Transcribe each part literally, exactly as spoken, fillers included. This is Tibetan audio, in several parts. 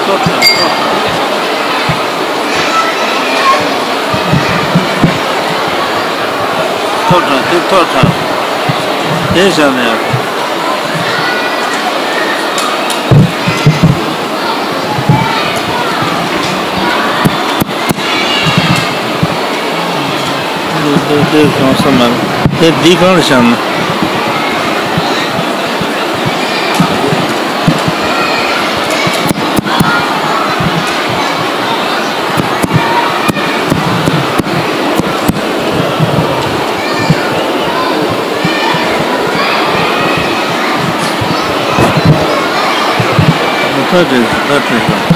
ཐོབ་དྲགས་དེ་ཐོབ་དྲགས་དེ་བཞག་ནས། འདི་འདི་འདི་གང་ས་མ་རེད། དེ་འདི་གང་ལ་བཞག་ན། ད་དེ་ད་དེ།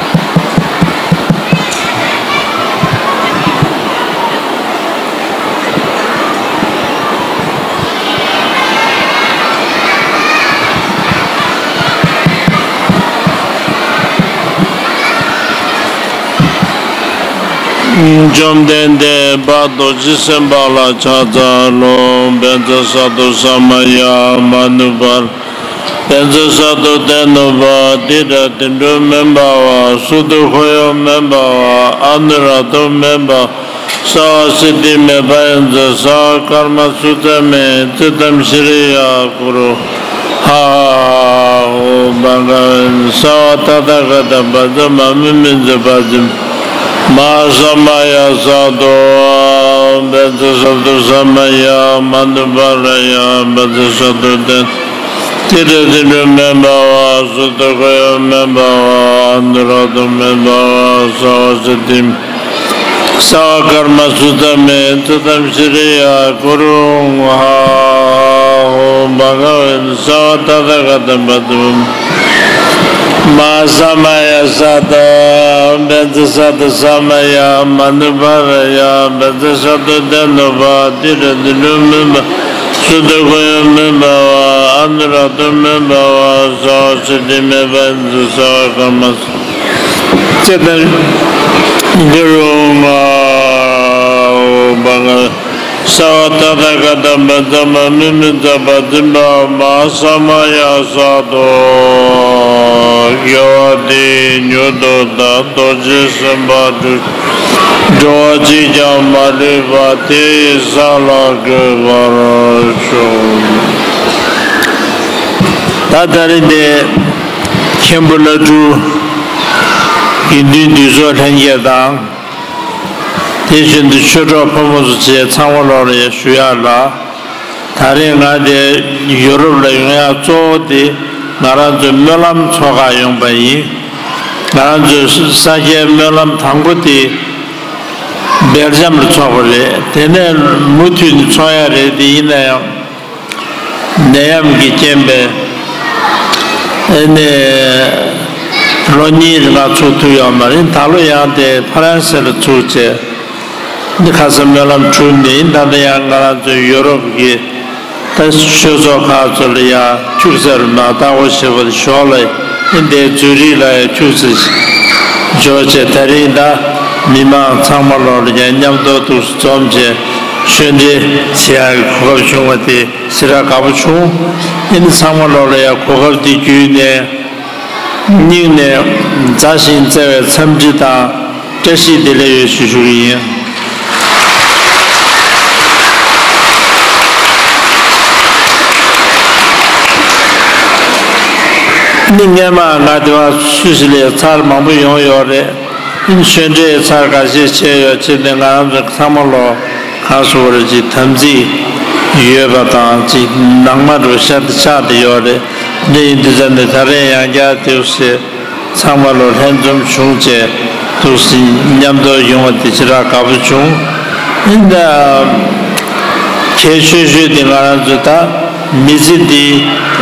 བཅོམ་ལྡན་འདས་དཔལ་རྡོ་རྗེ་སེམས་དཔའ་ལ་ཕྱག་འཚལ་ལོ། བཛྲ་ས་ཏྭ་ས་མ་ཡ་མ་ནུ་པ། བཛྲ་ས་ཏྭ་ཏ་ནུ་པ། ཏཱི་ཏྲ་ཏིཥྛོ་མེ་བྷ་ཝ། སུ་ཏུ་ཁོ་ཡོ་མེ་བྷ་ཝ། ཨ་ནུ་ར་དྷོ་མེ་བྷ་ཝ། སརྦ་སིདྡྷི་མེ་བྷ་ཡ་ཛ། སརྦ་ཀརྨ་སུ་ཙ་མེ། ཙིཏྟཾ་ཤྲི་ཡ་ཀུ་རུ། ཧ་ཧ་ཧོ་བྷ་ག་ཝན། སརྦ་ཏ་ཐཱ་ག་ཏ་བཛྲ་མ་མུ་མེ་ཛ་བཛྲ་མ་ཧཱ་ས་མ་ཡ་ས་ཏྭ། བཛྲ་ས་ཏྭ་ས་མ་ཡ་མ་ནུ་པ་ར་ཡ། བཛྲ་ས་ཏྭ་ཏ་ཏཱི་ཏྲ་ཏིཥྛོ་མེ་བྷ་ཝ། སུ་ཏུ་ཁོ་ཡོ་མེ་བྷ་ཝ། ཨ་ནུ་ར་དྷོ་མེ་བྷ་ཝ། སརྦ་སིདྡྷི་སརྦ་ཀརྨ་སུ་ཙ་མེ། ཙིཏྟཾ་ཤྲི་ཡ་ཀུ་རུ། ཧ་ཧ་ཧོ་བྷ་ག་ཝན། སརྦ་ཏ་ཐཱ་ག་ཏ་བཛྲ་མ་ཧཱ་ས་མ་ཡ་ས་ཏྭ། བཛྲ་ས་ཏྭ་ས་མ་ཡ་མ་ནུ་པ་ར་ཡ། བཛྲ་ས་ཏྭ་ཏ་ནུ་པ། ཏཱི་ཏྲ་ཏིཥྛོ་མེ་བྷ་ཝ། སུ་ཏུ་ཁོ་ཡོ་མེ་བྷ་ཝ། ཨ་ནུ་ར་དྷོ་མེ་བྷ་ཝ། སརྦ་སིདྡྷི་མེ་བྷ་ཡ་ཛ། སརྦ་ཀརྨ་ཙིཏྟཾ་ཤྲི་ཡ་ཀུ་རུ། ཧ་ཧ་ཧོ་བྷ་ག་ཝན། སརྦ་ཏ་ཐཱ་ག་ཏ་བཛྲ་མ་མུ་མེ་ཛ་བཛྲ་མ་ཧཱ་ས་མ་ཡ་ས་ཏྭ། དགེ་བ་འདིས་མྱུར་དུ་བདག་རྡོ་རྗེ་སེམས་དཔའ་འགྲུབ། འགྲོ་བ་གཅིག་ཀྱང་མ་ལུས་པ། དེ་ཡི་ས་ལ་འགོད་པར་ཤོག། ད་ད་རེས་འདི་མཁན་པོ་བླ་སྤྲུལ་དགེ་འདུན་འདུས་ཚོགས་ལྷན་རྒྱས་དང་། དེ་བཞིན་དུ་ཆོས་གྲོགས་ཕོ་མོ་ཚོ་བཅས་ཚང་མ་ལོག་ལ་ཡ་ཞུ་ཡག་ལ། ད་རེས་ང་དེ་ཡུ་རོབ་ལ་ཡོང་ཡག་གཙོ་བོ་དེ་ང་རང་ཚོའི་སྨོན་ལམ་ཚོགས་ཁག་ཡོང་པ་ཡིན། ང་རང་ཚོའི་ས་སྐྱའི་སྨོན་ལམ་དང་པོ་དེ་སྦེལ་ཇམ་ལ་ཚོགས་པ་རེད། དེ་ནས་མུ་མཐུད་ནས་ཚོགས་ཡག་རེད། དེ་ཡིན་ན་ཡང་། ནད་ཡམས་ཀྱི་རྐྱེན་པས་ཨ་ནི་ལོ་གཉིས་རིང་ལ་ཚུགས་ཐུབ་ཡོད་མ་རེད། ད་ལོ་ཡང་དེ་ཧྥ་རན་སི་ལ་ཚུགས་བྱས། འདི་ཁ་སང་སྨོན་ལམ་གྲུབ་ནས་ད་ལྟ་ཡང་ང་རང་ཚོའི་ཡོ་རོབ་ཀྱི་ད་ཆོས་ཚོགས་ཁག་ཚོ་ལ་ཡང་ཐུགས་གསར་མ་བཏང་བ་ཞེས་པ་ཞོག་ལ་ཨ་འདིའི་ཛུ་རིག་ལ་ཡང་ཐུགས་རྗེ་འཇོག་བྱས། ད་རིང་ད་མི་མང་ཚང་མ་ལོག་ལ་ཡང་མཉམ་དུ་འདུག་འཛོམས་བྱས་ཆོས་འབྲེལ་བྱེད་ཡག་གི་གོ་སྐབས་བྱུང་བ་དེ། ཞེ་དྲག་དགའ་པོ་བྱུང་། ཨ་ནི་ཚང་མ་ལོག་ལ་ཡང་གོ་སྐབས་འདི་བརྒྱུད་ནས་སྙིང་ནས་མཛའ་ཞིང་བརྩེ་བའི་འཚམས་འདྲི་དང་བཀྲ་ཤིས་བདེ་ལེགས་ཡོད་ཞུ་ཞུ་གི་ཡིན། ཨ་ནི་སྔས་མ་ང་དེ་བ་སུད་སི་ལ་ཚར་མང་པོ་ཡོང་ཡོད་རེད། ཨ་ནི་ཆོས་འབྲེལ་ཚར་ཁ་ཤས་བྱས་ཡོད་ཕྱིར་ནས་ང་རང་ཚོ་ཚང་མ་ལོག་ག་སོ་བར་གྱི་དམ་ཚིག་ཡོད་པ་དང་གཅིག་ནང་མ་འགྲོ་ཤར་དུ་ཆགས་ཏེ་ཡོད་རེད། འདི་ཡིན་དུས་ཙམ་ནས་ད་རེས་ཡང་བསྐྱར་དུས་སུ་ཚང་མ་ལོ་ལྷན་འཛོམས་བྱུང་བྱས་འདུག་སེ་མཉམ་དུ་ཡོང་བ་དེ་ཞེ་དྲག་དགའ་པོ་བྱུང་། ཨིན་ད་གལ་ཆེ་ཤོས་དེ་ང་རང་ཚོ་ད་མི་ཚེ་འདི་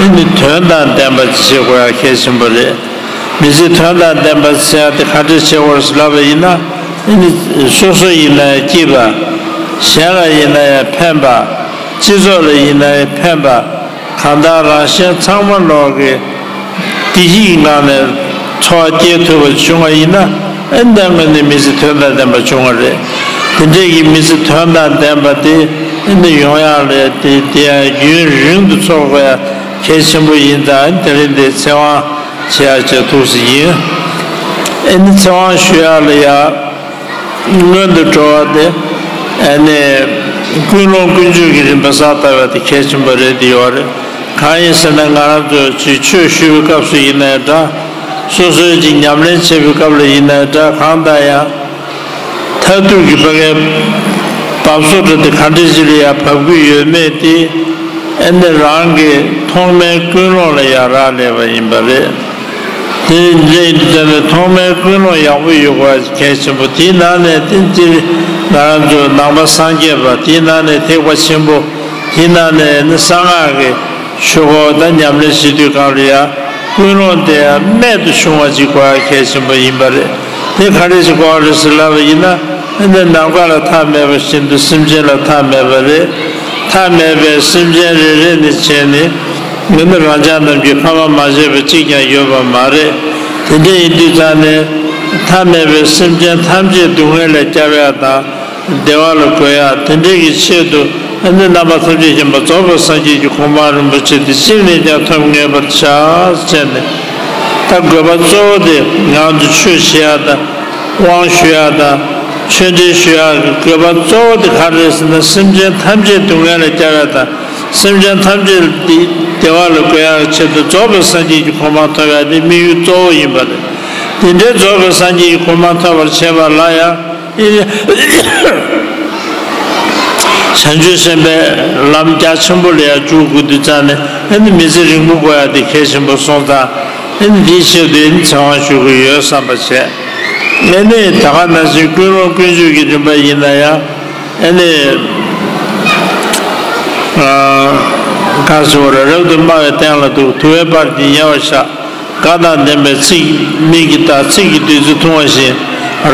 ཨིན་དོན་དང་ལྡན་པ་ཅིག་བྱེད་དགོས་ཡ་གལ་ཆེན་པོ་རེད། མི་ཚེ་དོན་དང་ལྡན་པ་ཟེར་ཡ་དེ་ག་འདྲས་བྱེད་དགོས་ཟེར་ལབ་པ་ཡིན་ན། ཨ་ནི་སོ་སོ་ཡིན་ན་ཡང་སྐྱིད་པ། གཞན་ལ་ཡིན་ན་ཡང་ཕན་པ། སྤྱི་ཚོགས་ལ་ཡིན་ན་ཡང་ཕན་པ། གང་ལྟར་རང་གཞན་ཚང་མ་ལོག་གི་བདེ་སྐྱིད་ཀྱི་ངང་ནས་འཚོ་བ་སྐྱེལ་ཐུབ་པ་བྱུང་བ་ཡིན་ན། ཨ་ནི་ད་དངོས་གནས་མི་ཚེ་དོན་དང་ལྡན་པ་བྱུང་བ་རེད། དེ་འདྲས་ཀྱི་མི་ཚེ་དོན་དང་ལྡན་པ་དེ་ཨ་ནི་ཡོང་ཡག་ལས་དེ་དེ་ཡང་ཡུན་རིང་དུ་འཚོ་དགོས་ཡ་གལ་ཆེན་པོ་ཡིན་ཙང་། ཨ་ནི་དེ་རིང་འདི་ཚེ་དབང་བྱེད་ཡ་བྱེད་ཐུགས་སུ་ཡིན། ཨེ་ནི་ཚེ་དབང་ཞུ་ཡག་ལ་ཡ་སྔོན་དུ་འགྲོ་བ་དེ། ཨེ་ནི་ཀུན་སློང་ཀུན་སྤྱོད་ཀྱི་རིམ་པ་གསལ་བཏབ་པ་དེ་གལ་ཆེན་པོ་རེད་དེ་ཡོད་རེད། གང་ཡིན་ཟེར་ན་ང་རང་ཚོ་ཅིག་ཆོས་ཞུ་བའི་སྐབས་སུ་ཡིན་ནའི་འདྲ། སོ་སོའི་ཅིག་ཉམས་ལེན་བྱེད་པའི་སྐབས་ལ་ཡིན་ནའི་འདྲ། གང་ལྟར་ཡང་མཐར་ཐུག་གི་ཕ་གའི་བབས་སོ་འདྲ་དེ་ག་འདྲ་ཞིག་ལ་ཡང་བབས་ཀྱི་ཡོད་མེད་དེ། ཨེ་ནི་རང་གི་ཐོག་མའི་ཀུན་སློང་ལ་ཡང་རག་ལས་པ་ཡིན་པ་རེད། དེ་ནི་འདྲ་ཡིན་དུས་ཙམ་ནས་ཐོག་མའི་ཀུན་སློང་ཡག་པོ་ཡོད་དགོས་གལ་ཆེན་པོ། དེའི་ནང་ནས་བསྟན་འཛིན་ང་རང་ཚོ་ནང་པ་སངས་རྒྱས་པ། དེའི་ནང་ནས་ཐེག་པ་ཆེན་པོ། དེའི་ནང་ནས་ནི་གསང་སྔགས་ཀྱི་ཆོས་སྐོར་དང་ཉམས་ལེན་བྱེད་དུས་སྒང་ལ་ཡང་ཀུན་སློང་དེ་རྨད་དུ་བྱུང་བ་ཅིག་དགོས་ཡ་གལ་ཆེན་པོ་ཡིན་པ་རེད། དེ་ག་རེ་ཞིག་དགོས་པ་རེད་ཟེར་ལབ་པ་ཡིན་ན། ཨེ་ནི་ནམ་མཁའ་ལ་མཐའ་མེད་པ་བཞིན་དུ་སེམས་ཅན་ལ་མཐའ་མེད་པ་རེད། མཐའ་མེད་པའི་སེམས་ཅན་རེ་རེ་ནས་བྱས་ནས། ང་ནི་རང་ཅག་རྣམས་ཀྱི་ཕ་མ་མ་བྱས་པ་གཅིག་ཀྱང་ཡོད་པ་མ་རེད། དེ་འདྲ་ཡིན་དུས་ཙང་ནས་མཐའ་མེད་པའི་སེམས་ཅན་ཐམས་ཅད་སྡུག་བསྔལ་ལས་སྐྱབས་ཡག་དང་བདེ་བ་ལ་འགོད་ཡག་དེ་འདྲའི་གི་ཆེད་དུ། ཨ་ནི་རྣམ་པ་ཐམས་ཅད་མཁྱེན་པ་རྫོགས་པའི་སངས་རྒྱས་ཀྱི་གོ་འཕང་རིན་པོ་ཆེ་དེ་ཅི་ནས་ཀྱང་ཐོབ་ངེས་པར་བྱ་ཟེར་ནས། ད་དགོས་པ་གཙོ་བོ་དེ་ང་ཚོ་ཆོས་བྱེད་ཡག་དང་། དབང་ཞུ་ཡག་དང་། ཆོས་འབྲེལ་ཞུ་ཡག་གི་དགོས་པ་གཙོ་བོ་དེ་ག་རེ་རེད་ཟེར་ན། སེམས་ཅན་ཐམས་ཅད་སྡུག་བསྔལ་ལས་སྐྱོབ་ཡག་དང་། སེམས་ཅན་ཐམས་ཅད་བདེ་བ་ལ་འགོད་ཡག་གི་ཆེད་དུ་རྫོགས་པའི་སངས་རྒྱས་ཀྱི་གོ་འཕང་ཐོབ་ཡག་དེ་དམིགས་ཡུལ་གཙོ་བོ་ཡིན་པ་རེད། དེ་འདྲའི་རྫོགས་པའི་སངས་རྒྱས་ཀྱི་གོ་འཕང་ཐོབ་པར་བྱེད་པ་ལ་ཡང་། བྱང་ཆུབ་སེམས་དཔའི་ལམ་རྒྱ་ཆེན་པོ་ལ་ཡང་འཇུག་དགོས་དུས་ཙང་ནས། ཨ་ནི་མི་ཚེ་རིང་པོ་འགོར་ཡག་དེ་གལ་ཆེན་པོ་སོང་ཙང་། ཨ་ནི་དེའི་ཆེད་དུ་ཨ་ནི་ཚེ་དབང་ཞུ་དགོས་ཡོད་བསམ་པ་བྱས། ཨ་ནི་ད་ག་ནང་བཞིན་ཀུན་སློང་ཀུན་སྤྱོད་ཀྱི་རིམ་པ་ཡིན་ན་ཡང་། ཨ་ནི་ག་ཟེར་བ་རེད། རབ་ཏུ་དམའ་བའི་སྟན་ལ་འདུག། དུ་བའི་པར་གྱིས་ཉེ་བར་བཞག། དགའ་དང་ལྡན་པའི་ཚིག་མིག་གིས་ལྟ། ཚིག་གིས་བདུད་རྩི་འཐུང་བ་བཞིན།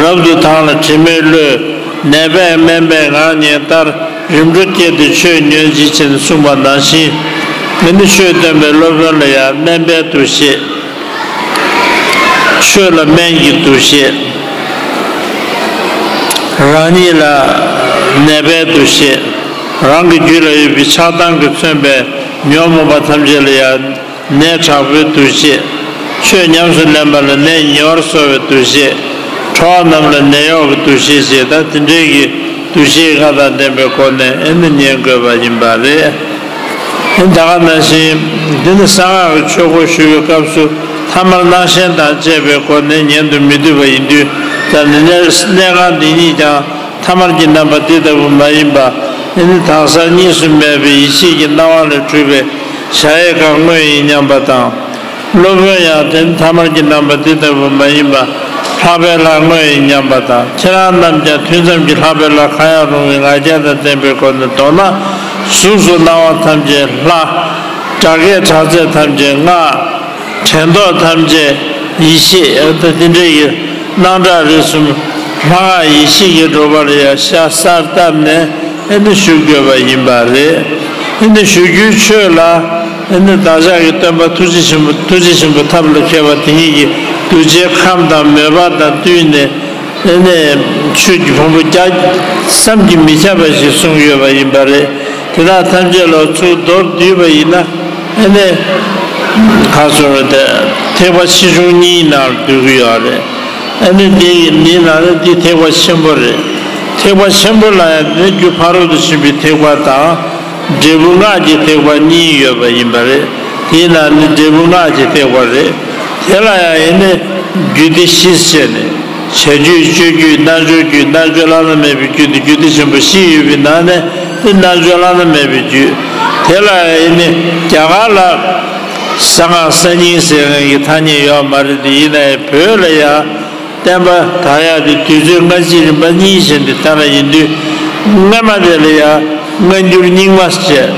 རབ་ཏུ་དྭངས་ལ་དྲི་མེད་བློས། ནད་པས་སྨན་པའི་ངག་ཉན་ལྟར། རིམ་གྲོ་བསྐྱེད་དེ་ཆོས་ཉོན་ཅིག་ཅེས་གསུངས་པ་ནང་བཞིན། ཨ་ནི་ཆོས་སྟོན་པའི་སློབ་དཔོན་ལ་ཡང་སྨན་པའི་འདུ་ཤེས། ཆོས་ལ་སྨན་གྱི་འདུ་ཤེས། རང་ཉིད་ལ་ནད་པའི་འདུ་ཤེས། རང་གི་རྒྱུད་ལ་ཡོད་པའི་ཆགས་སྡང་གིས་མཚོན་པའི་ཉོན་མོངས་པ་ཐམས་ཅད་ལ་ཡང་ནད་དྲག་པོའི་འདུ་ཤེས། ཆོས་ཉམས་སུ་ལེན་པ་ལ་ནད་ཉེ་བར་གསོ་བའི་འདུ་ཤེས། ཁྲོ་བ་རྣམས་ལ་ནད་གཡོག་གི་འདུ་ཤེས་ཞེས། ད་དེ་འདྲའི་གི་འདུ་ཤེས་ལྔ་དང་ལྡན་པའི་སྒོ་ནས་ཨེ་ནི་ཉན་དགོས་པ་ཡིན་པ་རེད། ཨེ་ད་ག་ནང་བཞིན་འདི་ནི་གསང་སྔགས་ཀྱི་ཆོས་སྐོར་ཞུ་བའི་སྐབས་སུ་ཐ་མལ་སྣང་ཞེན་དང་བཅས་པའི་སྒོ་ནས་ཉན་དུ་མི་བཏུབ་པ་ཡིན་དུས། ད་ནི་གནས་གནས་ཁང་འདི་ཉིད་ཀྱང་ཐ་མལ་གྱི་རྣམ་པ་འདི་ལྟ་བུ་མ་ཡིན་པ། ཨེ་ནི་དྭངས་གསལ་གཉིས་སུ་མེད་པའི་ཡེ་ཤེས་ཀྱི་སྣང་བ་ལས་གྲུབ་པའི་གཞལ་ཡས་ཁང་དངོས་ཡིན་སྙམ་པ་དང་། སློབ་དཔོན་ཡང་དེ་ནི་ཐ་མལ་གྱི་རྣམ་པ་འདི་ལྟ་བུ་མ་ཡིན་པ། ལྷག་པའི་ལྷ་དངོས་ཡིན་སྙམ་པ་དང་། ཁྱེད་རང་རྣམས་ཀྱང་ཐུན་མཚམས་ཀྱི་ལྷག་པའི་ལྷ་གང་ཡང་རུང་བའི་ང་རྒྱལ་དང་ལྡན་པའི་སྒོ་ནས། མདོར་ན་གཟུགས་སུ་སྣང་བ་ཐམས་ཅད་ལྷ། སྒྲ་སྐད་གྲགས་ཚད་ཐམས་ཅད་སྔགས། དྲན་རྟོག་ཐམས་ཅད་ཡེ་ཤེས། ཨ་ད་དེ་འདྲའི་གི་སྣང་གྲགས་རིག་གསུམ་ལྷ་སྔགས་ཡེ་ཤེས་ཀྱི་སྒྲོག་པ་ལ་ཡང་ཤ་གསར་བཏབ་ནས། ཨེ་ནི་ཞུ་དགོས་པ་ཡིན་པ་རེད། ཨེ་ནི་ཞུ་རྒྱུའི་ཆོས་ལ། ཨེ་ནི་བདག་ཅག་གི་སྟོན་པ་ཐུགས་རྗེ་ཆེན་པོ། ཐུགས་རྗེ་ཆེན་པོ་ཐབས་ལ་མཁས་པ་དེ་ཉིད་ཀྱིས་གདུལ་བྱའི་ཁམས་དང་མོས་པ་དང་བསྟུན་ནས། ཨེ་ནི་ཆོས་ཀྱི་ཕུང་པོ་བརྒྱ་བསམ་གྱིས་མི་ཁྱབ་པ་ཞིག་གསུངས་ཡོད་པ་ཡིན་པ་རེད། དེ་དག་ཐམས་ཅད་ལ་ཚུར་མདོར་བསྡུས་པ་ཡིན་ན། ཨེ་ནི་ག་ཟེར་བ་དེ་ཐེག་པ་ཆེ་ཆུང་གཉིས་ནང་འདུས་ཀྱི་ཡོད་རེད། ཨ་ནི་འདི་འདི་ནང་ནས་འདི་ཐེག་པ་ཆེན་པོ་རེད། ཐེག་པ་ཆེན་པོ་ལ་ཡང་ནི་རྒྱུ་ཕ་རོལ་ཏུ་ཕྱིན་པའི་ཐེག་པ་དང་། འབྲས་བུ་སྔགས་ཀྱི་ཐེག་པ་གཉིས་ཡོད་པ་ཡིན་པ་རེད། དེའི་ནང་ནས་འབྲས་བུ་སྔགས་ཀྱི་ཐེག་པ་རེད། དེ་ལ་ཡང་ཨེ་ནི་རྒྱུད་སྡེ་བཞི་བྱས་ནས། བྱ་རྒྱུད་སྤྱོད་རྒྱུད་རྣལ་འབྱོར་རྒྱུད། རྣལ་འབྱོར་བླ་ན་མེད་པའི་རྒྱུད་དེ་རྒྱུད་སྡེ་ཆེན་པོ་བཞི་ཡོད་པའི་ནང་ནས། དེ་རྣལ་འབྱོར་བླ་ན་མེད་པའི་རྒྱུད། དེ་ལ་ཨེ་ནི་རྒྱ་གར་ལ་གསང་སྔགས་གསར་རྙིང་ཟེར་མཁན་གྱི་ཐ་སྙད་ཡོད་མ་རེད། དེ་ཡིན་ནའི་བོད་ལ་ཡང་བསྟན་པ་དར་ཡག་དེ་དུས་ཚོད་སྔ་ཕྱི་རིམ་པ་གཉིས་བྱས་ཏེ་དར་བ་ཡིན་དུས། སྔ་མ་དེ་ལ་ཡང་སྔ་འགྱུར་རྙིང་མ་ཟེར།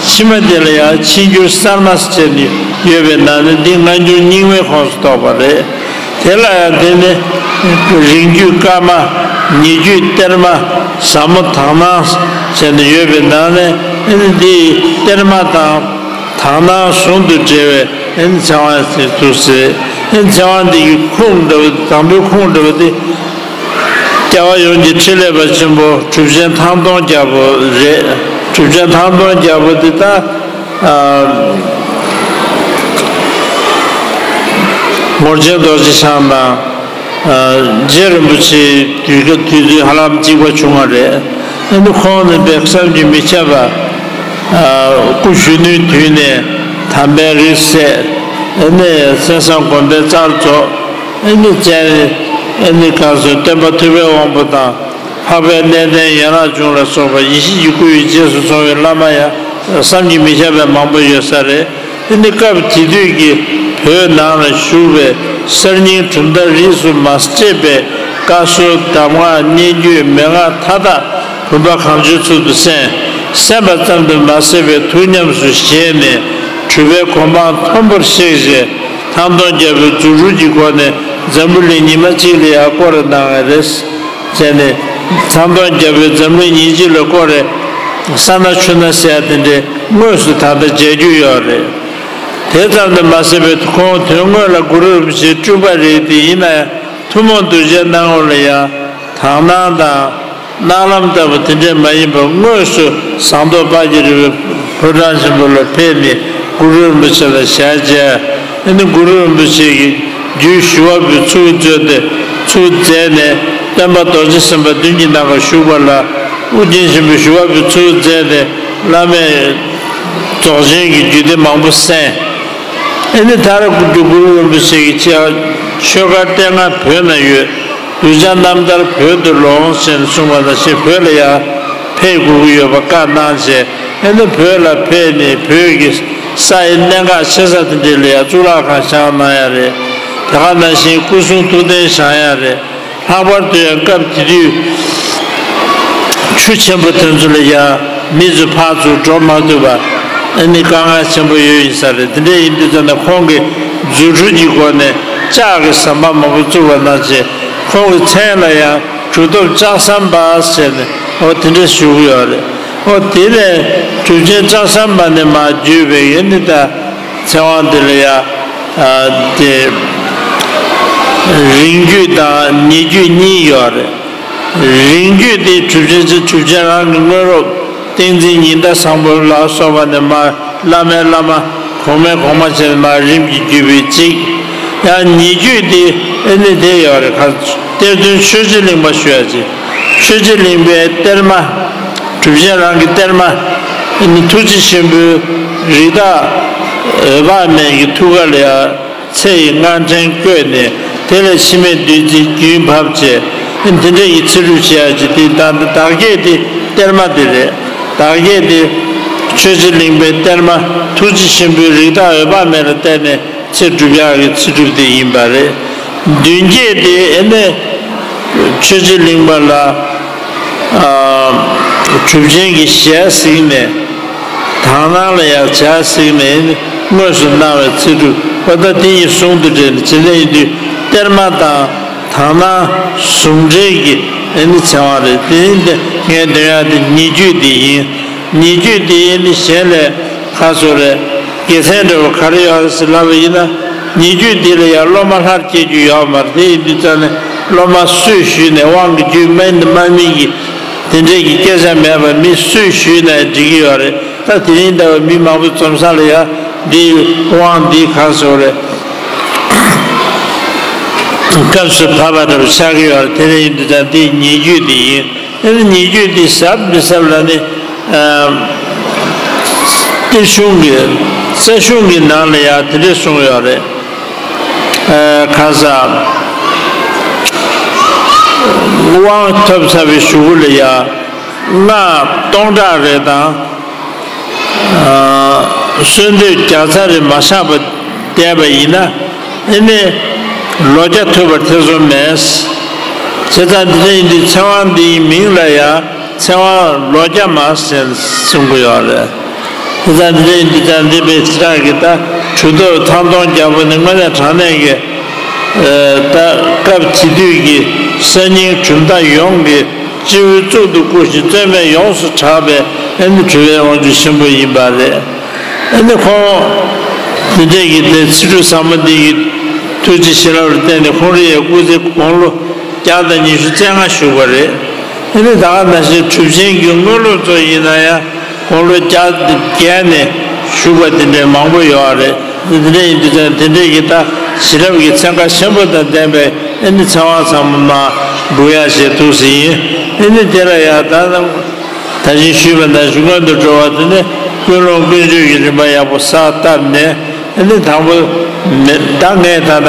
ཕྱི་མ་དེ་ལ་ཡང་ཕྱི་འགྱུར་གསར་མ་ཟེར་ནས་ཡོད་པའི་ནང་ནས་འདི་སྔ་འགྱུར་རྙིང་མའི་ཁོངས་སུ་གཏོགས་པ་རེད། དེ་ལ་ཡང་དེ་ནི་རིང་བརྒྱུད་ཀརྨ། ཉེ་བརྒྱུད་གཏེར་མ། ཟབ་མོ་དག་སྣང་ཟེར་ནས་ཡོད་པའི་ནང་ནས། ཨེ་ནི་འདི་གཏེར་མ་དང་དག་སྣང་ཟུང་དུ་འབྲེལ་བའི་ཨེ་ནི་ཚེ་དབང་ཟེར་དུ་ཟེར། ཨེ་ནི་ཚེ་དབང་འདི་གི་ཁུངས་འདྲ་བོ། དང་པོའི་ཁུངས་འདྲ་བོ་དེ། རྒྱལ་བ་ཡོངས་ཀྱི་ཕྲིན་ལས་པ་ཆེན་པོ་གྲུབ་ཆེན་ཐང་སྟོང་རྒྱལ་པོ་རེད། གྲུབ་ཆེན་ཐང་སྟོང་རྒྱལ་པོ་དེ་ད། ཨ། ངོར་ཆེན་རྡོ་རྗེ་འཆང་དང་། རྗེ་རིན་པོ་ཆེ་དུས་སྐབས་དུས་ཚོད་ཧ་ལམ་གཅིག་པ་བྱུང་བ་རེད། ཨ་ནི་ཁོང་ནི་དཔེ་བསམ་གྱིས་མི་ཁྱབ་པ། སྐུ་གཞོན་ནུའི་དུས་ནས་དམ་པའི་རིགས་སད། ཨ་ནི་གསན་བསམ་སྒོམ་པའི་རྩལ་རྫོགས། ཨ་ནི་བཙན། ཨ་ནི་གང་སོ་སྟོན་པ་ཐུབ་པའི་དབང་པོ་དང་། འཕགས་པའི་གནས་བརྟན་ཡན་ལག་འབྱུང་ལ་སོགས་པ་ཡེ་ཤེས་ཀྱི་སྐུ་ཡི་རྗེས་སུ་སོང་བའི་བླ་མ་ཡང་བསམ་གྱིས་མི་ཁྱབ་པའི་མང་པོ་ཡོད་ས་རེད། དེ་ནི་སྐབས་དེ་དུས་ཀྱི་བོད་ནང་ལ་བཞུགས་པའི་གསར་རྙིང་གྲུབ་མཐའ་རིས་སུ་མ་ཆད་པའི་བཀའ་སྲོལ་གདམས་ངག་སྙན་བརྒྱུད་མན་ངག་མཐའ་དག་བུམ་པ་གང་བྱོའི་ཚུལ་དུ་གསན། གསན་པ་ཙམ་དུ་མ་ཟད་པའི་ཐུགས་ཉམས་སུ་བཞེས་ནས་གྲུབ་པའི་གོ་འཕང་མཐོན་པོར་གཤེགས་རྗེས་ཐང་སྟོང་རྒྱལ་པོའི་རྫུ་འཕྲུལ་གྱི་སྒོ་ནས་འཛམ་བུ་གླིང་ཉི་མ་གཅིག་ལ་ཡང་བསྐོར་གནང་བ་རེད། བྱས་ནས། ཐང་སྟོང་རྒྱལ་པོས་འཛམ་གླིང་ཉིན་གཅིག་ལ་བསྐོར་རེ། ས་སྣ་ཆུ་སྣ་ཟེར་ཡ་དེ་འདྲའི་དངོས་སུ་ད་ལྟ་མཇལ་རྒྱུ་ཡོད་རེད། དེ་ཙམ་དུ་མ་ཟད་པའི་ཁོང་དོན་དངོས་ལ་གུ་རུ་རིན་པོ་ཆེའི་སྤྲུལ་པ་རེད་དེ། ཡིན་ན་ཡང་ཐུན་མོང་གདུལ་བྱའི་སྣང་ངོ་ལ་ཡང་དག་སྣང་དང་། སྣང་ལམ་ལྟ་བུ་དེ་འདྲས་མ་ཡིན་པར་དངོས་སུ་ཟངས་མདོག་དཔལ་གྱི་རི་བོའི་ཕོ་བྲང་ཆེན་པོ་ལ་ཕེབས་ནས་གུ་རུ་རིན་པོ་ཆེ་ལ་ཞལ་མཇལ། ཨ་ནི་གུ་རུ་རིན་པོ་ཆེ་གིས་རྒྱུད་ཞི་བ་འབུལ་ཚུར་མཛད་དེ་ཚུར་མཛད་ནས་སྟོན་པ་རྡོ་རྗེ་སེམས་དཔའ་མདུན་གྱི་ནང་ལ་བཞུགས་པ་ལ་ཨོ་རྒྱན་ཆེན་པོས་ཞི་བ་འབུལ་ཚུར་མཛད་དེ་བླ་མས་རྫོགས་ཆེན་གྱི་རྒྱུད་སྡེ་མང་པོ་གསན། ཨ་ནི་མཐར་གུ་རུ་རིན་པོ་ཆེ་གིས་ཆོས་ཆོས་སྒར་རྟེན་སྒང་བོད་ན་ཡོད། གདུལ་བྱ་རྣམ་ཐར་བོད་དུ་ལོངས་ཞེས་གསུངས་པ་ནང་བཞིན་བོད་ལ་ཡང་ཕེབས་དགོས་ཀྱི་ཡོད་པ་བཀའ་གནང་བྱས། ཨ་ནི་བོད་ལ་ཕེབས་ནས་བོད་ཀྱི་ས་ཡི་གནད་འགག་ཆེ་ས་དེ་འདྲ་ལ་ཡང་གཙུག་ལག་ཁང་བཞེངས་གནང་ཡ་རེད། དེ་ག་ནང་བཞིན་སྐུ་གསུང་ཐུགས་རྟེན་བཞེངས་ཡ་རེད། ལྷག་པར་དུ་ཡང་སྐབས་དེ་དུས་ཆུ་ཆེན་པོ་དེ་ཚོ་ལ་ཡང་མི་ཚོ་ཕར་ཚུར་འགྲོ་མ་ཐུབ་པ། ཨ་ནི་དཀའ་ངལ་ཆེན་པོ་ཡོད་ཡིན་ས་རེད། དེ་འདྲ་ཡིན་དུས་ཙམ་ན་ཁོང་གིས་རྫུ་འཕྲུལ་གྱི་སྒོ་ནས་ལྕགས་ཀྱི་ཟམ་པ་མང་པོ་བཙུགས་པ་ནང་བཞིན་ཁོང་གི་མཚན་ལ་ཡང་གྲུབ་ཐོབ་ལྕགས་ཟམ་པ་ཟེར་ནས་ཨོ་དེ་འདྲ་ཞུ་གི་ཡོད་རེད། ཨོ་དེ་ནས་གྲུབ་ཆེན་ལྕགས་ཟམ་པ་ནས་མར་བརྒྱུད་པའི་ཨ་ནི་ད། ཚེ་དབང་འདི་ལ་ཡ། ཨ། དེ། རིང་བརྒྱུད་དང་ཉེ་བརྒྱུད་གཉིས་ཡོད་རེད། རིང་བརྒྱུད་དེ་གྲུབ་ཆེན་ཚེ་གྲུབ་ཆེན་རང་གི་དངོས་སློབ་བསྟན་འཛིན་ཉི་ཟླ་བཟང་པོ་ལ་སོགས་པ་ནས་མར་བླ་མའི་བླ་མ་གོང་མའི་གོང་མ་བྱས་ནས་མར་རིམ་གྱིས་བརྒྱུད་པའི་གཅིག་ཡང་ཉེ་བརྒྱུད་དེ་ཨེ་ནི་དེ་ཡོད་རེད། ཁ་གཏེར་སྟོན་ཆོས་རྗེ་གླིང་པ་ཞུ་ཡ་ཅིག་ཆོས་རྗེ་གླིང་པའི་གཏེར་མ། གྲུབ་ཆེན་རང་གི་གཏེར་མ། ཨ་ནི་ཐུགས་རྗེ་ཆེན་པོའི་རིགས་བདག་འོད་དཔག་མེད་ཀྱི་ཐུགས་ཀ་ལ་ཡང་ཚེ་ཡི་སྔགས་ཕྲེང་བཀོད་ནས་དེ་ལས་འཆི་མེད་བདུད་རྩིའི་རྒྱུན་བབས་བྱས། ཨ་ནི་དེ་འདྲ་ཡི་ཚེ་སྒྲུབ་བྱེད་ཡ་ཅིག་དེ་ད་ལྟ་བདག་བསྐྱེད་དེ་གཏེར་མ་དེ་རེད། བདག་བསྐྱེད་དེ་ཆོས་རྗེ་གླིང་པའི་གཏེར་མ་ཐུགས་རྗེ་ཆེན་པོའི་རིགས་བདག་འོད་དཔག་མེད་ལ་བརྟེན་ནས། ཚེ་སྒྲུབ་ཡག་གི་ཚེ་སྒྲུབ་དེ་ཡིན་པ་རེད། མདུན་བསྐྱེད་དེ་ཨེ་ནས་ཆོས་རྗེ་གླིང་པ་ལ་ཨ་གྲུབ་ཆེན་གྱི་ཞལ་གཟིགས་ནས་དག་སྣང་ལ་ཡང་ཞལ་གཟིགས་ནས་ཨེ་ནས་དངོས་སུ་གནང་བའི་ཚེ་སྒྲུབ་པ་ད་དེ་ཡི་ཟུང་དུ་འབྲེལ་ནས་ཇི་འདྲ་ཡིན་དུས་གཏེར་མ་དང་དག་སྣང་ཟུང་འབྲེལ་གྱི་ཨེ་ནས་ཚེ་དབང་རེད། དེ་ཡིན་ཏེ་ངས་འདོན་ཡག་དེ་ཉེ་བརྒྱུད་དེ་ཡིན། ཉེ་བརྒྱུད་དེ་ཨེ་ནས་གཞན་ལས། ཁ་སོ་རེ། དགེ་མཚན་འདྲ་བོ་ག་རེ་ཡོད་རེད་ཟེར་ལབ་པ་ཡིན་ན། ཉེ་བརྒྱུད་འདི་ལ་ཡང་སློབ་མ་ལྷར་སྐྱེ་རྒྱུ་ཡོད་མ་རེད། དེ་ཡིན་དུས་ཙང་ནས་སློབ་མ་སུས་ཞུས་ནས་དབང་གི་རྒྱུད་སྨིན་དང་མ་སྨིན་གྱི་དེ་འདྲས་ཀྱི་སྐད་ཆ་མེད་པར་མི་སུས་ཞུས་ན་འགྲིག་གི་ཡོད་རེད། ད་དེ་རིང་ལྟ་བུ་མི་མང་པོ་འཛོམས་ས་ལ་ཡང་འདིའི་དབང་འདི་ག་སོ་རེ། སྐབས་སུ་བབ་པ་འདྲ་བོ་ཆགས་ཀྱི་ཡོད་རེད། དེ་འདྲ་ཡིན་དུས་ཙང་འདི་ཉེ་བརྒྱུད་འདི་ཡིན། ཨེ་ནི་ཉེ་བརྒྱུད་འདི་ཟབ་མི་ཟབ་ལ་ནི། ཨ། གཏེར་གཞུང་གི་རྩ་གཞུང་གི་ནང་ལ་ཡང་དེ་འདྲས་གསུངས་ཡོད་རེད། ཨ། ཁ་ས། དབང་ཐོབ་ཚར་བའི་གཞུག་གུ་ལ་ཡང་སྔགས་སྟོང་ཕྲག་རེ་དང་། ཨ། གསོལ་འདེབས་བརྒྱ་ཚར་རེ་མ་བཞག་པ་བསྡད་པ་ཡིན་ན། ཨེ་ནི་ལོ་བརྒྱ་ཐུབ་པར་ཐེ་ཚོམ་མེད། བྱས་ཙང་འདི་འདྲ་ཡིན་དུས་ཚེ་དབང་འདིའི་མིང་ལ་ཡང་ཚེ་དབང་ལོ་བརྒྱ་མ་ཟེར་གསུང་གི་ཡོད་རེད། བྱས་ཙང་འདི་འདྲ་ཡིན་དུས་ཙང་འདི་པའི་ཚེ་དྲག་གི་ད་གྲུབ་ཐོབ་ཐང་སྟོང་རྒྱལ་པོ་ནི་དངོས་གནས་དྲང་གནས་ཀྱི་ད་སྐབས་དེ་དུས་ཀྱི་གསར་རྙིང་གྲུབ་མཐའ་ཡོངས་ཀྱི་སྤྱི་བོའི་གཙུག་ཏུ་བཀུར་ཞིང་རྩོད་མེད་ཡོངས་སུ་གྲགས་པའི་ཨེ་ནི་གྲུབ་པའི་དབང་ཕྱུག་ཆེན་པོ་ཡིན་པ་རེད། ཨ་ནི་ཁོང་འདི་འདྲས་ཀྱི་དེ་ཚེ་སྒྲུབ་ཟབ་མོ་འདི་ཡི་ཐུགས་རྗེ་བྱིན་རླབས་ལ་བརྟེན་ནས་ཁོང་རང་ཡང་སྐུ་ཚེ་དགུང་ལོ་བརྒྱ་དང་ཉི་ཤུ་རྩ་ལྔ་བཞུགས་པ་རེད། ཨ་ནི་ད་ག་ནང་བཞིན་གྲུབ་ཆེན་གྱི་དངོས་སློབ་ཚོ་ཡིན་ན་ཡང་དགུང་ལོ་བརྒྱ་བརྒལ་ནས་བཞུགས་པ་དེ་འདྲས་མང་པོ་ཡོད་རེད། འདི་འདྲས་ཡིན་དུས་ཙང་དེ་འདྲས་ཀྱི་ད་བྱིན་རླབས་ཀྱི་ཚན་ཁ་ཆེན་པོ་དང་ལྡན་པའི། ཨེ་ནི་ཚེ་དབང་ཚང་མ་འབུལ་ཡག་བྱེད་ཐུགས་སུ་ཡིན། ཨེ་ནི་དེ་ལ་ཡང་ད་ད་གིན་ཞུས་པ་ནང་བཞིན་སྔོན་དུ་འགྲོ་བ་དེ་ནི་ཀུན་སློང་ཀུན་སྤྱོད་ཀྱི་རིམ་པ་ཡག་པོ་གསལ་བཏབ་ནས། ཨེ་ནི་དང་པོ་མེ་ད་ངས་ད་ལྟ་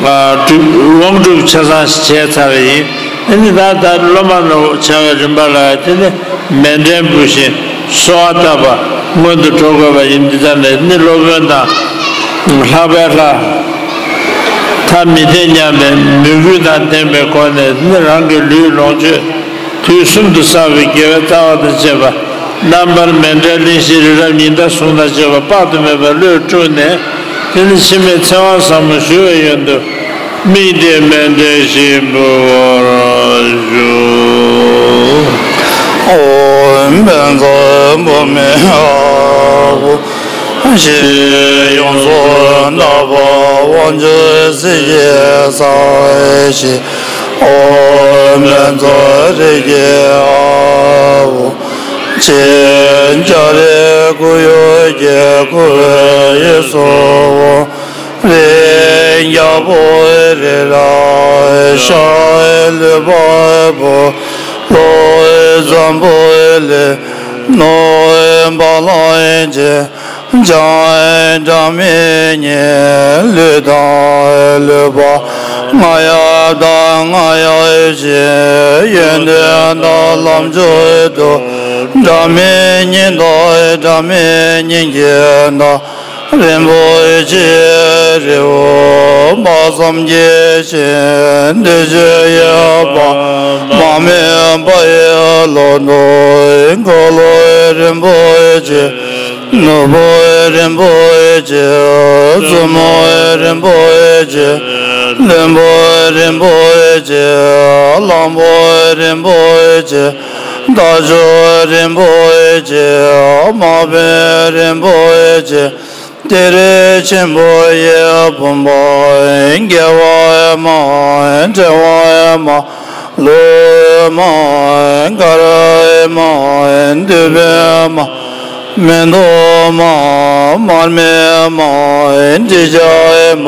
ཨ་སྒྲུབ་དབང་སྒྲུབ་ཆ་ཚང་ཞིག་བྱས་ཚར་བ་ཡིན། ཨེ་ནི་ད་ད་སློབ་མ་ནང་བྱ་བའི་རིམ་པ་ལ་དེ་ནི་མཎྜལ་འབུལ་ཞིང་གསོལ་བ་བཏབ་པ་སྔོན་དུ་འགྲོ་དགོས་པ་ཡིན། འདི་ཙམ་ལས་ནི་སློབ་དཔོན་དང་ལྷག་པའི་ལྷ། ཐ་མི་དད་མཉམ་པའི་མོས་གུས་དང་ལྡན་པའི་སྒོ་ནས་ནི་རང་གི་ལུས་ལོངས་སྤྱོད་དུས་གསུམ་དུ་བསགས་པའི་དགེ་བའི་རྩ་བ་དང་བཅས་པ་རྣམ་པར་མཎྜལ་གླིང་བཞི་རི་རབ་ཉི་ཟླ་ཟུང་དང་བཅས་པ་དཔག་ཏུ་མེད་པ་བློས་སྤྲུགས་ནས། དེ་ནི་འཆི་མེད་ཚེ་དབང་ཟབ་མོ་ཞུ་བའི་ཡོན་དུ་དམིགས་ཏེ་མཎྜལ་ཞིག་འབུལ་བར་ཞུ། ཨོཾ་བཛྲ་བྷཱུ་མི་ཨཱཿཧཱུྃ། ཞེས་ཡོངས་སུ་དག་པ་དབང་ཕྱུག་སྲས་ཀྱི་ས་ཞེས། ཨོཾ་བཛྲ་རིགས་ཀྱི་ཨཱཿཧཱུྃ། ཅེས་ལྕགས་རི་སྐུ་ཡོན་གྱི་སྐུ་ཡིས་སོ། རིགས་ཀྱི་བུ་རི་རབ་ཤར་ལུས་འཕགས་བུ། ལྷོ་འཛམ་བུ་གླིང་ནུབ་བ་ལང་སྤྱོད། བྱང་སྒྲ་མི་སྙན་ལུས་དང་ལུས་འཕགས་རྔ་ཡབ་དང་རྔ་ཡབ་ཆེན། ཡོན་ཏན་དང་ལམ་མཆོག་ཏུ་སྒྲ་མི་སྙན་དང་སྒྲ་མི་སྙན་གྱི་མདའ། རིན་པོ་ཆེའི་རི་བོ་དཔག་བསམ་གྱི་ཞིང་། བདུད་ཀྱི་གཡུལ་པ་མ་རྨོས་པ་ཡི་ལོ་ཏོག་འཁོར་ལོ་རིན་པོ་ཆེ། ནོར་བུ་རིན་པོ་ཆེ། བཙུན་མོ་རིན་པོ་ཆེ། བློན་པོ་རིན་པོ་ཆེ། གླང་པོ་རིན་པོ་ཆེ། རྟ་མཆོག་རིན་པོ་ཆེ། དམག་དཔོན་རིན་པོ་ཆེ། གཏེར་ཆེན་པོ་ཡི་བུམ་པ། རྒྱལ་བའི་མ། ཕྲེང་བའི་མ། ལྷོའི་མ། དཀར་མ། བདུག་པའི་མ། མེ་ཏོག་མ། མར་མེའི་མ། དྲི་ཆབ་མ།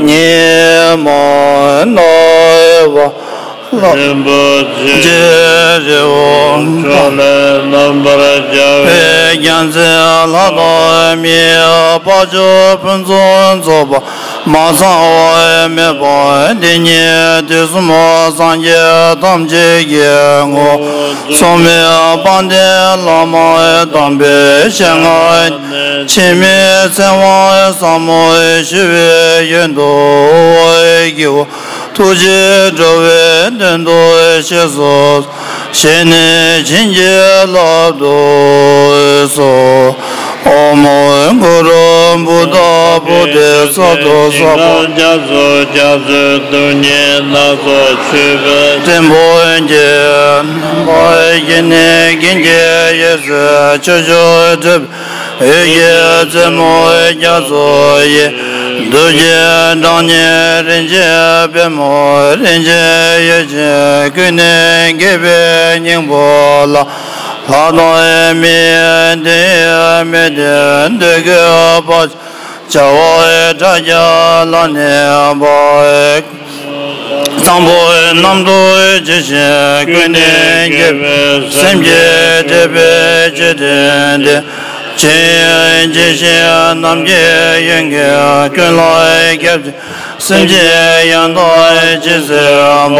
ཉི་མ། རྣ་བ། རིན་པོ་ཆེ། རི་བོ་ཕྱོགས་ལས་རྣམ་པར་རྒྱལ་བའི་རྒྱལ་མཚན་ལྷ་དང་མིའི་དཔལ་འབྱོར་ཕུན་སུམ་ཚོགས་པ་མ་ཚང་བ་མེད་པ་དེ་ཉིད་དུས་གསུམ་སངས་རྒྱས་ཐམས་ཅད་ཀྱི་ངོ་བོ་མཚུངས་མེད་དཔལ་ལྡན་བླ་མ་དམ་པའི་ཞལ་སྔ་ནས་འཆི་མེད་ཚེ་དབང་ཟབ་མོ་ཞུ་བའི་ཡོན་དུ་དབང་བསྐུར། ཐུགས་རྗེས་འགྲོ་བའི་དོན་དུ་གཤེགས་སོ། ཞེས་ནས་བྱིན་གྱིས་བརླབ་ཏུ་གསོལ། ཨོཾ་གུ་རུ་བུདྡྷ་བོ་དྷི་སཏྭ་སརྦ། རྒྱ་མཚོ་རྒྱ་མཚོའི་སྟོང་ཉིད་སྣ་ཚོགས་ཆོས་པའི་ཆེན་པོ་ཡི། རྣམ་པར་བཞེངས་ནས་ཀུན་གྱི་ཡིད་སྲིད་ཕྱོགས་བཅུར་འཁྲིགས། འོད་ཀྱི་རྩེ་མོ་རྒྱ་མཚོ་ཡི། རྡུལ་གྱི་གྲངས་སྙེད་རིན་ཆེན་པད་མོ། རིན་ཆེན་ཡུལ་ཅན་ཀུན་ནས་རྒྱས་པའི་སྙིང་པོ་ལ། ལྷ་དང་མིའི་དོན་ཡོད་མི་བདེན་འདོད་དགུ་པ། བྱ་བ་དྲག་རྒྱལ་ལ་གནས་པ། བཟང་པོ་རྣམ་དག་ཇི་བཞིན་ཀུན་ནས་རྒྱས་པའི་སེམས་ཀྱི་འབྲེལ་པའི་བཅུད་དེ་འདི། ཇི་ཡོན་ཇི་བཞིན་ནམ་མཁའི་ཡོན་གྱིས་ཀུན་ལ་ཁྱབ་ཅིང་། སེམས་ཅན་ཡང་དག་ཇི་སྲིད་པ།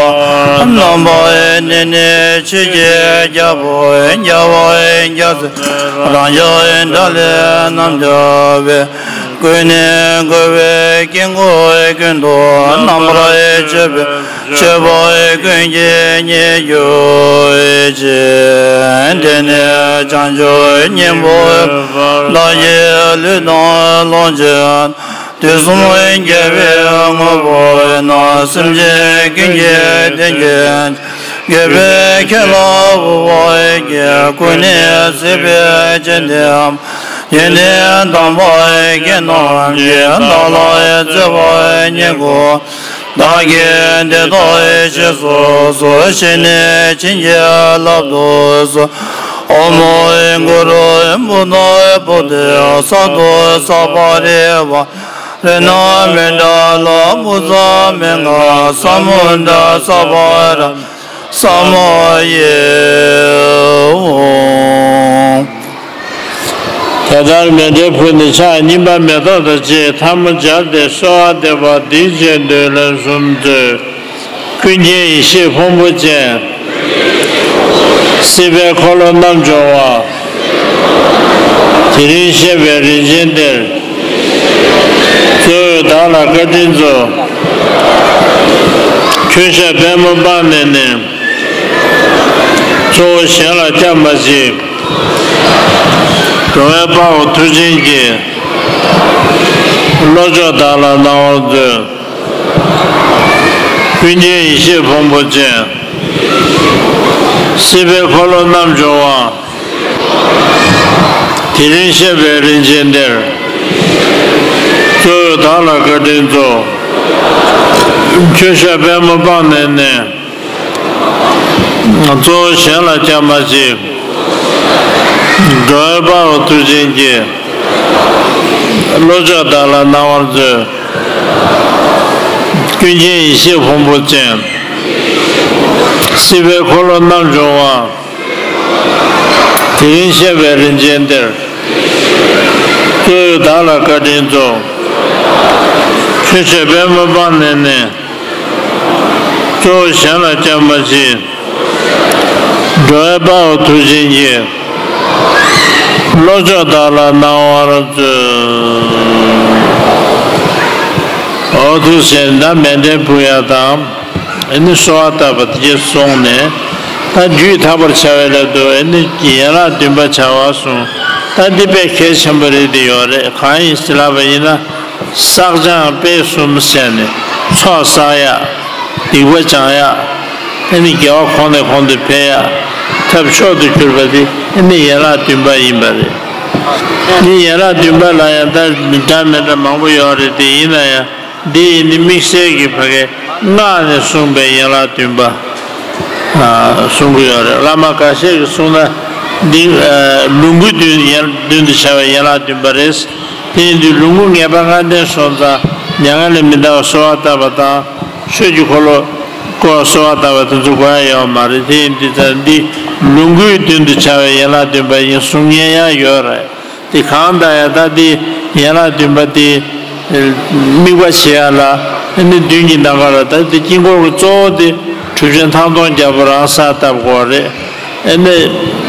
རྣམ་པར་གནོན་ནས་ཆོས་ཀྱི་རྒྱལ་པོ་རྒྱལ་བ་རྒྱལ་སྲས་རང་ཅག་དགྲ་ལས་རྣམ་རྒྱལ་བའི། ཀུན་ནས་བསྐོར་བའི་དཀྱིལ་འཁོར་ཀུན་ཏུ་རྣམ་པར་མཆོད་པའི་མཆོད་པ་ཀུན་གྱི་ཉེར་གྱུར་ཅན། དེ་ནས་བྱང་ཆུབ་སྙིང་པོའི་བདག་གི་ལུས་དང་ལོངས་སྤྱོད་དུས་གསུམ་རྒྱལ་བའི་དངོས་པོ་རྣམས་སེམས་ཅན་ཀུན་གྱི་དོན་གྱི་དགེ་བའི་ཁྱད་ལ་དབུལ་བ་ཡི། ཀུན་ནས་བརྩེགས་པའི་སྤྱན་ལྡན་ཡོན་ཏན་དམ་པ་ཡི། ཁྱེད་རྣམས་ཀྱིས་བདག་ལ་བརྩེ་བ་ཉེར་བསྐུལ། བདག་གིས་དེ་ལྟར་ཤེས་སོ་སོ། ཞེས་ནས་བྱིན་གྱིས་བརླབ་ཏུ་གསོལ། ཨོཾ་གུ་རུ་བུདྡྷ་བོ་དྷི་སཏྭ་སརྦ་རི་ཝཱ། དེ་ན་མི་འདྲ་ལ་བུ་ཚ་མི་ང་ས་མོ་འདྲ་ས་བ་ར་ས་མོ་ཡེ་འོང་། དེ་ལྟར་མཎྜལ་ཕུལ་ནས་ཕྱག་གཉིས་པ་མེ་ཏོག་དང་བཅས་ཐལ་མོ་སྦྱར་ཏེ་གསོལ་བ་འདེབས་པ་འདི་བཞིན་དུ་ལན་གསུམ་མཛོད། ཀུན་མཁྱེན་ཡེ་ཤེས་ཕུང་པོ་ཅན། སྲིད་པའི་འཁོར་ལོ་རྣམ་སྦྱོང་བ། དེ་རིང་གཤེགས་པའི་རིན་ཆེན་གཏེར། གཙོ་བོས་བདག་ལ་བཀའ་དྲིན་སྩོལ། མཁྱེན་བརྩེ་པདྨོ་སྤངས་ནས་ནི། གཙོ་བོ་གཞན་ལ་སྐྱབས་མ་མཆིས། འགྲོ་བའི་དཔའ་བོ་མཐུ་ཆེན་གྱིས། བློ་མཆོག་བདག་ལ་གནང་བར་མཛོད། ཀུན་མཁྱེན་ཡེ་ཤེས་ཕུང་པོ་ཅན། སྲིད་པའི་འཁོར་ལོ་རྣམ་སྦྱོང་བ། དེ་རིང་གཤེགས་པའི་རིན་ཆེན་གཏེར། གཙོ་བོས་བདག་ལ་བཀའ་དྲིན་སྩོལ། མཁྱེན་བརྩེ་པདྨོ་སྤངས་ནས་ནི། གཙོ་བོ་གཞན་ལ་སྐྱབས་མ་མཆིས། འགྲོ་བའི་དཔའ་བོ་མཐུ་ཆེན་གྱིས། བློ་མཆོག་བདག་ལ་གནང་བར་མཛོད། ཀུན་མཁྱེན་ཡེ་ཤེས་ཕུང་པོ་ཅན། སྲིད་པའི་འཁོར་ལོ་རྣམ་སྦྱོང་བ། དེ་རིང་གཤེགས་པའི་རིན་ཆེན་གཏེར། གཙོ་བོས་བདག་ལ་བཀའ་དྲིན་སྩོལ། མཁྱེན་བརྩེ་པདྨོ་སྤངས་ནས་ནི། གཙོ་བོ་གཞན་ལ་སྐྱབས་མ་མཆིས། འགྲོ་བའི་དཔའ་བོ་མཐུ་ཆེན་གྱིས། བློ་མཆོག་བདག་ལ་གནང་བར་མཛོད། འོ་ཐུགས་རྗེ་ཆེ། ད་མཎྜལ་ཕུལ་ཡ་དང་། ཨ་ནི་གསོལ་བ་བཏབ་པ་དེ་གསུངས་ནས། ད་རྒྱུད་ཐར་པར་བྱ་བའི་སླད་དུ་ཨ་ནི་ཡན་ལག་བདུན་པ་བྱ་བ་གསུངས། ད་འདི་དཔེ་གལ་ཆེན་པོ་རེད་དེ་ཡོད་རེད། གང་ཡིན་ཟེར་ལབ་པ་ཡིན་ན། བསགས་སྦྱང་སྤེལ་གསུམ་ཟེར་ནས་ཚོགས་བསགས་ཡ། སྡིག་པ་སྦྱང་ཡ། ཨ་ནི་དགེ་བ་གོང་ནས་གོང་དུ་འཕེལ་ཡ། ཐབས་མཆོག་ཏུ་གྱུར་པ་དེ་ཨ་ནི་ཡན་ལག་བདུན་པ་ཡིན་པ་རེད། འདི་ཡན་ལག་བདུན་པ་ལ་ཡང་ད་འདྲ་མི་འདྲ་མང་པོ་ཡོད་རེད་དེ། ཡིན་ན་ཡང་འདི་ཡིན་ནི་དམིགས་བསལ་གྱི་ཕ་གའི་སྔགས་ནས་གསུངས་པའི་ཡན་ལག་བདུན་པ། ཨ། གསུང་གི་ཡོད་རེད། བླ་མ་འགའ་ཤས་ཀྱིས་གསུངས་ན་འདི། ཨ། ལོངས་སྐུའི་མདུན་ཡན་མདུན་དུ་བྱ་བའི་ཡན་ལག་བདུན་པ་རེད། དེ་ཡིན་དུས་ལོངས་སྐུ་ངེས་པ་ལྔ་ལྡན་སོང་ཙང་མྱ་ངན་ལས་མི་འདའ་བར་གསོལ་བ་བཏབ་པ་དང་། ཆོས་ཀྱི་འཁོར་ལོ་བསྐོར་བར་གསོལ་བ་བཏབ་པ་དེ་ཚོ་དགོས་ཡ་ཡོད་མ་རེད། དེ་ཡིན་དུས་ཙང་འདི་ལོངས་སྐུའི་མདུན་དུ་བྱ་བའི་ཡན་ལག་བདུན་པ་ཡིན་གསུང་མཁན་ཡང་ཡོད་རེད། དེ་གང་ལྟར་ཡང་ད་དེ་ཡན་ལག་བདུན་པ་དེ་དམིགས་པ་བྱེད་ཡ་ལ། ཨ་ནི་མདུན་གྱི་ནམ་མཁའ་ལ་ད་དེ་དཀྱིལ་འཁོར་གྱི་གཙོ་བོ་དེ་གྲུབ་ཆེན་ཐང་སྟོང་རྒྱལ་པོ་རང་ས་བཏབ་དགོས་རེད། ཨ་ནི་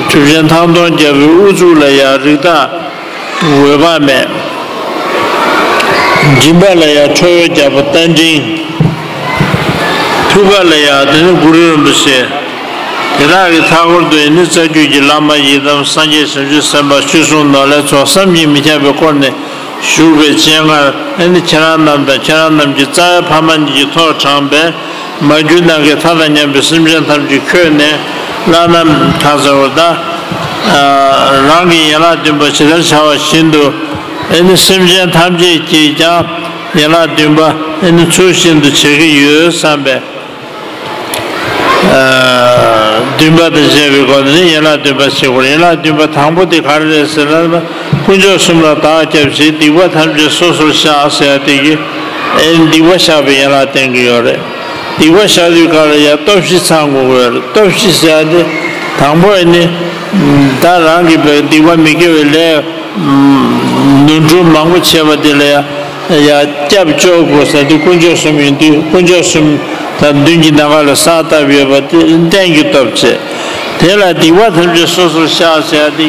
གྲུབ་ཆེན་ཐང་སྟོང་རྒྱལ་པོའི་དབུ་གཙུག་ལ་ཡང་རིགས་བདག་འོད་དཔག་མེད། མགྲིན་པ་ལ་ཡང་ཁྲོ་བོའི་རྒྱལ་པོ་རྟ་མགྲིན། ཐུགས་ཀ་ལ་ཡང་དེ་ནི་གུ་རུ་རིན་པོ་ཆེ། དེ་དག་གི་མཐའ་སྐོར་དུ་ཨ་ནི་རྩ་རྒྱུད་ཀྱི་བླ་མ་ཡི་དམ་སངས་རྒྱས་བྱང་ཆུབ་སེམས་དཔའ་ཆོས་སྲུང་ནོར་ལྷའི་ཚོགས་བསམ་གྱིས་མི་ཁྱབ་པས་བསྐོར་ནས་བཞུགས་པའི་སྤྱན་སྔར། ཨ་ནི་ཁྱེད་རང་རྣམས་དང་ཁྱེད་རང་རྣམས་ཀྱི་རྩ་བའི་ཕ་མ་གཉིས་ཀྱིས་ཐོག་དྲངས་པའི་མ་གྱུར་ནམ་མཁའི་མཐའ་དང་མཉམ་པའི་སེམས་ཅན་ཐམས་ཅད་འཁོད་ནས། བླ་ན་མ་ཐར་ཟེར་བ་དང་། རང་གི་ཡན་ལག་བདུན་པ་ཇི་ལྟར་བྱ་བ་བཞིན་དུ། ཨ་ནི་སེམས་ཅན་ཐམས་ཅད་ཀྱིས་ཀྱང་ཡན་ལག་བདུན་པ་ཨ་ནི་ཚུལ་བཞིན་དུ་བྱེད་ཀྱི་ཡོད་བསམ་པས། ཨ། བདུན་པ་དང་བཅས་པའི་སྒོ་ནས་ནི་ཡན་ལག་བདུན་པ་ཞིག་གོ། ཡན་ལག་བདུན་པ་དང་པོ་དེ་ག་རེ་རེད་ཟེར་ན། དཀོན་མཆོག་གསུམ་ལ་བདག་སྐྱབས་མཆི། སྡིག་པ་ཐམས་ཅད་སོ་སོར་བཤགས་ཟེར་ཡ་དེ་གི། ཨེ། སྡིག་པ་བཤགས་པའི་ཡན་ལག་བསྟན་གྱི་ཡོད་རེད། སྡིག་པ་བཤགས་དུས་སྐབས་ལ་ཡང་སྟོབས་བཞི་ཚང་དགོས་ཀྱི་ཡོད་རེད། སྟོབས་བཞི་ཟེར་ཡ་དེ་དང་པོ་ཨེ་ནི། ད་རང་གི་སྡིག་པ་མི་དགེ་བའི་ལས། ནོར་འཁྲུལ་མང་པོ་བྱས་པ་དེ་ལ་ཡང་སྐྱབས་བཅོལ་དགོས་ཟེར་དུས་དཀོན་མཆོག་གསུམ་ཡིན་དུས། དཀོན་མཆོག་གསུམ་དང་མདུན་གྱི་ནམ་མཁའ་ལ་ས་བཏབ་ཡོད་པ་དེ་རྟེན་གྱི་སྟོབས་བྱས། དེ་ལ་སྡིག་པ་ཐམས་ཅད་སོ་སོར་བཤགས་ཟེར་ཡ་དེ་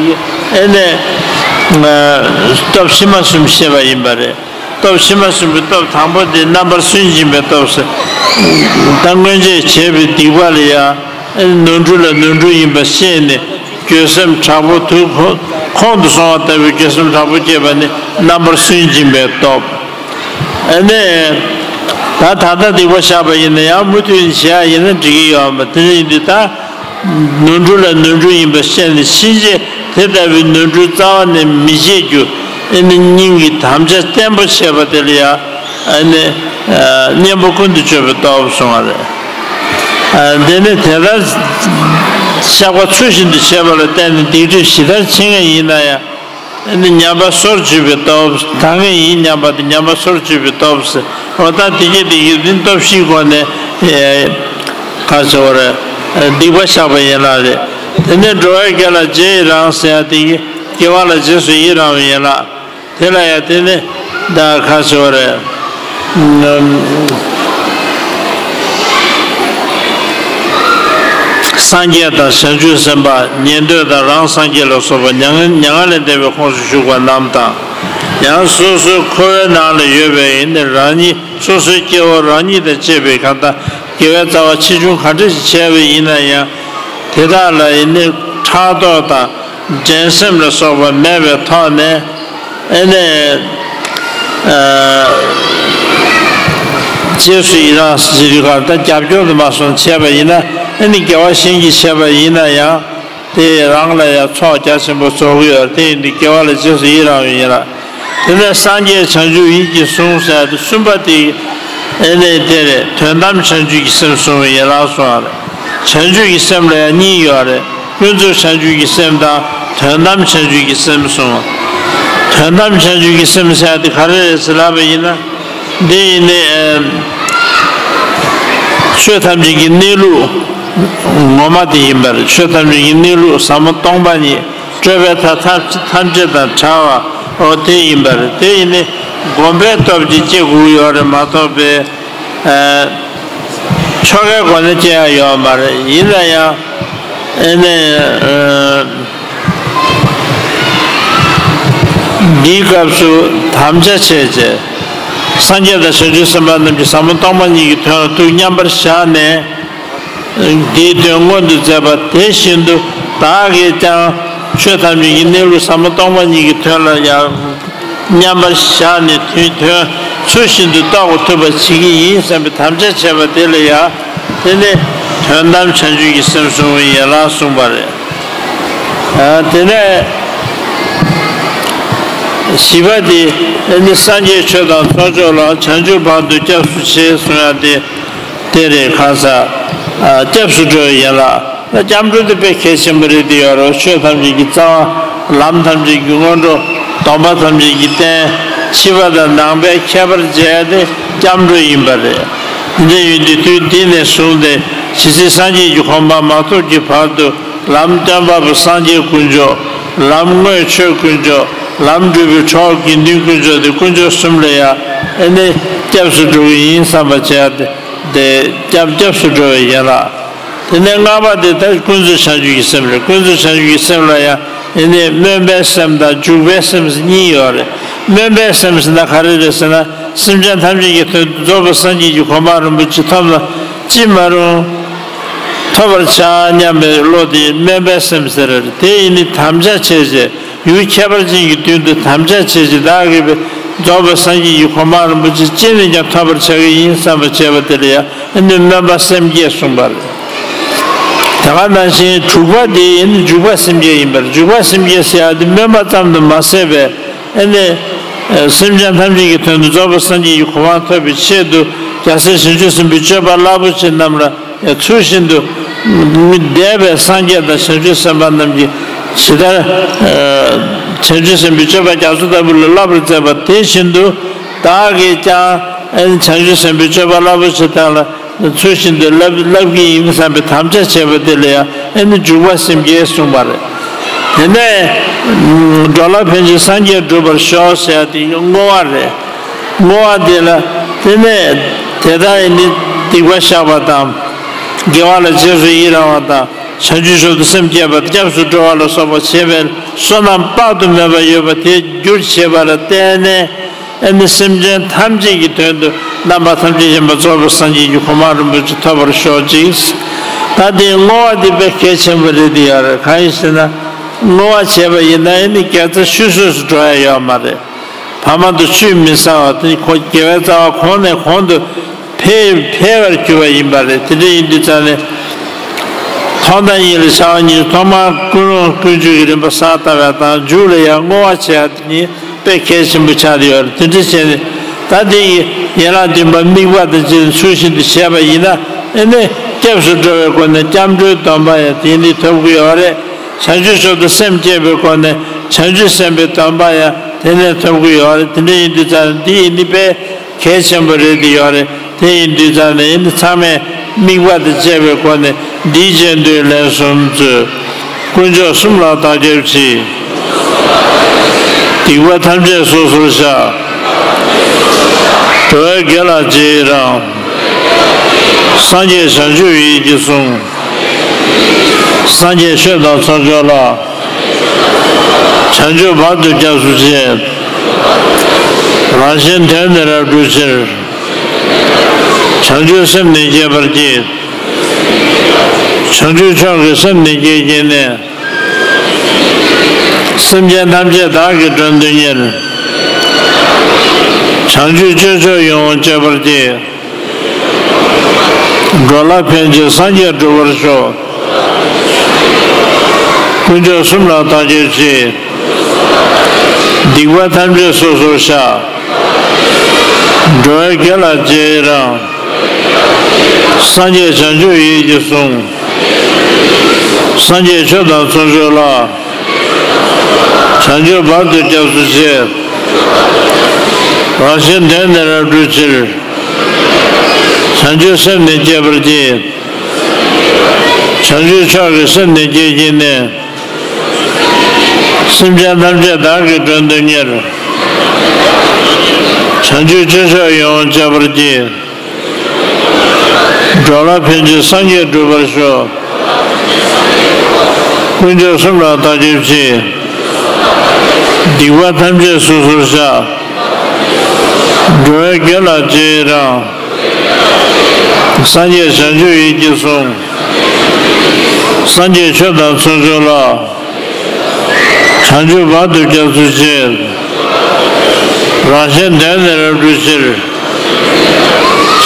ཨེ་ནས་སྟོབས་ཕྱི་མ་གསུམ་བཤད་པ་ཡིན་པ་རེད། སྟོབས་ཕྱི་མ་གསུམ་པའི་སྟོབས་དང་པོ་དེ་རྣམ་པར་སུན་འབྱིན་པའི་སྟོབས་ཟེར། ད་སྔོན་ཆད་བྱས་པའི་སྡིག་པ་ལ་ཡང་ནོར་འཁྲུལ་ལ་ནོར་འཁྲུལ་ཡིན་པ་ཤེས་ནས། འགྱོད་སེམས་དྲག་པོ་དུས་ཁོང་དུ་སོང་བ་ལྟ་བུའི་འགྱོད་སེམས་དྲག་པོ་སྐྱེས་པ་ནི་རྣམ་པར་སུན་འབྱིན་པའི་སྟོབས། ཨ་ནི། ད་ད་ལྟ་སྡིག་པ་བཤགས་པ་ཡིན་ན་ཡང་མུ་མཐུད་ནས་བྱེད་ཡ་ཡིན་ན་འགྲིག་གི་ཡོད་མ། དེ་འདྲ་ཡིན་དུས་ད། ནོར་འཁྲུལ་ལ་ནོར་འཁྲུལ་ཡིན་པ་ཤེས་ནས་ཕྱིན་ཆད་དེ་ལྟ་བུའི་ནོར་འཁྲུལ་རྩ་བ་ནས་མི་བྱེད་རྒྱུ། ཨ་ནི་སྙིང་གི་དམ་བཅའ་བརྟན་པོ་བྱས་པ་དེ་ལ་ཡང་། ཨ་ནི། ཨ། གཉེན་པོ་ཀུན་ཏུ་སྤྱོད་པའི་སྟོབས་གསུང་བ་རེད། ཨ། འདི་ནི་དེ་ལྟར་བཤགས་པ་ཚུལ་བཞིན་དུ་བྱས་པ་ལ་བརྟེན་ནས་སྡིག་སྒྲིབ་ཇི་ལྟར་ཕྱིན་ངེས་ཡིན་ན་ཡང་། ཨ་ནི་ཉམས་པ་སོར་ཆུད་པའི་སྟོབས། ད་ངས་ཡིན་སྙམ་པ་དེ་ཉམས་པ་སོར་ཆུད་པའི་སྟོབས་ཟེར། འོ་ད་དེ་གྱད་དེ་ཡིན་ནི་སྟོབས་བཞིའི་སྒོ་ནས་ཨེ་ག་ཟེར་བ་རེད། ཨ་སྡིག་པ་བཤགས་པ་ཡན་ལག་རེད། དེ་ནས་འགྲོ་བའི་དགེ་ལ་རྗེས་ཡི་རང་ཟེར་ཡ་དེ་གི་དགེ་བ་ལ་རྗེས་སུ་ཡི་རང་བའི་ཡན་ལག་དེ་ལ་ཡང་དེ་ནི་ད་ག་ཟེར་བ་རེད། སངས་རྒྱས་དང་བྱང་ཆུབ་སེམས་དཔའ་ཉན་ཐོས་དང་རང་སངས་རྒྱས་ལ་སོགས་པ་མྱ་ངན་མྱ་ངན་ལས་འདས་པའི་ཁོངས་སུ་ཞུགས་པ་རྣམས་དང་། ཡང་སོ་སོའི་འཁོར་བའི་ནང་ལ་ཡོད་པའི་ཡིན་ནི་རང་ཉིད་སོ་སོའི་སྐྱེ་བོ་རང་ཉིད་དང་བཅས་པའི་གང་ལྟར་དགེ་བའི་རྩ་བ་ཆེ་ཆུང་གང་འདྲ་ཞིག་བྱས་པ་ཡིན་ན་ཡང་དེ་དག་ལ་ཡིན་ནི་ཕྲག་དོག་དང་། འགྲན་སེམས་ལ་སོགས་པ་མེད་པའི་ཐོག་ནས་ཨེ་ནས་ཨ་རྗེས་སུ་ཡི་རང་ཟེར་དུས་ག་ད་རྒྱབ་སྐྱོར་དུ་མ་སོང་བྱས་པ་ཡིན་ན། ཨེ་ནི་དགེ་བ་གཞན་གྱིས་བྱས་པ་ཡིན་ན་ཡང་དེ་རང་ལ་ཡང་ཚོགས་རྒྱ་ཆེན་པོ་རྫོགས་ཀྱི་ཡོད། དེ་ཡིན་དུས་དགེ་བ་ལ་རྗེས་སུ་ཡི་རང་བའི་ཡིན་ལ། དེ་ནས་སངས་རྒྱས་བྱང་ཆུབ་ཡིད་ཀྱིས་བཟུང་ཟེར་དུས་གསུམ་པ་དེ་ཨེ་ནས་དེ་རེད། དོན་དམ་བྱང་ཆུབ་ཀྱི་སེམས་བཟུང་བའི་ཡན་ལག་གསུངས་པ་རེད། བྱང་ཆུབ་ཀྱི་སེམས་ལ་ཡང་གཉིས་ཡོད་རེད། ཀུན་རྫོབ་བྱང་ཆུབ་ཀྱི་སེམས་དང་དོན་དམ་བྱང་ཆུབ་ཀྱི་སེམས་གསུངས། དོན་དམ་བྱང་ཆུབ་ཀྱི་སེམས་ཟེར་ཡ་དེ་ག་རེ་རེད་ཟེར་ལབ་པ་ཡིན་ན། འདི་ཡིན་ནི་ཨེམ། ཆོས་ཐམས་ཅད་ཀྱི་གནས་ལུགས་ངོ་མ་དེ་ཡིན་པ་རེད། ཆོས་ཐམས་ཅད་ཀྱི་གནས་ལུགས་ཟབ་མོ་སྟོང་པ་ཉིད་སྤྲོས་པའི་མཐའ་ཐམས་ཐམས་ཅད་དང་བྲལ་བ་འོ་དེ་ཡིན་པ་རེད། དེ་ཡིན་ནི་སྒོམ་པའི་སྟོབས་ཀྱིས་སྐྱེ་དགོས་ཀྱི་ཡོད་རེད་མ་གཏོགས་པའི། ཆོ་གའི་སྒོ་ནས་སྐྱེ་ཡ་ཡོད་མ་རེད། ཡིན་ན་ཡང་ཨེ་ནས་འདིའི་སྐབས་སུ་དམ་བཅའ་བྱས་རྗེས་སངས་རྒྱས་དང་བྱང་ཆུབ་སེམས་དཔའ་རྣམས་ཀྱིས་ཟབ་མོ་སྟོང་པ་ཉིད་ཀྱི་དོན་ལ་ཐུགས་མཉམ་པར་བཞག་ནས། འདིའི་དོན་མངོན་དུ་མཛད་པ་དེ་བཞིན་དུ་བདག་གིས་ཀྱང་ཆོས་ཐམས་ཅད་ཀྱི་གནས་ལུགས་ཟབ་མོ་སྟོང་པ་ཉིད་ཀྱི་དོན་ལ་ཡང་མཉམ་པར་བཞག་ནས་དོན་དོན་ཚུལ་བཞིན་དུ་རྟོགས་པར་ཐུབ་པ་བྱེད་ཀྱི་ཡིན་བསམ་པའི་དམ་བཅའ་བྱས་པ་དེ་ལ་ཡང་དེ་ནི་དོན་དམ་བྱང་ཆུབ་ཀྱི་སེམས་བཟུང་བའི་ཡན་ལག་གསུངས་པ་རེད། དེ་ནས་བཞི་པ་དེ་ནི་སངས་རྒྱས་ཆོས་དང་ཚོགས་མཆོག་ལ་བྱང་ཆུབ་བར་དུ་སྐྱབས་སུ་མཆི་གསུང་ཡ་དེ། དེ་རེད། གང་ཟག་སྐྱབས་སུ་འགྲོ་བའི་ཡན་ལག་སྐྱབས་འགྲོ་དེ་དཔེ་གལ་ཆེན་པོ་རེད། དེ་ཡོད་རེད། ཆོས་ཐམས་ཅད་ཀྱི་རྩ་བ། ལམ་ཐམས་ཅད་ཀྱི་སྔོན་འགྲོ། སྡོམ་པ་ཐམས་ཅད་ཀྱི་རྟེན། ཕྱི་པ་དང་ནང་པའི་ཁྱད་པར་འབྱེད་དེ་སྐྱབས་འགྲོ་ཡིན་པ་རེད། དེ་འདྲ་ཡིན་དུས་དུས་འདི་ནས་བཟུང་སྟེ་ཇི་སྲིད་སངས་རྒྱས་ཀྱི་གོ་འཕང་མ་ཐོབ་ཀྱི་བར་དུ་ལམ་སྟོན་པ་པོ་སངས་རྒྱས་དཀོན་མཆོག་ལམ་དངོས་ཆོས་དཀོན་མཆོག་ལམ་སྒྲུབ་པའི་གྲོགས་དགེ་འདུན་དཀོན་མཆོག་དེ་དཀོན་མཆོག་གསུམ་ལ་ཡང་ཨེ་ནས་སྐྱབས་སུ་འགྲོ་གི་ཡིན་བསམ་པ་བྱས་ཏེ། དེ་སྐྱབས་སྐྱབས་སུ་འགྲོ་བའི་ཡན་ལག་དེ་ནས་ལྔ་པ་དེ་ད་ཀུན་རྫོབ་བྱང་ཆུབ་ཀྱི་སེམས་རེད། ཀུན་རྫོབ་བྱང་ཆུབ་ཀྱི་སེམས་ལ་ཡང་ཡིན་ནས་སྨོན་པའི་སེམས་དང་འཇུག་པའི་སེམས་གཉིས་ཡོད་རེད། སྨོན་པའི་སེམས་ཟེར་ན་ག་རེ་རེད་ཟེར་ན། སེམས་ཅན་ཐམས་ཅད་ཀྱི་དོན་དུ་རྫོགས་པའི་སངས་རྒྱས་ཀྱི་གོ་འཕང་རིན་པོ་ཆེ་ཐོབ་ན་ཅི་མ་རུང་ཐོབ་པར་བྱ་སྙམ་པའི་བློ་དེ་སྨོན་པའི་སེམས་ཟེར། དེ་ཡིན་ནི་དམ་བཅའ་བྱས་རྗེས། ཡུལ་ཁྱད་པར་ཅན་གྱི་དོན་དུ་དམ་བཅའ་བྱས་ཀྱི་བདག་གིས་རྫོགས་པའི་སངས་རྒྱས་ཀྱི་གོ་འཕང་རིན་པོ་ཆེ་ཅི་ནས་ཀྱང་ཐོབ་པར་བྱ་གི་ཡིན་བསམ་པ་བྱས་པ་དེ་ལ་ཡང་ཨ་ནི་སྨོན་པ་སེམས་བསྐྱེད་གསུངས་པ་རེད། དེ་ག་ནང་བཞིན་དྲུག་པ་དེ་ཨ་ནི་འཇུག་པ་སེམས་བསྐྱེད་ཡིན་པར། འཇུག་པ་སེམས་བསྐྱེད་ཟེར་ཡ་དེ་སྨོན་པ་ཙམ་དུ་མ་ཟད་པའི་ཨ་ནི་སེམས་ཅན་ཐམས་ཅད་ཀྱི་དོན་དུ་རྫོགས་པའི་སངས་རྒྱས་ཀྱི་གོ་འཕང་ཐོབ་པའི་ཆེད་དུ་རྒྱལ་སྲས་བྱང་ཆུབ་སེམས་དཔའི་སྤྱོད་པ་རླབས་པོ་ཆེ་རྣམས་ལ། ཚུལ་བཞིན་དུ་མི་འདས་པའི་སངས་རྒྱས་དང་བྱང་ཆུབ་སེམས་དཔའ་རྣམས་ཀྱིས་ཇི་ལྟར་བྱང་ཆུབ་སེམས་དཔའི་སྤྱོད་པ་རྒྱ་མཚོ་ལྟ་བུ་ལ་བསླབ་པར་མཛད་པ་དེ་བཞིན་དུ་བདག་གིས་ཀྱང་བྱང་ཆུབ་སེམས་དཔའི་སྤྱོད་པ་རླབས་པོ་ཆེ་དག་ལ་ཚུལ་བཞིན་དུ་བསླབ་བསླབ་ཀྱི་ཡིན་བསམ་པའི་དམ་བཅའ་བྱས་པ་དེ་ལ་ཡང་འཇུག་པ་སེམས་བསྐྱེད་གསུངས་པ་རེད། དེ་ནས་འགྲོ་ལ་ཕན་ཕྱིར་སངས་རྒྱས་འགྲུབ་པར་ཤོག་ཟེར་ཡ་དེ་བསྔོ་བ་རེད། བསྔོ་བ་དེ་ལ་དེ་ནས་དེ་དག་ཡིན་ནི་སྡིག་པ་བཤགས་པ་དང་། དགེ་བ་ལ་རྗེས་སུ་ཡི་རང་བ་དང་། བྱང་ཆུབ་མཆོག་ཏུ་སེམས་བསྐྱེད་པ། སྐྱབས་སུ་འགྲོ་བ་ལ་སོགས་པ་བྱེད་པའི་བསོད་ནམས་དཔག་ཏུ་མེད་པ་ཡོད་པ་དེ་རྒྱུར་བྱེད་པ་ལ་བརྟེན་ནས་ཨ་ནི་སེམས་ཅན་ཐམས་ཅད་ཀྱི་དོན་དུ་རྣམ་པ་ཐམས་ཅད་མཁྱེན་པ་རྫོགས་པའི་སངས་རྒྱས་ཀྱི་གོ་འཕང་རིན་པོ་ཆེ་ཐོབ་པར་ཤོག་ཅིག་ད་དེ་བསྔོ་བ་དེ་དཔེ་གལ་ཆེན་པོ་རེད་དེ་ཡོད་རེད། གང་ཡིན་ཟེར་ན་བསྔོ་བ་བྱས་པ་ཡིན་ན་ཨ་ནི་དགེ་རྩ་ཆུད་ཟོས་སུ་འགྲོ་ཡ་ཡོད་མ་རེད། བར་མ་དུ་ཆུད་མི་ཟ་བ་དེ་ཁོ་དགེ་བའི་རྩ་བ་གོང་ནས་གོང་དུ་འཕེལ་འཕེལ་བར་གྱུར་པ་ཡིན་པ་རེད། དེ་འདྲ་ཡིན་དུས་ཙང་ནས་ཐོག་མཐའ་གཉིས་ལ་བྱ་བ་གཉིས། ཐོག་མར་ཀུན་སློང་ཀུན་སྤྱོད་ཀྱི་རིམ་པ་གསལ་བཏབ་པ་དང་མཇུག་ལ་ཡང་བསྔོ་བ་བྱེད་ཡ་དེ་ནི་དཔེ་གལ་ཆེན་པོ་ཆགས་ཏེ་ཡོད་རེད། དེ་འདྲ་བྱས་ནས་ད་དེ་ཡི་ཡན་ལག་བདུན་པ་དམིགས་པ་དང་བཅས་ཚུལ་བཞིན་དུ་བྱས་པ་ཡིན་ན་ཨེ་ནས་སྐྱབས་སུ་འགྲོ་བའི་སྒོ་ནས་སྐྱབས་འགྲོའི་སྡོམ་པ་ཡང་དེ་ནི་ཐོབ་ཀྱི་ཡོད་རེད། བྱང་ཆུབ་མཆོག་ཏུ་སེམས་བསྐྱེད་པའི་སྒོ་ནས་ བྱང་ཆུབ་སེམས་དཔའི་སྡོམ་པ་ཡང་དེ་ནས་ཐོབ་ཀྱི་ཡོད་རེད། དེ་འདྲ་ཡིན་དུས་ཙང་ནས་འདི་ཡིན་ནི་དཔེ་གལ་ཆེན་པོ་རེད་དེ་ཡོད་རེད། དེ་ཡིན་དུས་ཙང་ནས་ཡིན་ན་ཚང་མས་དམིགས་པ་དང་བཅས་པའི་སྒོ་ནས་འདིའི་རྗེས་ཟློས་ལན་གསུམ་མཛོད། དཀོན་མཆོག་གསུམ་ལ་བདག་སྐྱབས་མཆི། སྡིག་པ་ཐམས་ཅད་སོ་སོར་བཤགས། འགྲོ་བའི་དགེ་ལ་རྗེས་ཡི་རང་། སངས་རྒྱས་བྱང་ཆུབ་ཡིད་ཀྱིས་བཟུང་། སངས་རྒྱས་ཆོས་དང་ཚོགས་མཆོག་ལ། བྱང་ཆུབ་བར་དུ་སྐྱབས་སུ་མཆི། རང་གཞན་དོན་ནི་རབ་བསྒྲུབ་ཕྱིར། བྱང་ཆུབ་སེམས་ནི་བསྐྱེད་པར་བགྱི། བྱང་ཆུབ་མཆོག་གི་སེམས་ནི་བསྐྱེད་བགྱིས་ནས། སེམས་ཅན་ཐམས་ཅད་བདག་གིས་མགྲོན་དུ་གཉེར། བྱང་ཆུབ་སྤྱོད་མཆོག་ཡིད་འོང་སྤྱད་པར་བགྱི། འགྲོ་ལ་ཕན་ཕྱིར་སངས་རྒྱས་འགྲུབ་པར་ཤོག། དཀོན་མཆོག་གསུམ་ལ་བདག་སྐྱབས་མཆི། སྡིག་པ་ཐམས་ཅད་སོ་སོར་བཤགས། འགྲོ་བའི་དགེ་ལ་རྗེས་ཡི་རང་། སངས་རྒྱས་བྱང་ཆུབ་ཡིད་ཀྱིས་བཟུང་། སངས་རྒྱས་ཆོས་དང་ཚོགས་མཆོག་ལ། བྱང་ཆུབ་བར་དུ་སྐྱབས་སུ་མཆི། རང་གཞན་དོན་ནི་རབ་བསྒྲུབ་ཕྱིར། བྱང་ཆུབ་སེམས་ནི་བསྐྱེད་པར་བགྱི། བྱང་ཆུབ་མཆོག་གི་སེམས་ནི་བསྐྱེད་བགྱིས་ནས། སེམས་ཅན་ཐམས་ཅད་བདག་གིས་མགྲོན་དུ་གཉེར། བྱང་ཆུབ་སྤྱོད་མཆོག་ཡིད་འོང་སྤྱད་པར་བགྱི། འགྲོ་ལ་ཕན་ཕྱིར་སངས་རྒྱས་འགྲུབ་པར་ཤོག། དཀོན་མཆོག་གསུམ་ལ་བདག་སྐྱབས་མཆི། སྡིག་པ་ཐམས་ཅད་སོ་སོར་བཤགས། འགྲོ་བའི་དགེ་ལ་རྗེས་ཡི་རང་། སངས་རྒྱས་བྱང་ཆུབ་ཡིད་ཀྱིས་བཟུང་། སངས་རྒྱས་ཆོས་དང་ཚོགས་མཆོག་ལ། བྱང་ཆུབ་བར་དུ་སྐྱབས་སུ་མཆི། རང་གཞན་དོན་ནི་རབ་བསྒྲུབ་ཕྱིར།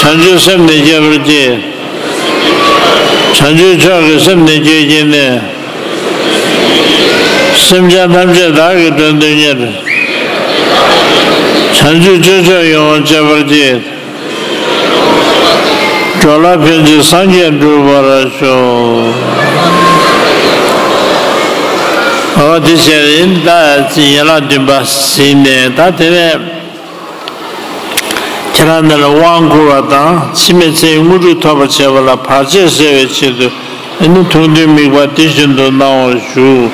བྱང་ཆུབ་སེམས་ནི་བསྐྱེད་པར་བགྱི། བྱང་ཆུབ་མཆོག་གི་སེམས་ནི་བསྐྱེད་བགྱིས་ནས། སེམས་ཅན་ཐམས་ཅད་བདག་གིས་མགྲོན་དུ་གཉེར། བྱང་ཆུབ་སྤྱོད་མཆོག་ཡིད་འོང་སྤྱད་པར་བགྱི། འགྲོ་ལ་ཕན་ཕྱིར་སངས་རྒྱས་འགྲུབ་པར་ཤོག། འོ་དེ་བྱས་ནས་ད་ཡན་ལག་བདུན་པ་ཟིན་ནས། ད་དེ་ནས་ཁྱེད་རང་རྣམས་ལ་དབང་བསྐུར་བ་དང་། འཆི་མེད་ཚེ་ཡི་དངོས་གྲུབ་ཐོབ་པར་བྱེད་པ་ལ་བར་ཆད་སེལ་བའི་ཆེད་དུ། ཨ་ནི་ཐུགས་འདུན་དམིགས་པ་དེ་བཞིན་དུ་གནང་བར་ཞུ།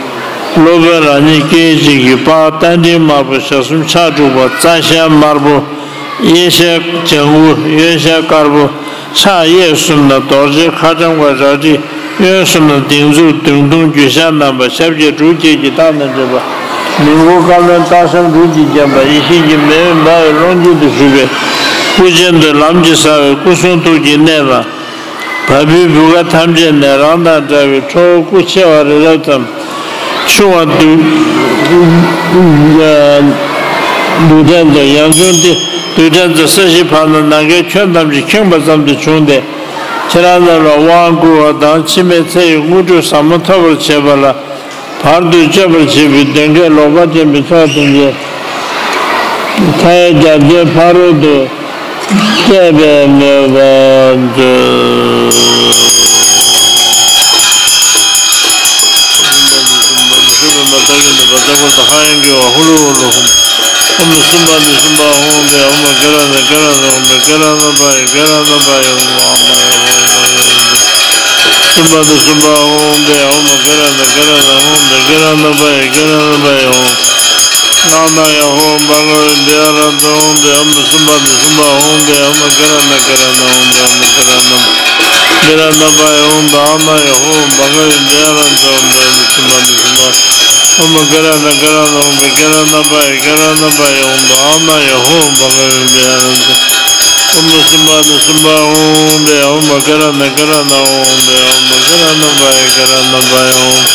སློབ་དཔོན་རང་ཉིད་སྐད་ཅིག་གིས་དཔལ་རྟ་མགྲིན་དམར་པོ་ཞལ་གསུམ་ཕྱག་དྲུག་པ་རྩ་ཤེ་དམར་པོ། གཡས་ཞལ་ལྗང་གུ། གཡོན་ཞལ་དཀར་པོ། ཕྱག་གཡས་གསུམ་ན་རྡོ་རྗེ་ཁ་འཆམ་དཀར་རལ་གྲི། གཡོན་གསུམ་ན་སྡིགས་མཛུབ་མདུང་ཐུང་རྒྱུ་ཞགས་བསྣམས་པ། ཞབས་ཀྱི་འབྲུ་བརྒྱད་ཀྱི་རྟགས་དང་འབྲེལ་བ། མི་མགོ་བཀའ་བློན་སྟག་ཤམ་འབྲུག་གིས་བརྒྱན་པ། ཡེ་ཤེས་ཀྱི་མེ་འོད་འབར་བའི་ཀློང་དཀྱིལ་དུ་བཞུགས་པའི་སྐུ་ཅན་དུ་ལམ་གྱིས་བཟའ་བའི་སྐུ་གསུང་ཐུགས་ཀྱི་གནས་དང་། བ་སྤུའི་བུ་ག་ཐམས་ཅད་ནས་རང་དང་འདྲ་བའི་ཁྲོ་བོ་སྐུ་མཆེ་བ་རི་རབ་ཙམ། ཆུ་བ་རྡུལ་ཕྲན་ཙམ། ཡང་ཚུལ་འདི་རྡུལ་ཕྲན་ཙམ་ས་གཞིའི་བར་ན་ནམ་མཁའི་ཁྱོན་ཐམས་ཅད་ཁེངས་པ་ཙམ་དུ་བྱུང་སྟེ། ཁྱེད་རང་རྣམས་ལ་དབང་བསྐུར་བ་དང་། འཆི་མེད་ཚེ་ཡི་དངོས་གྲུབ་ཟབ་མོ་ཐོབ་པར་བྱེད་པ་ལ། བར་དུ་གཅོད་པར་བྱེད་པའི་གདོན་བགེགས་ལོག་པར་འདྲེན་པའི་ཚོགས་ཐམས་ཅད། མཐའ་ཡས་རྒྱ་མཚོའི་ཕ་རོལ་ཏུ་བསྐྲད་པའི་མོས་པ་མཛོད། གསུམ་པ་དང་གསུམ་པ་འོང་སྟེ། ཨོཾ་ག་ར་ན་ག་ར་ན་འོང་སྟེ། ག་ར་ན་ག་ར་ན་འོང་སྟེ། ག་ར་ན་པ་ཡི་ག་ར་ན་པ་ཡི་འོང་། ཨ་ན་ཡ་ཧོ་བྷ་ག་ཝེ་བི་ཨ་ར་ཏ་འོང་སྟེ། ཨོཾ་གསུམ་པ་དང་གསུམ་པ་འོང་སྟེ། ཨོཾ་ག་ར་ན་ག་ར་ན་འོང་སྟེ། ཨོཾ་ག་ར་ན་པ་ཡི་འོང་སྟེ། ཨ་ན་ཡ་ཧོ་བྷ་ག་ཝེ་བི་ཨ་ར་ཏ་འོང་སྟེ། ཨོཾ་གསུམ་པ་དང་གསུམ་པ། ཨོཾ་ག་ར་ན་ག་ར་ན་འོང་སྟེ། ག་ར་ན་པ་ཡི་ག་ར་ན་པ་ཡི་འོང་སྟེ། ཨ་ན་ཡ་ཧོ་བྷ་ག་ཝེ་བི་ཨ་ར་ཏ། ཨོཾ་གསུམ་པ་ནས་གསུམ་པ་འོང་སྟེ། ཨོཾ་ག་ར་ན་ག་ར་ན་འོང་སྟེ། ཨོཾ་ག་ར་ན་པ་ཡི་ག་ར་ན་པ་ཡི་འོང་།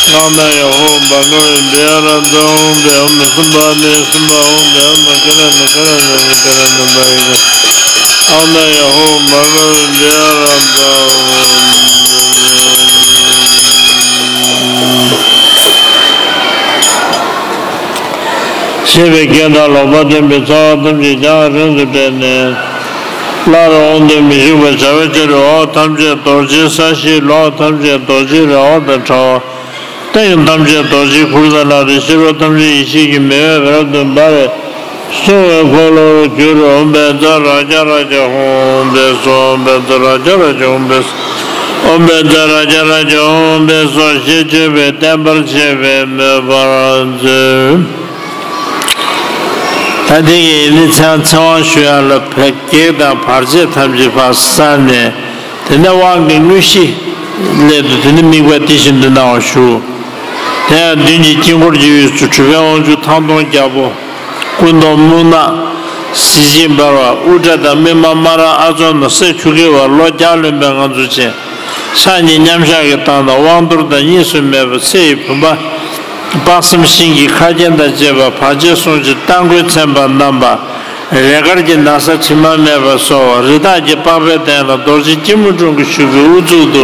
ཨ་ན་ཡ་ཧོ་བྷ་ག་ཝེ་བི་ཨ་ར་ཏ་འོང་སྟེ། ཨོཾ་གསུམ་པ་ནས་གསུམ་པ་འོང་སྟེ། ཨོཾ་ག་ར་ན་ག་ར་ན་ག་ར་ན་པ་ཡི་ག། ཨ་ན་ཡ་ཧོ་བྷ་ག་ཝེ་བི་ཨ་ར་ཏ་འོང་། ཞེས་པའི་རྐྱེན་དང་ལོག་པར་འདྲེན་པའི་ཚོགས་ཐམས་ཅད་ཀྱང་རིམ་དུ་བསྒྲལ་ནས། སླར་འོང་དུ་མི་འཇུག་པར་བྱ་བའི་ཕྱིར། འོག་ཐམས་ཅད་རྡོ་རྗེའི་ས་གཞི། ལོགས་ཐམས་ཅད་རྡོ་རྗེའི་ར་བ་དང་ཕྲ་བ། ཡུམ་ཐམས་ཅད་རྡོ་རྗེའི་གུར་དུ་ལྷགས་ཏེ། ཤེས་རབ་ཐམས་ཅད་ཡེ་ཤེས་ཀྱི་མེ་འོད་རབ་ཏུ་འབར་བའི་སྲུང་བའི་འཁོར་ལོར་གྱུར། ཨོཾ་བཛྲ་རཀྵ་རཀྵ་ཧཱུྃ་བཛྲ་སྭཱ་ཧཱ། ཨོཾ་བཛྲ་རཀྵ་རཀྵ་ཧཱུྃ་བཛྲ་སྭཱ་ཧཱ། ཨོཾ་བཛྲ་རཀྵ་རཀྵ་ཧཱུྃ་བཛྲ་སྭཱ་ཧཱ། ཞེས་མཆོད་པས་བརྟན་པར་བཅས་པའི་མོས་པར་མཛོད། ད་དེ་ཡི་ནི་ཚེ་ཚེ་དབང་ཞུ་ཡ་ལ་བགེགས་དང་བར་ཆད་ཐམས་ཅད་ཕར་བསལ་ནས། དེ་ནས་དབང་གི་དངོས་གཞི་སླད་དུ་དེ་ནི་དམིགས་པ་འདི་བཞིན་དུ་གནང་བ་ཞུ། དེ་ཡང་མདུན་གྱི་དཀྱིལ་འཁོར་གྱི་དབུས་སུ་གྲུབ་པའི་དབང་ཕྱུག་ཐང་སྟོང་རྒྱལ་པོ། སྐུ་མདོག་སྨུག་ནག། གཟི་བརྗིད་འབར་བ། དབུ་སྐྲ་དང་སྨིན་མ་དམར་ཨ་ཚོ་ནག་སེར་ཆུ་སྐྱེས་པ། ལོ་བརྒྱ་ལོན་པའི་ངང་ཚུལ་ཅན། ཕྱག་གཉིས་མཉམ་བཞག་གི་སྟངས་དང་། དབང་གཏོར་དང་གཉིས་སུ་མེད་པ། ཚེ་ཡི་བུམ་པ། དཔག་བསམ་ཤིང་གི་ཁ་རྒྱན་དང་བཅས་པ། བར་ཆད་སྲུང་ཕྱིར་རྟ་མགོས་མཚན་པ་བསྣམས་པ། རས་དཀར་གྱི་ན་བཟའ་དྲི་མ་མེད་པ་སོགས་རི་དྭགས་ཀྱི་པགས་པའི་སྟེང་ལ་རྡོ་རྗེ་སྐྱིལ་མོ་ཀྲུང་གིས་བཞུགས་པའི་དབུ་གཙུག་ཏུ།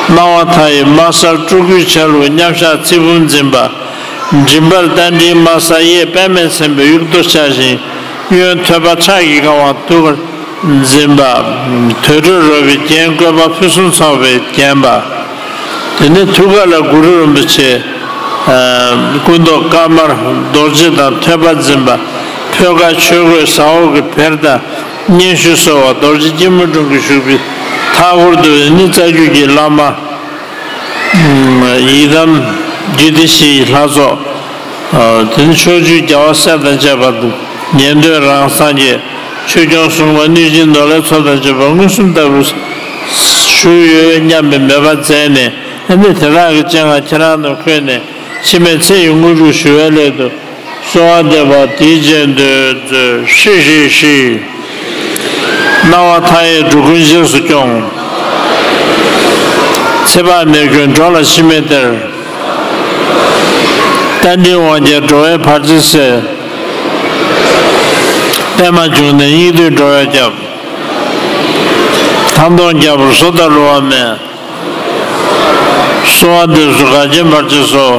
སྣང་བ་མཐའ་ཡས་མ་གསལ་སྤྲུལ་སྐུའི་ཆ་ལུགས་མཉམ་བཞག་ཚེ་བུམ་འཛིན་པ། མགྲིན་པར་རྟ་མགྲིན་དམར་གསལ་གཡས་པདྨས་མཚན་པའི་དབྱུག་ཏོ་འཕྱར་ཞིང་། གཡོན་ཐོད་པ་ཁྲག་གིས་བཀང་བ་ཐུགས་ཀར་འཛིན་པ། དུར་ཁྲོད་རོལ་པའི་རྒྱན་བཀོད་པ། ཕུན་སུམ་ཚོགས་པས་བརྒྱན་པ། དེ་ནས་ཐུགས་ཀ་ལ་གུ་རུ་རིན་པོ་ཆེ། ཨ། སྐུ་མདོག་དཀར་དམར་རྡོ་རྗེ་དང་ཐོད་པ་འཛིན་པ། ཐོད་རྒལ་ཆོས་གོས་ཟ་འོག་གི་བེར་དང་སྙན་ཞུ་སོགས་པ་རྡོ་རྗེ་སྐྱིལ་མོ་ཀྲུང་གིས་བཞུགས་པའི་མཐའ་སྐོར་དུ་ནི་རྩ་རྒྱུད་ཀྱི་བླ་མ། ཡི་དམ་རྒྱུད་སྡེ་བཞི་ཡི་ལྷ་ཚོགས། དེ་ནི་ཕྱོགས་བཅུའི་རྒྱལ་བ་སྲས་དང་བཅས་པ། ཉན་ཐོས་རང་སངས་རྒྱས། ཆོས་སྐྱོང་སྲུང་མ། གནོད་སྦྱིན་ནོར་ལྷའི་ཚོགས་དང་བཅས་པ་མངོན་སུམ་ལྟ་བུར་བཞུགས་ཡོད་སྙམ་པའི་མོས་པ་མཛད་ནས། ཨ་ནི་དེ་དག་གི་སྤྱན་སྔར་ཁྱེད་རང་རྣམས་འཁོད་ནས། འཆི་མེད་ཚེ་ཡི་དངོས་གྲུབ་ཞུ་བའི་སླད་དུ། གསོལ་བ་འདེབས་པ་འདིའི་རྗེས་ཟློས་མཛོད། ཧྲཱིཿ་ཧྲཱིཿ་ཧྲཱིཿ། སྣང་བ་མཐའ་ཡས་འགྲོ་ཀུན་རྗེས་སུ་སྐྱོང་། ཚེ་དཔག་མེད་ཀུན་འགྲོ་ལ་འཆི་མེད་གཏེར། རྟ་མགྲིན་དབང་རྒྱལ་འགྲོ་བའི་བར་ཆད་སེལ། པདྨ་འབྱུང་གནས་སྙིགས་དུས་འགྲོ་བའི་སྐྱབས། ཐང་སྟོང་རྒྱལ་པོར་གསོལ་དང་བསླུ་བ་མེད། གསོལ་བ་འདེབས་སོ་བདག་རྐྱེན་བར་ཆད་སོལ།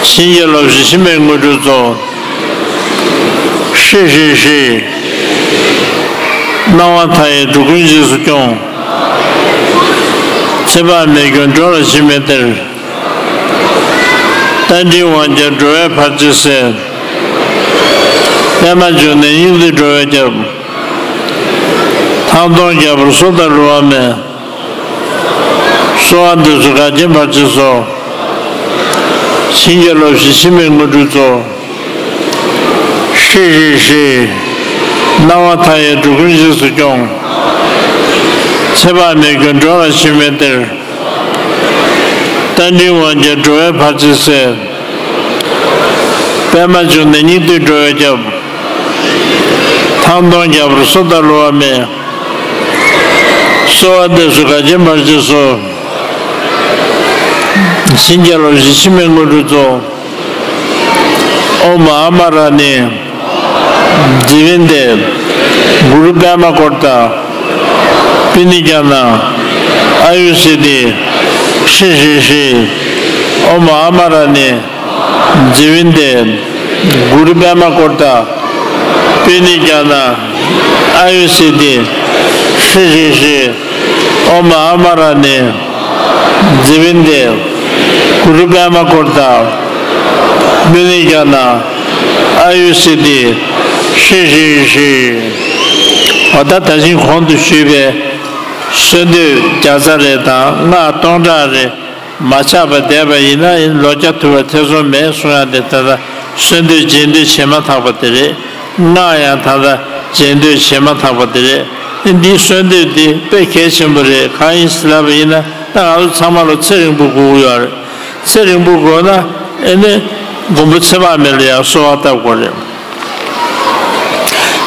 བྱིན་གྱིས་རློབས་ཤིག་འཆི་མེད་དངོས་གྲུབ་སྩོལ། ཧྲཱིཿ་ཧྲཱིཿ་ཧྲཱིཿ། སྣང་བ་མཐའ་ཡས་འགྲོ་ཀུན་རྗེས་སུ་སྐྱོང་། ཚེ་དཔག་མེད་ཀུན་འགྲོ་ལ་འཆི་མེད་གཏེར། རྟ་མགྲིན་དབང་རྒྱལ་འགྲོ་བའི་བར་ཆད་སེལ། པདྨ་འབྱུང་གནས་སྙིགས་དུས་འགྲོ་བའི་སྐྱབས། ཐང་སྟོང་རྒྱལ་པོར་གསོལ་དང་བསླུ་བ་མེད། གསོལ་བ་འདེབས་སོ་བདག་རྐྱེན་བར་ཆད་སོལ། བྱིན་གྱིས་རློབས་ཤིག་འཆི་མེད་དངོས་གྲུབ་སྩོལ། ཧྲཱིཿ་ཧྲཱིཿ་ཧྲཱིཿ། སྣང་བ་མཐའ་ཡས་འགྲོ་ཀུན་རྗེས་སུ་སྐྱོང་། ཚེ་དཔག་མེད་ཀུན་འགྲོ་ལ་འཆི་མེད་གཏེར། རྟ་མགྲིན་དབང་རྒྱལ་འགྲོ་བའི་བར་ཆད་སེལ། པདྨ་འབྱུང་གནས་སྙིགས་དུས་འགྲོ་བའི་སྐྱབས། ཐང་སྟོང་རྒྱལ་པོར་གསོལ་དང་བསླུ་བ་མེད། གསོལ་བ་འདེབས་སོ་བདག་རྐྱེན་བར་ཆད་སོལ། བྱིན་གྱིས་རློབས་ཤིག་འཆི་མེད་དངོས་གྲུབ་སྩོལ། ཨོཾ་ཨ་མ་ར་ཎི། ཛི་ཝི་ནྟེ། གུ་རུ་པདྨ་ཀོ་ཏ། པུ་ནི་ཛ་ན། ཨ་ཡུ་སིདྡྷི། ཧྲཱིཿ་ཧྲཱིཿ་ཧྲཱིཿ། ཨོཾ་ཨ་མ་ར་ཎི། ཛི་ཝི་ནྟེ། གུ་རུ་པདྨ་ཀོ་ཏ། པུ་ནི་ཛ་ན། ཨ་ཡུ་སིདྡྷི། ཧྲཱིཿ་ཧྲཱིཿ་ཧྲཱིཿ། ཨོཾ་ཨ་མ་ར་ཎི། ཛི་ཝི་ནྟེ། གུ་རུ་པདྨ་ཀོ་ཏ། པུ་ནི་ཛ་ན། ཨ་ཡུ་སིདྡྷི། ཧྲཱིཿ་ཧྲཱིཿ་ཧྲཱིཿ། འོ་ད་ད་བཞིན་གོང་དུ་ཞུས་པའི་གསོལ་འདེབས་བརྒྱ་རྩ་རེ་དང་སྔགས་སྟོང་ཕྲག་རེ། མ་ཆག་པར་བསྡད་པ་ཡིན་ན་ཡང་ལོ་བརྒྱ་ཐུབ་པར་ཐེ་ཚོམ་མེད་གསུང་ཡ་དེ། ད་ལྟ་གསོལ་འདེབས་རྗེས་ཟློས་བྱེད་མ་ཐག་པ་དེ་རེད། སྔགས་ཡང་ད་ལྟ་རྗེས་ཟློས་བྱེད་མ་ཐག་པ་དེ་རེད། འདིའི་གསོལ་འདེབས་འདི་དཔེ་གལ་ཆེན་པོ་རེད། གང་ཡིན་ཟེར་ལབ་པ་ཡིན་ན། ད་ང་ཚོ་ཚང་མ་ལ་ཚེ་རིང་པོ་དགོས་ཀྱི་ཡོད་རེད། ཚེ་རིང་པོ་དགོས་ན་ཨེ་ནི་མགོན་པོ་ཚེ་དཔག་མེད་ལ་ཡང་གསོལ་བ་བཏབ་དགོས་རེད།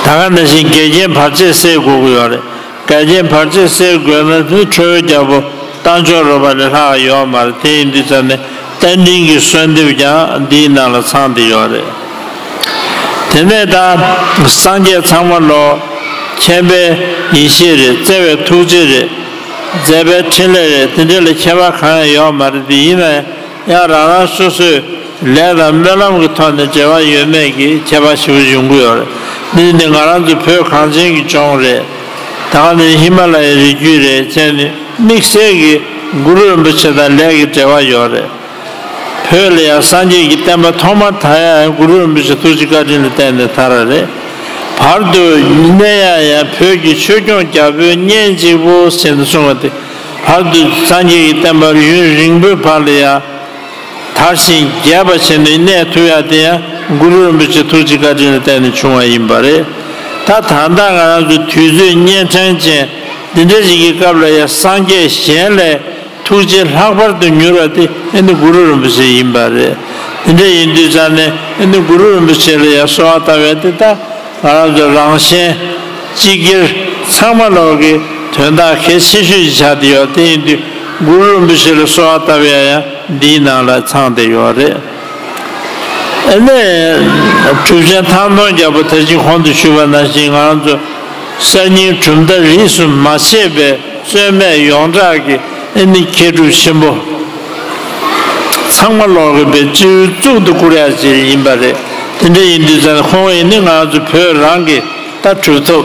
ད་ག་ནང་བཞིན་འགལ་རྐྱེན་བར་ཆད་སེལ་དགོས་ཀྱི་ཡོད་རེད། འགལ་རྐྱེན་བར་ཆད་སེལ་དགོས་ན་དེ་ཁྲོ་བོའི་རྒྱལ་པོ་རྟ་མཆོག་རོལ་པ་ལས་ལྷག་ཡོད་མ་རེད། དེ་ཡིན་དུས་ཙམ་ནས་རྟ་མགྲིན་གྱི་གསོལ་འདེབས་ཀྱང་འདིའི་ནང་ལ་ཚང་བསྡད་ཡོད་རེད། དེ་ནས་ད་སངས་རྒྱས་ཚང་མ་ལོ་མཁྱེན་པའི་ཡེ་ཤེས་རེད། བརྩེ་བའི་ཐུགས་རྗེ་རེད། མཛད་པའི་འཕྲིན་ལས་རེད། དེ་འདྲ་ལ་ཁྱད་པར་གང་ཡང་ཡོད་མ་རེད། དེ་ཡིན་ན་ཡང་རང་རང་སོ་སོའི་ལས་དང་སྨོན་ལམ་གྱི་ཐོག་ནས་འབྲེལ་བ་ཡོད་མེད་ཀྱི་ཁྱད་པར་ཞེ་པོ་ཡོང་གི་ཡོད་རེད། འདི་ནི་ང་རང་ཚོ་བོད་གངས་ཅན་གྱི་ལྗོངས་རེད། ད་ག་ནི་ཧི་མ་ལ་ཡའི་རི་རྒྱུད་རེད། བྱས་ནས་དམིགས་བསལ་གྱི་ གུ་རུ་རིན་པོ་ཆེ་དང་ལས་ཀྱི་འབྲེལ་བ་ཡོད་རེད། བོད་ལ་ཡང་སངས་རྒྱས་ཀྱི་བསྟན་པ་ཐོག་མར་དར་ཡ་ཡང་གུ་རུ་རིན་པོ་ཆེ་ཐུགས་རྗེ་བཀའ་དྲིན་ལ་བརྟེན་ནས་དར་བ་རེད། བར་དུ་གནས་ཡ་ཡང་བོད་ཀྱི་ཆོས་སྐྱོང་རྒྱལ་པོའི་གཉེན་གཅིག་པུ་ཟེར་ནས་གསུངས་པ་དེ། བར་དུ་སངས་རྒྱས་ཀྱི་བསྟན་པ་ཡུན་རིང་པོའི་བར་ལ་ཡང་དར་ཞིང་རྒྱས་པ་བྱས་ནས་གནས་ཐུབ་ཡ་དེ་ཡང་གུ་རུ་རིན་པོ་ཆེ་ཐུགས་རྗེ་བཀའ་དྲིན་ལ་བརྟེན་ནས་བྱུང་བ་ཡིན་པ་རེད། ད་ད་ལྟ་ང་རང་ཚོ་དུས་ཚོད་གཉན་འཕྲང་ཅན་འདི་འདྲ་ཞིག་གི་སྐབས་ལ་ཡང་སངས་རྒྱས་གཞན་ལས་ཐུགས་རྗེ་ལྷག་པར་དུ་མྱུར་བ་དེ་ཨ་ནི་གུ་རུ་རིན་པོ་ཆེ་ཡིན་པ་རེད། དེ་འདྲ་ཡིན་དུས་ཙང་ནས་ཨ་ནི་གུ་རུ་རིན་པོ་ཆེ་ལ་ཡང་གསོལ་བ་བཏབ་ཡ་དེ་ད་ང་རང་ཚོ་རང་གཞན་སྤྱི་སྒེར་ཚང་མ་ལོག་གི་དོན་དག་གལ་ཆེ་ཤོས་ཤིག་ཆགས་བསྡད་ཡོད། དེ་ཡིན་དུས་གུ་རུ་རིན་པོ་ཆེ་ལ་གསོལ་བ་བཏབ་ཡ་ཡང་འདིའི་ནང་ལ་ཚང་བསྡད་ཡོད་རེད། ཨ་ནི་གྲུབ་ཆེན་ཐང་སྟོང་རྒྱལ་པོ་ད་ཅི་གོང་དུ་ཞུས་པ་ནང་བཞིན་ང་རང་ཚོ་གསར་རྙིང་གྲུབ་མཐའ་རིས་སུ་མ་ཆད་པའི་རྩོད་མེད་ཡོངས་གྲགས་ཀྱི་ཨ་ནི་མཁས་གྲུབ་ཆེན་པོ་ཚང་མ་ལོག་གི་པའི་སྤྱི་བོའི་གཙུག་ཏུ་བཀུར་ཡ་ཅིག་ཡིན་པ་རེད། དེ་འདྲ་ཡིན་དུས་ཙང་ཁོང་ཡིན་ནི་ང་ཚོ་བོད་རང་གི་ད་གྲུབ་ཐོབ་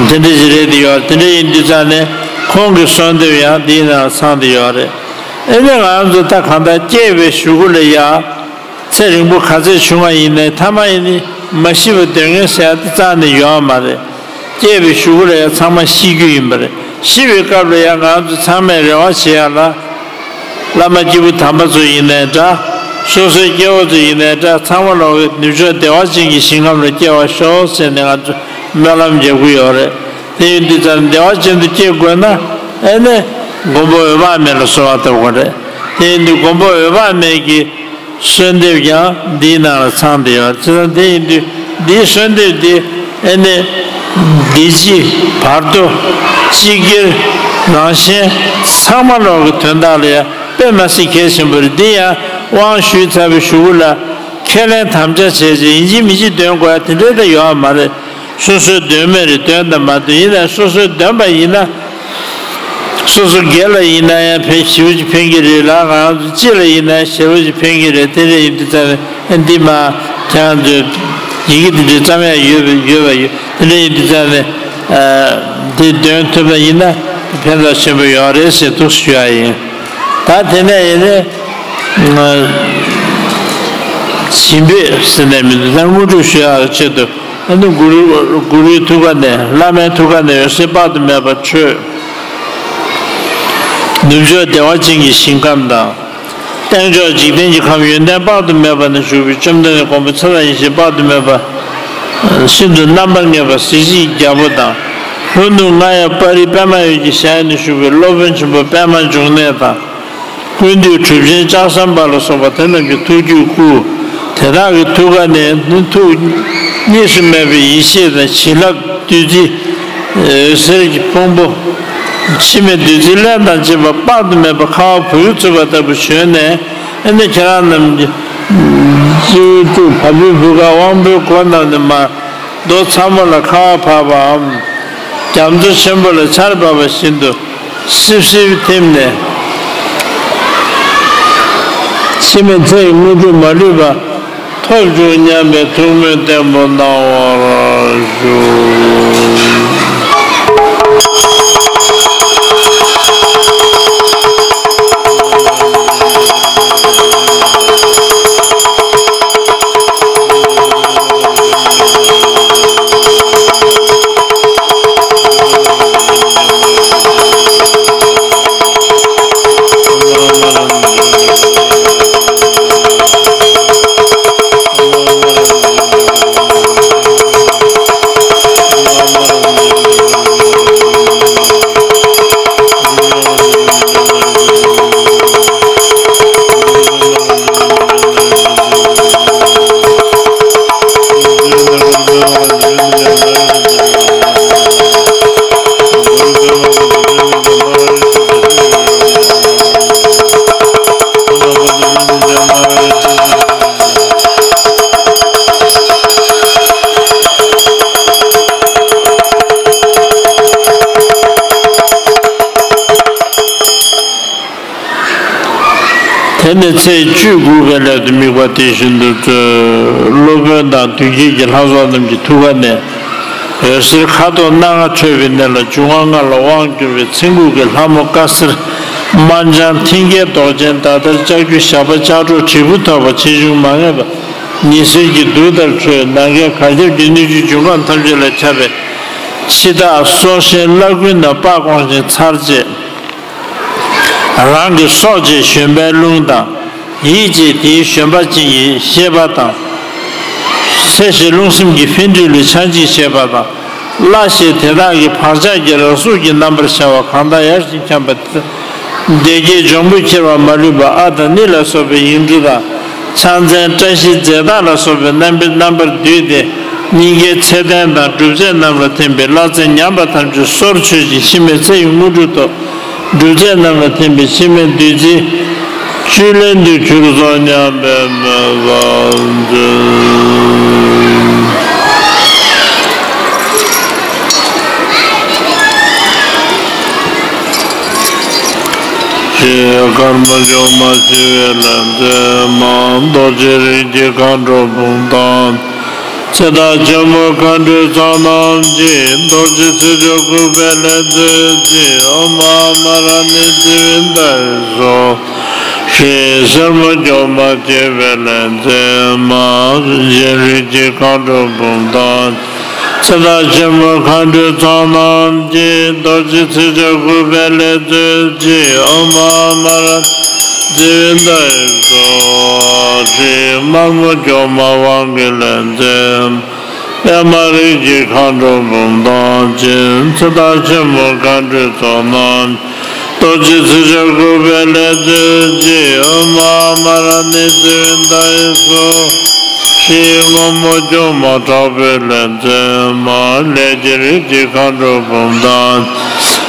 དེ་འདྲ་ཞིག་རེད་དེ་ཡོད། དེ་འདྲ་ཡིན་དུས་ཙང་ནས་ཁོང་གི་གསོལ་འདེབས་ཡང་འདིའི་ནང་ཚང་དེ་ཡོད་རེད། ཨེ་ནས་ང་ཚོ་ད་གང་ལྟར་སྐྱེས་པའི་གཞུག་གུ་ལ་ཡ་ཚེ་རིང་པོ་ག་ཚད་བྱུང་བ་ཡིན་ནའི་ཐ་མ་ཡིན་ནི་མ་ཤི་བ་སྡོད་མཁན་ཟེར་ཡ་དེ་རྩ་ནས་ཡོད་མ་རེད། སྐྱེས་པའི་གཞུག་གུ་ལ་ཡ་ཚང་མ་ཤི་རྒྱུ་ཡིན་པ་རེད། ཤི་བའི་སྐབས་ལ་ཡ་ང་ཚོ་ཚང་མས་རེ་བ་བྱེད་ཡ་ལ། བླ་མ་སྐྱེས་བུ་དམ་པ་ཚོ་ཡིན་ནའི་འདྲ། སོ་སོའི་སྐྱེ་བོ་ཚོ་ཡིན་ནའི་འདྲ། ཚང་མ་ལོག་གི་ནུབ་ཕྱོགས་བདེ་བ་ཅན་གྱི་ཞིང་ཁམས་ལ་སྐྱེ་བར་ཤོག་ཟེར་ནས་ང་ཚོ་སྨོན་ལམ་རྒྱག་གི་ཡོད་རེད། དེ་ཡིན་དུས་ཙང་བདེ་བ་ཅན་དུ་སྐྱེ་དགོས་ན་ཨེ་ནས་མགོན་པོ་འོད་དཔག་མེད་ལ་གསོལ་བ་བཏབ་དགོས་རེད། དེ་ཡིན་དུས་མགོན་པོ་འོད་དཔག་མེད་ཀྱི་གསོལ་འདེབས་ཀྱང་འདིའི་ནང་ལ་ཚང་བསྡད་ཡོད། བྱས་ཙང་དེ་ཡིན་དུས་འདིའི་གསོལ་འདེབས་འདི་ཨེ་ནས་འདི་ཕྱི་བར་དོ་སྤྱི་སྒེར་རང་གཞན་ཚང་མ་ལོག་གི་དོན་དག་ལ་ཡང་དཔེ་མ་སྲིད་གལ་ཆེན་པོ་རེད། འདི་ཡང་དབང་ཞུས་ཚར་བའི་གཞུག་གུ་ལ་ཁས་ལེན་དམ་བཅའ་བྱས་རྗེས་ཡིན་གཅིག་མིན་གཅིག་འདོན་དགོས་ཡ་དེ་འདྲའི་ད་ཡོད་མ་རེད། སོ་སོའི་འདོན་མེད་རེད། འདོན་དང་མ་འདོན་ཡིན་ན་སོ་སོའི་འདོན་པ་ཡིན་ན། སོ་སོ་སྒེར་ལ་ཡིན་ན་ཡང་ཕན་ཞེ་པོ་ཅིག་ཕན་གྱི་རེད་ལ། ང་རང་ཚོ་སྤྱི་ལ་ཡིན་ན་ཞེ་པོ་ཅིག་ཕན་གྱི་རེད། དེ་འདྲ་ཡིན་དུས་ཙང་ནས་འདི་མ་ཁྱེད་རང་ཚོས་ཡི་གེ་འདི་འདྲའི་བརྩམ་ཡ་ཡོད་པ་ཡོད་པ་ཡོད། དེ་འདྲ་ཡིན་དུས་ཙང་ནས་འདི་འདོན་ཐུབ་པ་ཡིན་ན་ཕན་ཐོགས་ཆེན་པོ་ཡོད་རེད་ཟེར་འདུག་ཞུ་ཡ་ཡིན། ད་དེ་ནས་ཡིན་ནས་བྱིན་འབེབས་ཟེར་ནས་མི་འདུག་ད་དངོས་གྲུབ་ཞུ་ཡ་ཆེད་དུ། ཨ་ནི་གུ་རུ་གུ་རུའི་ཐུགས་ཀ་ནས་བླ་མའི་ཐུགས་ཀ་ནས་འོད་ཟེར་དཔག་ཏུ་མེད་པ་འཕྲོས། ནུབ་ཕྱོགས་བདེ་བ་ཅན་གྱི་ཞིང་ཁམས་དང་། སྟེང་ཕྱོགས་འཇིག་རྟེན་གྱི་ཁམས་ཡོན་ཏན་དཔག་ཏུ་མེད་པ་ན་བཞུགས་པའི་བཅོམ་ལྡན་འདས་མགོན་པོ་ཚེ་དང་ཡེ་ཤེས་དཔག་ཏུ་མེད་པ། ཤིན་ཏུ་རྣམ་པར་ངེས་པ་གཟི་བརྗིད་རྒྱལ་པོ་དང་། ལྷོ་ནུབ་རྔ་ཡབ་དཔའ་རིས་པདྨ་འོད་ཀྱི་ཞལ་ནས་བཞུགས་པའི་སློབ་དཔོན་ཆེན་པོ་པདྨ་འབྱུང་གནས་དང་། ཀུན་འདུས་གྲུབ་ཆེན་ལྕགས་ཟམ་པ་ལ་སོགས་པ་དེ་རྣམས་ཀྱི་ཐུགས་རྒྱུད་བསྐུལ། དེ་དག་གི་ཐུགས་ཀ་ནས་ནི་ཐུགས་གཉིས་སུ་མེད་པའི་ཡེ་ཤེས་དང་བྱིན་རླབས་བདུད་རྩི་འོད་ཟེར་གྱི་ཕུང་པོ། འཆི་མེད་བདུད་རྩིའི་རླན་དང་བཅས་པ་དཔག་ཏུ་མེད་པ་ཁ་བ་བུ་ཡུག་འཚུབས་པ་ལྟ་བུ་བྱོན་ནས། ཨ་ནི་ཁྱེད་རང་རྣམས་ཀྱི་སྤྱི་བོའི་གཙུག་བ་སྤུའི་བུ་ག་དབང་པོའི་སྒོ་རྣམས་ནས་མར་རྡོ་ཚ་མོ་ལ་ཁ་བ་བབས་པའམ། རྒྱ་མཚོ་ཆེན་པོ་ལ་ཆར་བབས་པ་བཞིན་དུ་སིབ་སིབ་ཐིམ་ནས། འཆི་མེད་ཚེ་ཡི་དངོས་གྲུབ་མ་ལུས་པ་ཐོབ་བྱུང་སྙམ་པའི་ཐུགས་སྨོན་བརྟན་པོ་གནང་བར་ཞུ། དེ་ནས་ཚེས་བཅུ་དགུ་གི་སླད་དུ་དམིགས་པ་དེ་བཞིན་དུ་མཛོད། སློབ་དཔོན་དང་མདུན་བསྐྱེད་ཀྱི་ལྷ་ཚོགས་རྣམས་ཀྱི་ཐུགས་ཀ་ནས་འོད་ཟེར་ཁ་དོག་སྣ་ལྔ་འཕྲོས་པའི་གནས་ལ་འབྱུང་བ་ལྔ་ལ་དབང་བསྒྱུར་བའི་ཚེ་འགུགས་ཀྱི་ལྷ་མོ་དཀར་སེར་ དམར་འབྱར་མཐིང་གའི་མདོག་ཅན། ཟླ་ལྟར་ལྕགས་ཀྱུ་ཞགས་པ་ལྕགས་སྒྲོག་དྲིལ་བུ་ཐོགས་པ། ཆེ་ཆུང་མ་ངེས་པ་ཉི་ཟེར་གྱི་གདུགས་ལྟར་འཕྲོས། ནམ་མཁའི་གར་ཁྱབ་ཀྱི་སྣོད་བཅུད་འབྱུང་ཁམས་ཐམས་ཅད་ལ་ཁྱབ་པའི་འཆི་བདག་སྲོག་ཤིང་བླ་རྐུན་རྣམས་སྤར་བཀོང་ཞིང་ཚར་བཅད། རང་གི་སྲོག་བཅས་བཞོན་པའི་རླུང་དང་། ཡིད་ཀྱིས་དེའི་བཞོན་པ་ཅན་གྱི་ཤེས་པ་དང་། ཚེ་ཞེས་རླུང་སེམས་ཀྱི་འཕེལ་འགྲིབ་ལས་ཆགས་འཇིག་ཤེས་པ་དང་། བླ་ཞེས་དེ་དག་གི་བག་ཆགས་ཀྱི་རང་གཟུགས་ཀྱི་རྣམ་པར་ཤར་བ་གང་དག་ཡར་ཞིང་འཁྱམས་པ། བདེ་སྐྱིད་འཇོམས་པོས་ཁྱེར་བ་མ་ལུས་པ་ཨ་དང་ནི་ལ་སོགས་པའི་ཡིག་འབྲུ་དང་། ཕྱག་མཚན་བཀྲ་ཤིས་རྫས་བདག་ལ་སོགས་པའི་རྣམ་པའི་རྣམ་པར་བསྡུས་ཏེ། སྙིང་གའི་ཚེ་རྟེན་དང་སྒྲུབ་རྫས་རྣམས་ལ་ཐིམ་པས་བླ་ཚེ་ཉམས་པ་ཐམས་ཅད་སོར་ཆོད་ཅིང་འཆི་མེད་ཚེ་ཡི་དངོས་གྲུབ་ཐོབ། སྒྲུབ་རྫས་རྣམས་ལ་ཐིམ་པས་འཆི་མེད་བདུད་རྩིའི་བཅུད་ལེན་དུ་གྱུར་སོ་སྙམ་པའི་མོས་པ་མཛོད། ཞེས་དཀར་མོ་མཆོག་མ་ཞི་བའི་ལྷ་མཛེས་མ། རྡོ་རྗེ་རིགས་ཀྱི་མཁའ་འགྲོ་འབུམ་དང་། ཚེ་བདག་ཆེན་པོ་མཁའ་འགྲོའི་ཚོགས་རྣམས་ཀྱིས། རྡོ་རྗེ་ཚེ་མཆོག་བཀུག་པའི་ལྷ་མཛོད་རྩིས། ཨོཾ་ཨཱཿ་མ་ར་ཎི་ཙི་ཝི་ཏ་ཧེ་སྭཱ་ཧཱ། ཞེས་སེར་མོ་མཆོག་མ་ཞི་བའི་ལྷ་མཛེས་མ། གཞན་རིགས་ཀྱི་མཁའ་འགྲོ་འབུམ་དང་། ཚེ་བདག་ཆེན་པོ་མཁའ་འགྲོའི་ཚོགས་རྣམས་ཀྱིས། རྡོ་རྗེ་ཚེ་མཆོག་བཀུག་པའི་ལྷ་མཛོད་རྩིས། ཨོཾ་ཨཱཿ་མ་ར་ཎི་ཙི་ཝི་ཏ་ཧེ་སྭཱ་ཧཱ། ཞེས་དམར་མོ་མཆོག་མ་དབང་གི་ལྷ་མཛེས་མ། པདྨ་རིགས་ཀྱི་མཁའ་འགྲོ་འབུམ་དང་བཅས། ཚེ་བདག་ཆེན་པོ་མཁའ་འགྲོའི་ཚོགས་རྣམས། རྡོ་རྗེ་ཚེ་མཆོག་བཀུག་པའི་ལྷ་མཛོད་རྩིས། ཨོཾ་ཨཱཿ་མ་ར་ཎི་ཙི་ཝི་ཏ་ཧེ་སྭཱ་ཧཱ། ཞེས་སྔོན་མོ་མཆོག་མ་དྲག་པོའི་ལྷ་མཛེས་མ། ལས་ཀྱི་རིགས་ཀྱི་མཁའ་འགྲོ་འབུམ་དང་།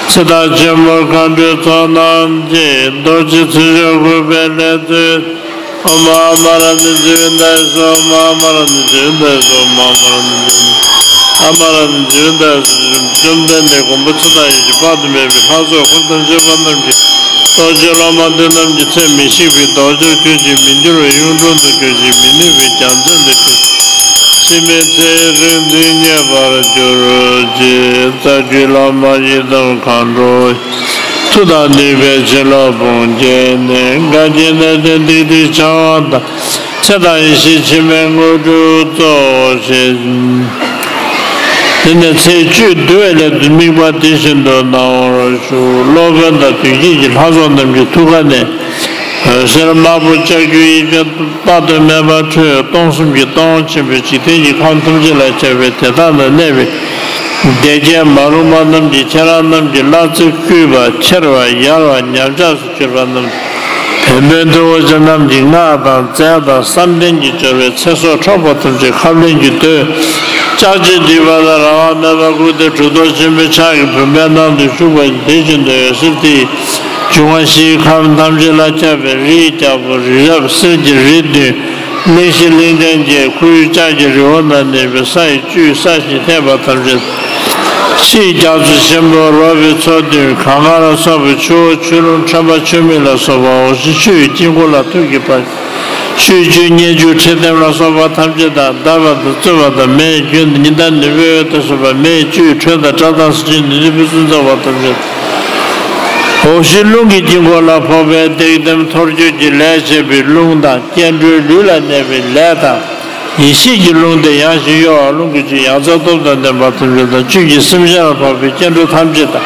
ཚེ་བདག་ཆེན་པོ་མཁའ་འགྲོའི་ཚོགས་རྣམས་ཀྱིས། རྡོ་རྗེ་ཚེ་མཆོག་བཀུག་པའི་ལྷ་མཛོད། ཨོཾ་ཨཱཿ་མ་ར་ཎི་ཙི་ཝི་ཏ་ཧེ་སྭཱ་ཧཱ། ཨོཾ་ཨཱཿ་མ་ར་ཎི་ཙི་ཝི་ཏ་ཧེ་སྭཱ་ཧཱ། ཨོཾ་ཨཱཿ་མ་ར་ཎི་ཙི་ཝི་ཏ་ཧེ། ཨཱཿ་མ་ར་ཎི་ཙི་ཝི་ཏ་ཧེ་སྭཱ་ཧཱ། བཅོམ་ལྡན་འདས་མགོན་པོ་ཚེ་དང་ཡེ་ཤེས་དཔག་ཏུ་མེད་པའི་ལྷ་ཚོགས་འཁོར་དང་བཅས་པ་རྣམས་ཀྱིས། རྡོ་རྗེ་སློབ་མ་འདི་རྣམས་ཀྱི་ཚེ་མི་ཤིགས་པའི་རྡོ་རྗེར་གྱུར་ཅིང་མི་འགྱུར་བའི་གཡུང་དྲུང་དུ་གྱུར་ཅིང་མི་ནུབ་པའི་རྒྱལ་མཚན་དུ་གྱུར། འཆི་མེད་ཚེའི་རིག་འཛིན་རྙེད་པར་གྱུར་ཅིག་རྩ་བརྒྱུད་བླ་མ་ཡི་དམ་མཁའ་འགྲོ། མཐུ་དང་ནུས་པའི་བྱིན་རླབས་དཔུང་རྒྱན་ནི། འགལ་རྐྱེན་ནད་གདོན་སྡིག་སྒྲིབ་བྱང་བ་དང་། ཚེ་དང་ཡེ་ཤེས་འཆི་མེད་དངོས་གྲུབ་སྩོལ་ཞེས། དེ་ནས་ཚེས་བཅུ་བསྡུ་བའི་སླད་དུ་དམིགས་པ་འདི་བཞིན་དུ་གནང་བར་ཞུ། སློབ་དཔོན་དང་མདུན་བསྐྱེད་ཀྱི་ལྷ་ཚོགས་རྣམས་ཀྱི་ཐུགས་ཀ་ནས། འོད་ཟེར་དམར་པོ་ལྕགས་ཀྱུ་དབྱིབས་ཅན་དཔག་ཏུ་མེད་པ་འཕྲོས། སྟོང་གསུམ་གྱི་སྟོང་ཆེན་པོའི་འཇིག་རྟེན་གྱི་ཁམས་ཐམས་ཅད་ལ་ཁྱབ་པས། དེ་དག་ན་གནས་པའི་སྡེ་བརྒྱད་མ་རུངས་པ་རྣམས་ཀྱིས་ཁྱེད་རང་རྣམས་ཀྱི་བླ་ཚེ་བསྐུལ་བ་ཁྱེར་བ་ཡལ་བ་ཉམས་ཆགས་སུ་གྱུར་པ་རྣམས། བན་བོན་མཐུ་བོ་ཆེ་རྣམས་ཀྱི་སྔགས་དང་རྫས་དང་བསམ་གཏན་གྱི་སྦྱོར་བས་ཚེ་སྲོག་འཕྲོག་པ་ཐམས་ཅད་ཁབ་ལེན་གྱི་མདོས། ལྕགས་ཀྱུས་བསྡུས་པ་དང་རང་དབང་མེད་པར་བཀུག་སྟེ་གྲུབ་ཐོབ་ཆེན་པོའི་ཕྱག་གི་བུམ་པའི་ནང་དུ་བཞུགས་པ་ཡིན། དེ་བཞིན་དུ་འོད་ཟེར་དེ་ཡིས་འབྱུང་བ་བཞིའི་ཁམས་ཐམས་ཅད་ལ་ཁྱབ་པའི་རིའི་རྒྱལ་པོ་རི་རབ་གསེར་གྱི་རི་བདུན། གླིང་བཞི་གླིང་ཕྲན་བརྒྱད། ཁོར་ཡུག་ལྕགས་ཀྱི་རི་བོ་ན་གནས་པའི་ས་ཡི་བཅུད་བསགས་ཤིང་འཐས་པ་ཐམས་ཅད། ཕྱིའི་རྒྱ་མཚོ་ཆེན་པོ་རོལ་པའི་མཚོ་བདུན། གངྒཱ་ལ་སོགས་པའི་ཆུ་བོ་ཆུ་ཀླུང་ཁྲོན་པ་ཆུ་མིག་ལ་སོགས་པ་འོག་གཞི་ཆུ་ཡི་དཀྱིལ་འཁོར་ལ་ཐུགས་ཀྱི་ཕ། ཆུའི་རྒྱུ་སྙན་ཆུ་ཁྲི་ལྡེམ་ལ་སོགས་པ་ཐམས་ཅད་དང་། འདར་བ་དང་རྩུབ་པ་དང་། མེ་ཡི་རྒྱུ་ཉི་ཟླ་ནུས་པའི་འོད་དང་སོགས་པ་མེ་ཡི་བཅུད་དྲོད་དང་སྒྲ་དང་གཟི་བརྗིད་ནུས་ལྡན་ཕུན་སུམ་ཚོགས་པ་ཐམས་ཅད། འོག་གཞི་རླུང་གི་དཀྱིལ་འཁོར་ལ་ཕོག་པའི་སྡིག་ལྡན་ཐོར་ཅོག་གི་ལས་བྱེད་པའི་རླུང་དང་། སྐྱེ་འགྲོའི་ལུས་ལ་གནས་པའི་ལས་དང་། ཡེ་ཤེས་ཀྱི་རླུང་དེ་ཡང་ཞིང་གཡོ་བ་རླུང་གི་བཅུད་ཡང་རྩ་སྟོབས་དང་ལྡན་པ་ཐམས་ཅད་དང་། བཅུད་ཀྱི་སེམས་ཅན་ལ་ཕོག་པའི་སྐྱེ་འགྲོ་ཐམས་ཅད་དང་།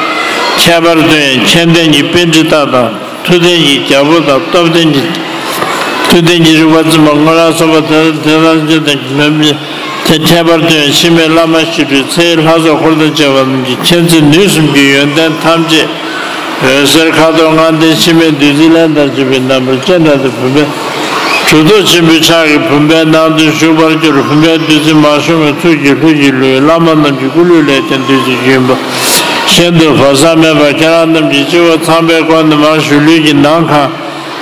ཁྱད་པར་དུ་ཡང་མཁྱེན་ལྡན་གྱི་པཎྜི་ཏ་དང་། མཐུ་ལྡན་གྱི་རྒྱལ་པོ་དང་། སྟོབས་ལྡན་གྱི་མཐུ་ལྡན་གྱི་རིག་པ་འཛིན་པ་སྔོན་ལ་སོགས་པ་དེ་དེ་ཐམས་ཅད་དང་། དེ་ཁྱད་པར་དུ་ཡང་འཆི་མེད་བླ་མ་ཞི་ཁྲོའི་ཚེའི་ལྷ་ཚོགས་འཁོར་དང་བཅས་པ་རྣམས་ཀྱི་མཁྱེན་བརྩེ་ནུས་གསུམ་གྱི་ཡོན་ཏན་ཐམས་ཅད། འོད་ཟེར་ཁ་དོག་ལྔ་ལྡན་འཆི་མེད་བདུད་རྩིའི་རླན་དང་བཅས་པའི་རྣམ་པར་སྤྱན་དྲངས་ཏེ་བུམ་པའི་གྲུབ་ཐོབ་ཆེན་པོའི་ཕྱག་གི་བུམ་པའི་ནང་དུ་ཞུགས་པར་གྱུར། བུམ་པའི་བདུད་རྩི་མ་བྱུང་བའི་ཚུལ་གྱིས་ལྷོ་ཡི་ལུས་བླ་མ་རྣམས་ཀྱི་སྐུ་ལུས་ལས་ཀྱང་བདུད་རྩི་བྱུང་བ་བཞིན་དུ་བག་ཚ་མེད་པར་ཁྱེད་རང་རྣམས་ཀྱི་སྤྱི་བོ་ཚངས་པའི་སྒོ་ནས་མར་ཞུགས། ལུས་ཀྱི་ནང་ཁ་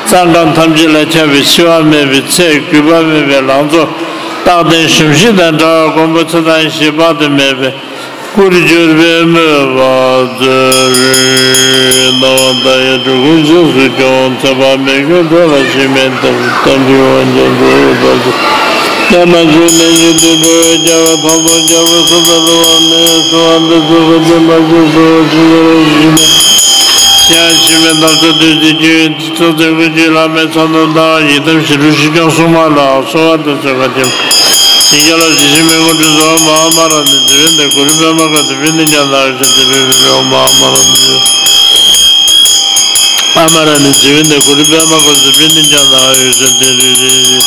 རྩ་ཁམས་ཐམས་ཅད་ལ་ཁྱབ་པའི་འཆི་བ་མེད་པའི་ཚེ། རྒུད་པ་མེད་པའི་ལང་ཚོ། རྟག་བརྟན་གཞོམ་གཞིག་དང་བྲལ་བ་མགོན་པོ་ཚེ་དང་ཡེ་ཤེས་དཔག་ཏུ་མེད་པའི་སྐུར་གྱུར་པའི་མོས་པ་མཛོད། སྣང་བ་མཐའ་ཡས་འགྲོ་ཀུན་རྗེས་སུ་སྐྱོང་། ཚེ་དཔག་མེད་ཀྱང་འགྲོ་ལ་འཆི་མེད་ཐབས། རྟེན་འབྲེལ་དབང་བསྐྱེད་འགྲོ་བའི་བར་དུ། བརྟན་མ་བཅོས་ནད་གཞི་འདི་འགྲོ་བའི་རྒྱལ་བ་དང་པོ་རྒྱལ་པོ་སུ་དང་འགྲོ་བ་མེད། གསོལ་བ་འདེབས་སོ་བ་ཅན་མ་བཅོས་གསོལ་བ་ཅི་བྱ་རུང་ཞིག་ནས། ཡང་ཕྱི་མའི་ནམ་ཟླ་བདུད་རྩི་ཅན། ཚོགས་རྫས་ཀུན་གྱི་བླ་མའི་ཚོགས་རྣམས་དང་། ཡི་དམ་ཞི་ཁྲོ་ཞི་སྐྱོང་སྲུང་མ་ལ། གསོལ་བ་འདེབས་སོ་བཀའ་དྲིན། ཡིན་གྱི་ལ་ཇི་བཞིན་མི་མངོན་སྤྲུལ་ཚོགས། མ་ཧཱ་མ་ར་ཎི་རྫི་བོ་འདི། གུ་རུ་པདྨ་དཀར་སྟོད་པད་ནས་ཀྱང་ན། འོད་ཟེར་ཏེ་རི་རི་རི། མ་ཧཱ་མ་ར་ཎི་རྫི་བོ། ཨ་མ་ར་ཎི་རྫི་བོ་འདི། གུ་རུ་པདྨ་དཀར་སྟོད་པད་ནས་ཀྱང་ན། འོད་ཟེར་ཏེ་རི་རི་རི།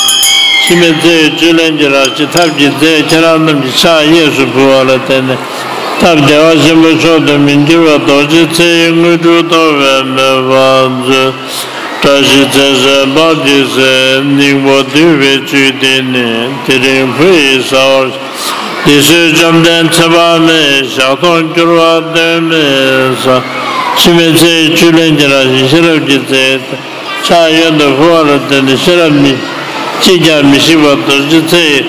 འཆི་མེད་ཚེའི་བཅུད་ལེན་གྱི་ར་ཅི་ཐབས་ཀྱི་རྫས། ཁྱེད་རང་རྣམས་ཀྱི་ཕྱག་གཡས་སུ་ཕུལ་བ་ལ་བརྟེན་ནས། སྟབས་བདེ་བ་ཆེན་པོ་མཆོག་ཏུ་མི་འགྱུར་བར། རྡོ་རྗེ་ཚེ་ཡི་དངོས་གྲུབ་ཐོབ་པའི་མོས་པ་མཛོད། བཀྲ་ཤིས་རྩེ་གསུམ་འབབ་ཀྱི་ཚེ། སྙིང་པོ་འདུས་པའི་བཅུད་འདི་ནི། དེ་རིང་བུ་ཡིས་ཟ་བར། འདི་གསོལ་བཅོམ་ལྡན་ཚེ་དཔག་མེད། ཞག་སྟོང་འགྱུར་བ་གདོན་མི་ཟ། འཆི་མེད་ཚེ་ཡི་བཅུད་ལེན་གྱི་ར་ཅི་ཤེས་རབ་ཀྱི་རྫས། ཕྱག་གཡོན་དུ་ཕུལ་བ་ལ་བརྟེན་ནས་ཤེས་རབ་ཉིད་ཅིས་ཀྱང་མི་ཤིགས་པ། རྡོ་རྗེ་ཚེ་ཡི་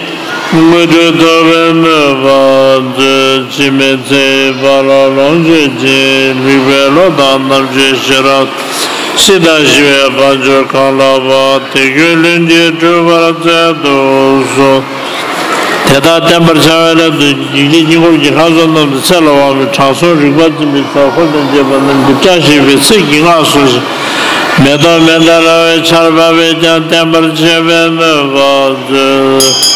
དངོས་གྲུབ་ཐོབ་པའི་མོས་པ་མཛོད། འཆི་མེད་ཚེ་ཡི་བར་ལ་ལོངས་སྤྱོད་ཅིང་། རིག་པའི་བློ་དང་རྣམ་དཔྱོད་ཤེས་རབ། སྲིད་དང་ཞི་བའི་དཔལ་འབྱོར་གང་ལགས་པ། དེ་ཀུན་ལྷུན་གྱིས་གྲུབ་པར་མཛད་དུ་གསོལ། དེ་དག་བསྟན་པར་བྱ་བའི་སླད་དུ། འཇིག་རྟེན་དཀྱིལ་འཁོར་གྱི་ལྷ་ཚོགས་རྣམས་དང་། ཚེ་ལ་དབང་བའི་དྲང་སྲོང་རིག་པ་འཛིན་པའི་ཚོགས། འཁོར་དང་བཅས་པ་རྣམས་ཀྱིས་བཀྲ་ཤིས་པའི་ཚིག་གི་སྔགས་གསུངས་ཤིང་། མེ་ཏོག་མན་དཱ་ར་བའི་ཆར་འབབ་པས་ཀྱང་བརྟན་པར་བྱེད་པའི་མོས་པ་མཛོད།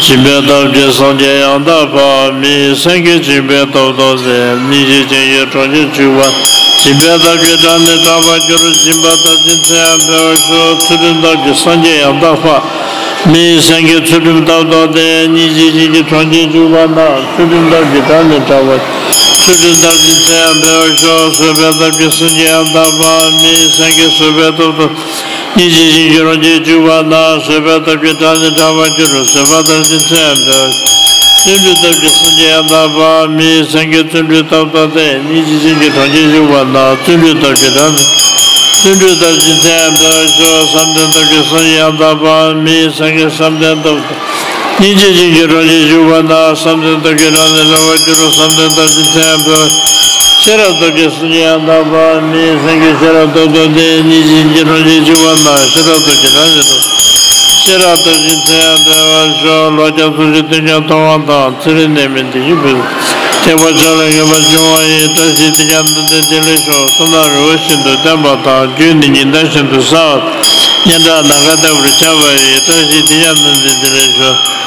སྦྱིན་པའི་སྟོབས་ཀྱིས་སངས་རྒྱས་ཡང་དག་པ། མི་ཡི་སེང་གེ་སྦྱིན་པའི་སྟོབས་ཐོབ་སྟེ། སྙིང་རྗེ་ཅན་གྱི་གྲོང་ཁྱེར་འཇུག་པ། སྦྱིན་པའི་སྟོབས་ཀྱིས་གྲངས་ནི་དྲག་པར་འགྱུར། སྦྱིན་པ་ལྟར་སྦྱིན་ཚེ་ཡང་འཕེལ་བར་ཤོག། ཚུལ་ཁྲིམས་སྟོབས་ཀྱིས་སངས་རྒྱས་ཡང་དག་པ། མི་ཡི་སེང་གེ་ཚུལ་ཁྲིམས་སྟོབས་ཐོབ་སྟེ། སྙིང་རྗེ་ཅན་གྱི་གྲོང་ཁྱེར་འཇུག་པ་ན། ཚུལ་ཁྲིམས་སྟོབས་ཀྱིས་གྲངས་ནི་དྲག་པར། ཚུལ་ཁྲིམས་ལྟར་སྦྱིན་ཚེ་ཡང་འཕེལ་བར་ཤོག། བཟོད་པའི་སྟོབས་ཀྱིས་སངས་རྒྱས་ཡང་དག་པ། མི་ཡི་སེང་གེ་བཟོད་པའི་སྟོབས་ཐོབ། སྙིང་རྗེ་ཅན་གྱི་གྲོང་ཁྱེར་འཇུག་པ་ན། བཟོད་པའི་སྟོབས་ཀྱིས་གྲངས་ནི་དྲག་པར་འགྱུར། བཟོད་པ་ལྟར་སྦྱིན་ཚེ་ཡང་འཕེལ། བརྩོན་འགྲུས་སྟོབས་ཀྱིས་སངས་རྒྱས་ཡང་དག་པ། མི་ཡི་སེང་གེ་བརྩོན་འགྲུས་སྟོབས་ཐོབ་སྟེ། སྙིང་རྗེ་ཅན་གྱི་གྲོང་ཁྱེར་འཇུག་པ་ན། བརྩོན་འགྲུས་སྟོབས་ཀྱིས་གྲངས་ནི། བརྩོན་འགྲུས་ལྟར་སྦྱིན་ཚེ་ཡང་འཕེལ་བར་ཤོག། བསམ་གཏན་སྟོབས་ཀྱིས་སངས་རྒྱས་ཡང་དག་པ། མི་ཡི་སེང་གེ་བསམ་གཏན་སྟོབས་ཐོབ། སྙིང་རྗེ་ཅན་གྱི་གྲོང་ཁྱེར་འཇུག་པ་ན། བསམ་གཏན་སྟོབས་ཀྱིས་གྲངས་ནི་དྲག་པར་འགྱུར། བསམ་གཏན་ལྟར་སྦྱིན་ཚེ་ཡང་འཕེལ། ཤེས་རབ་སྟོབས་ཀྱིས་སངས་རྒྱས་ཡང་དག་པ། མི་ཡི་སེང་གེ་ཤེས་རབ་སྟོབས་ཐོབ་སྟེ། སྙིང་རྗེ་ཅན་གྱི་གྲོང་ཁྱེར་འཇུག་པ་ན། ཤེས་རབ་སྟོབས་ཀྱིས་གྲངས་ནི་དྲག། ཤེས་རབ་ལྟར་སྦྱིན་ཚེ་ཡང་འཕེལ་བར་ཤོག། ལོ་བརྒྱ་སུམ་ཅུ་སྟོང་ཕྲག་མཐོང་བ་དང་། ཚེ་རིང་ནད་མེད་བདེ་སྐྱིད་འཕེལ། ཐེག་པ་མཆོག་ལ་ངེས་པར་འབྱུང་བ་ཡི། བཀྲ་ཤིས་དེས་ཀྱང་དམ་ཚིག་ལྡན་ལེགས་ཤོག། བསོད་ནམས་རི་བོ་བཞིན་དུ་བརྟན་པ་དང་། རྒྱུ་ནི་ཉི་ཟླ་བཞིན་དུ་གསལ་བ། སྙན་གྲགས་ནམ་མཁའ་ལྟ་བུར་ཁྱབ་པ་ཡི། བཀྲ་ཤིས་དེས་ཀྱང་དམ་ཚིག་ལྡན་ལེགས་ཤོག།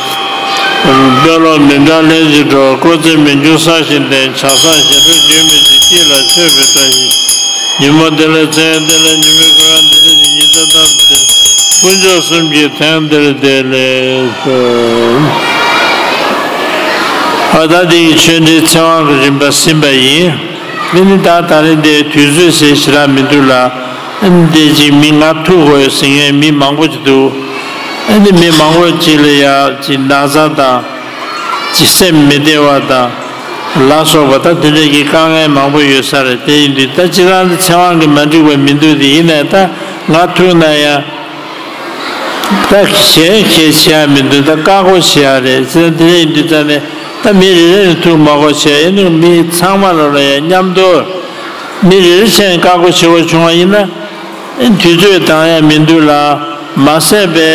དཔོན་སློབ་མི་འབྲལ་ལྷན་ཅིག་འགྲོ། སྐུ་ཚེ་མི་འགྱུར་སྲ་ཞིང་བརྟན། བྱང་སེམས་ཞི་ཁྲོའི་རྒྱུན་མི་འཆད། སྐྱིད་ལ་ཆོས་པའི་བཀྲ་ཤིས། ཉིན་མོ་བདེ་ལེགས་མཚན་བདེ་ལེགས། ཉི་མའི་གུང་ཡང་བདེ་ལེགས་ཤིང་། ཉི་ཟླ་ནམ་བདེ་ལེགས། དཀོན་མཆོག་གསུམ་གྱི་དོན་འདིར་བདེ་ལེགས་ཤོག། ཨ། ད་འདི་ཡི་ཆོས་འབྲེལ་ཚེ་དབང་གི་རིམ་པ་ཟིན་པ་ཡིན། འདི་ནི་ད་ད་རེས་འདིར་དུས་ཚོད་ཟེར་ཞེ་དྲག་མི་འདུག་ལ། འདི་ཅིག་མི་ང་ཐུག་དགོས་ཟེར་མཁན་མི་མང་པོ་ཅིག་འདུག། འདི་མི་མང་པོ་ཅིག་ལ་ཡ་ཅིག་ན་ཚ་དང་། ཅིག་སེམས་མི་བདེ་བ་དང་། ལ་སོགས་པ་ད་དེ་འདྲ་གི་དཀའ་ངལ་མང་པོ་ཡོད་ས་རེད། དེ་ཡིན་དུས་ད་སྤྱིར་བཏང་འདི་ཚེ་དབང་གིས་མ་འགྲིག་པ་མི་འདུག། དེ་ཡིན་ནའི་ད་ང་ཐུག་ན་ཡང་། ད་གཞན་གྱིས་བྱེད་ཡ་མི་འདུག། ད་བཀག་འགོག་བྱེད་ཡ་རེད་ཟེར། དེ་འདྲ་ཡིན་དུས་ཙང་ནས་ད་མི་རེ་རེ་ནས་ཐུག་མ་དགོས་བྱས། ཨེ་ནི་མི་ཚང་མ་ལ་ལ་ཡ་མཉམ་དུ། མི་རེ་རེ་བྱས་ནས་བཀག་འགོག་བྱེད་དགོས་བྱུང་བ་ཡིན་ན། ཨེ་དུས་ཚོད་འདང་ཡ་མི་འདུག་ལ། མ་ཟད་པའི་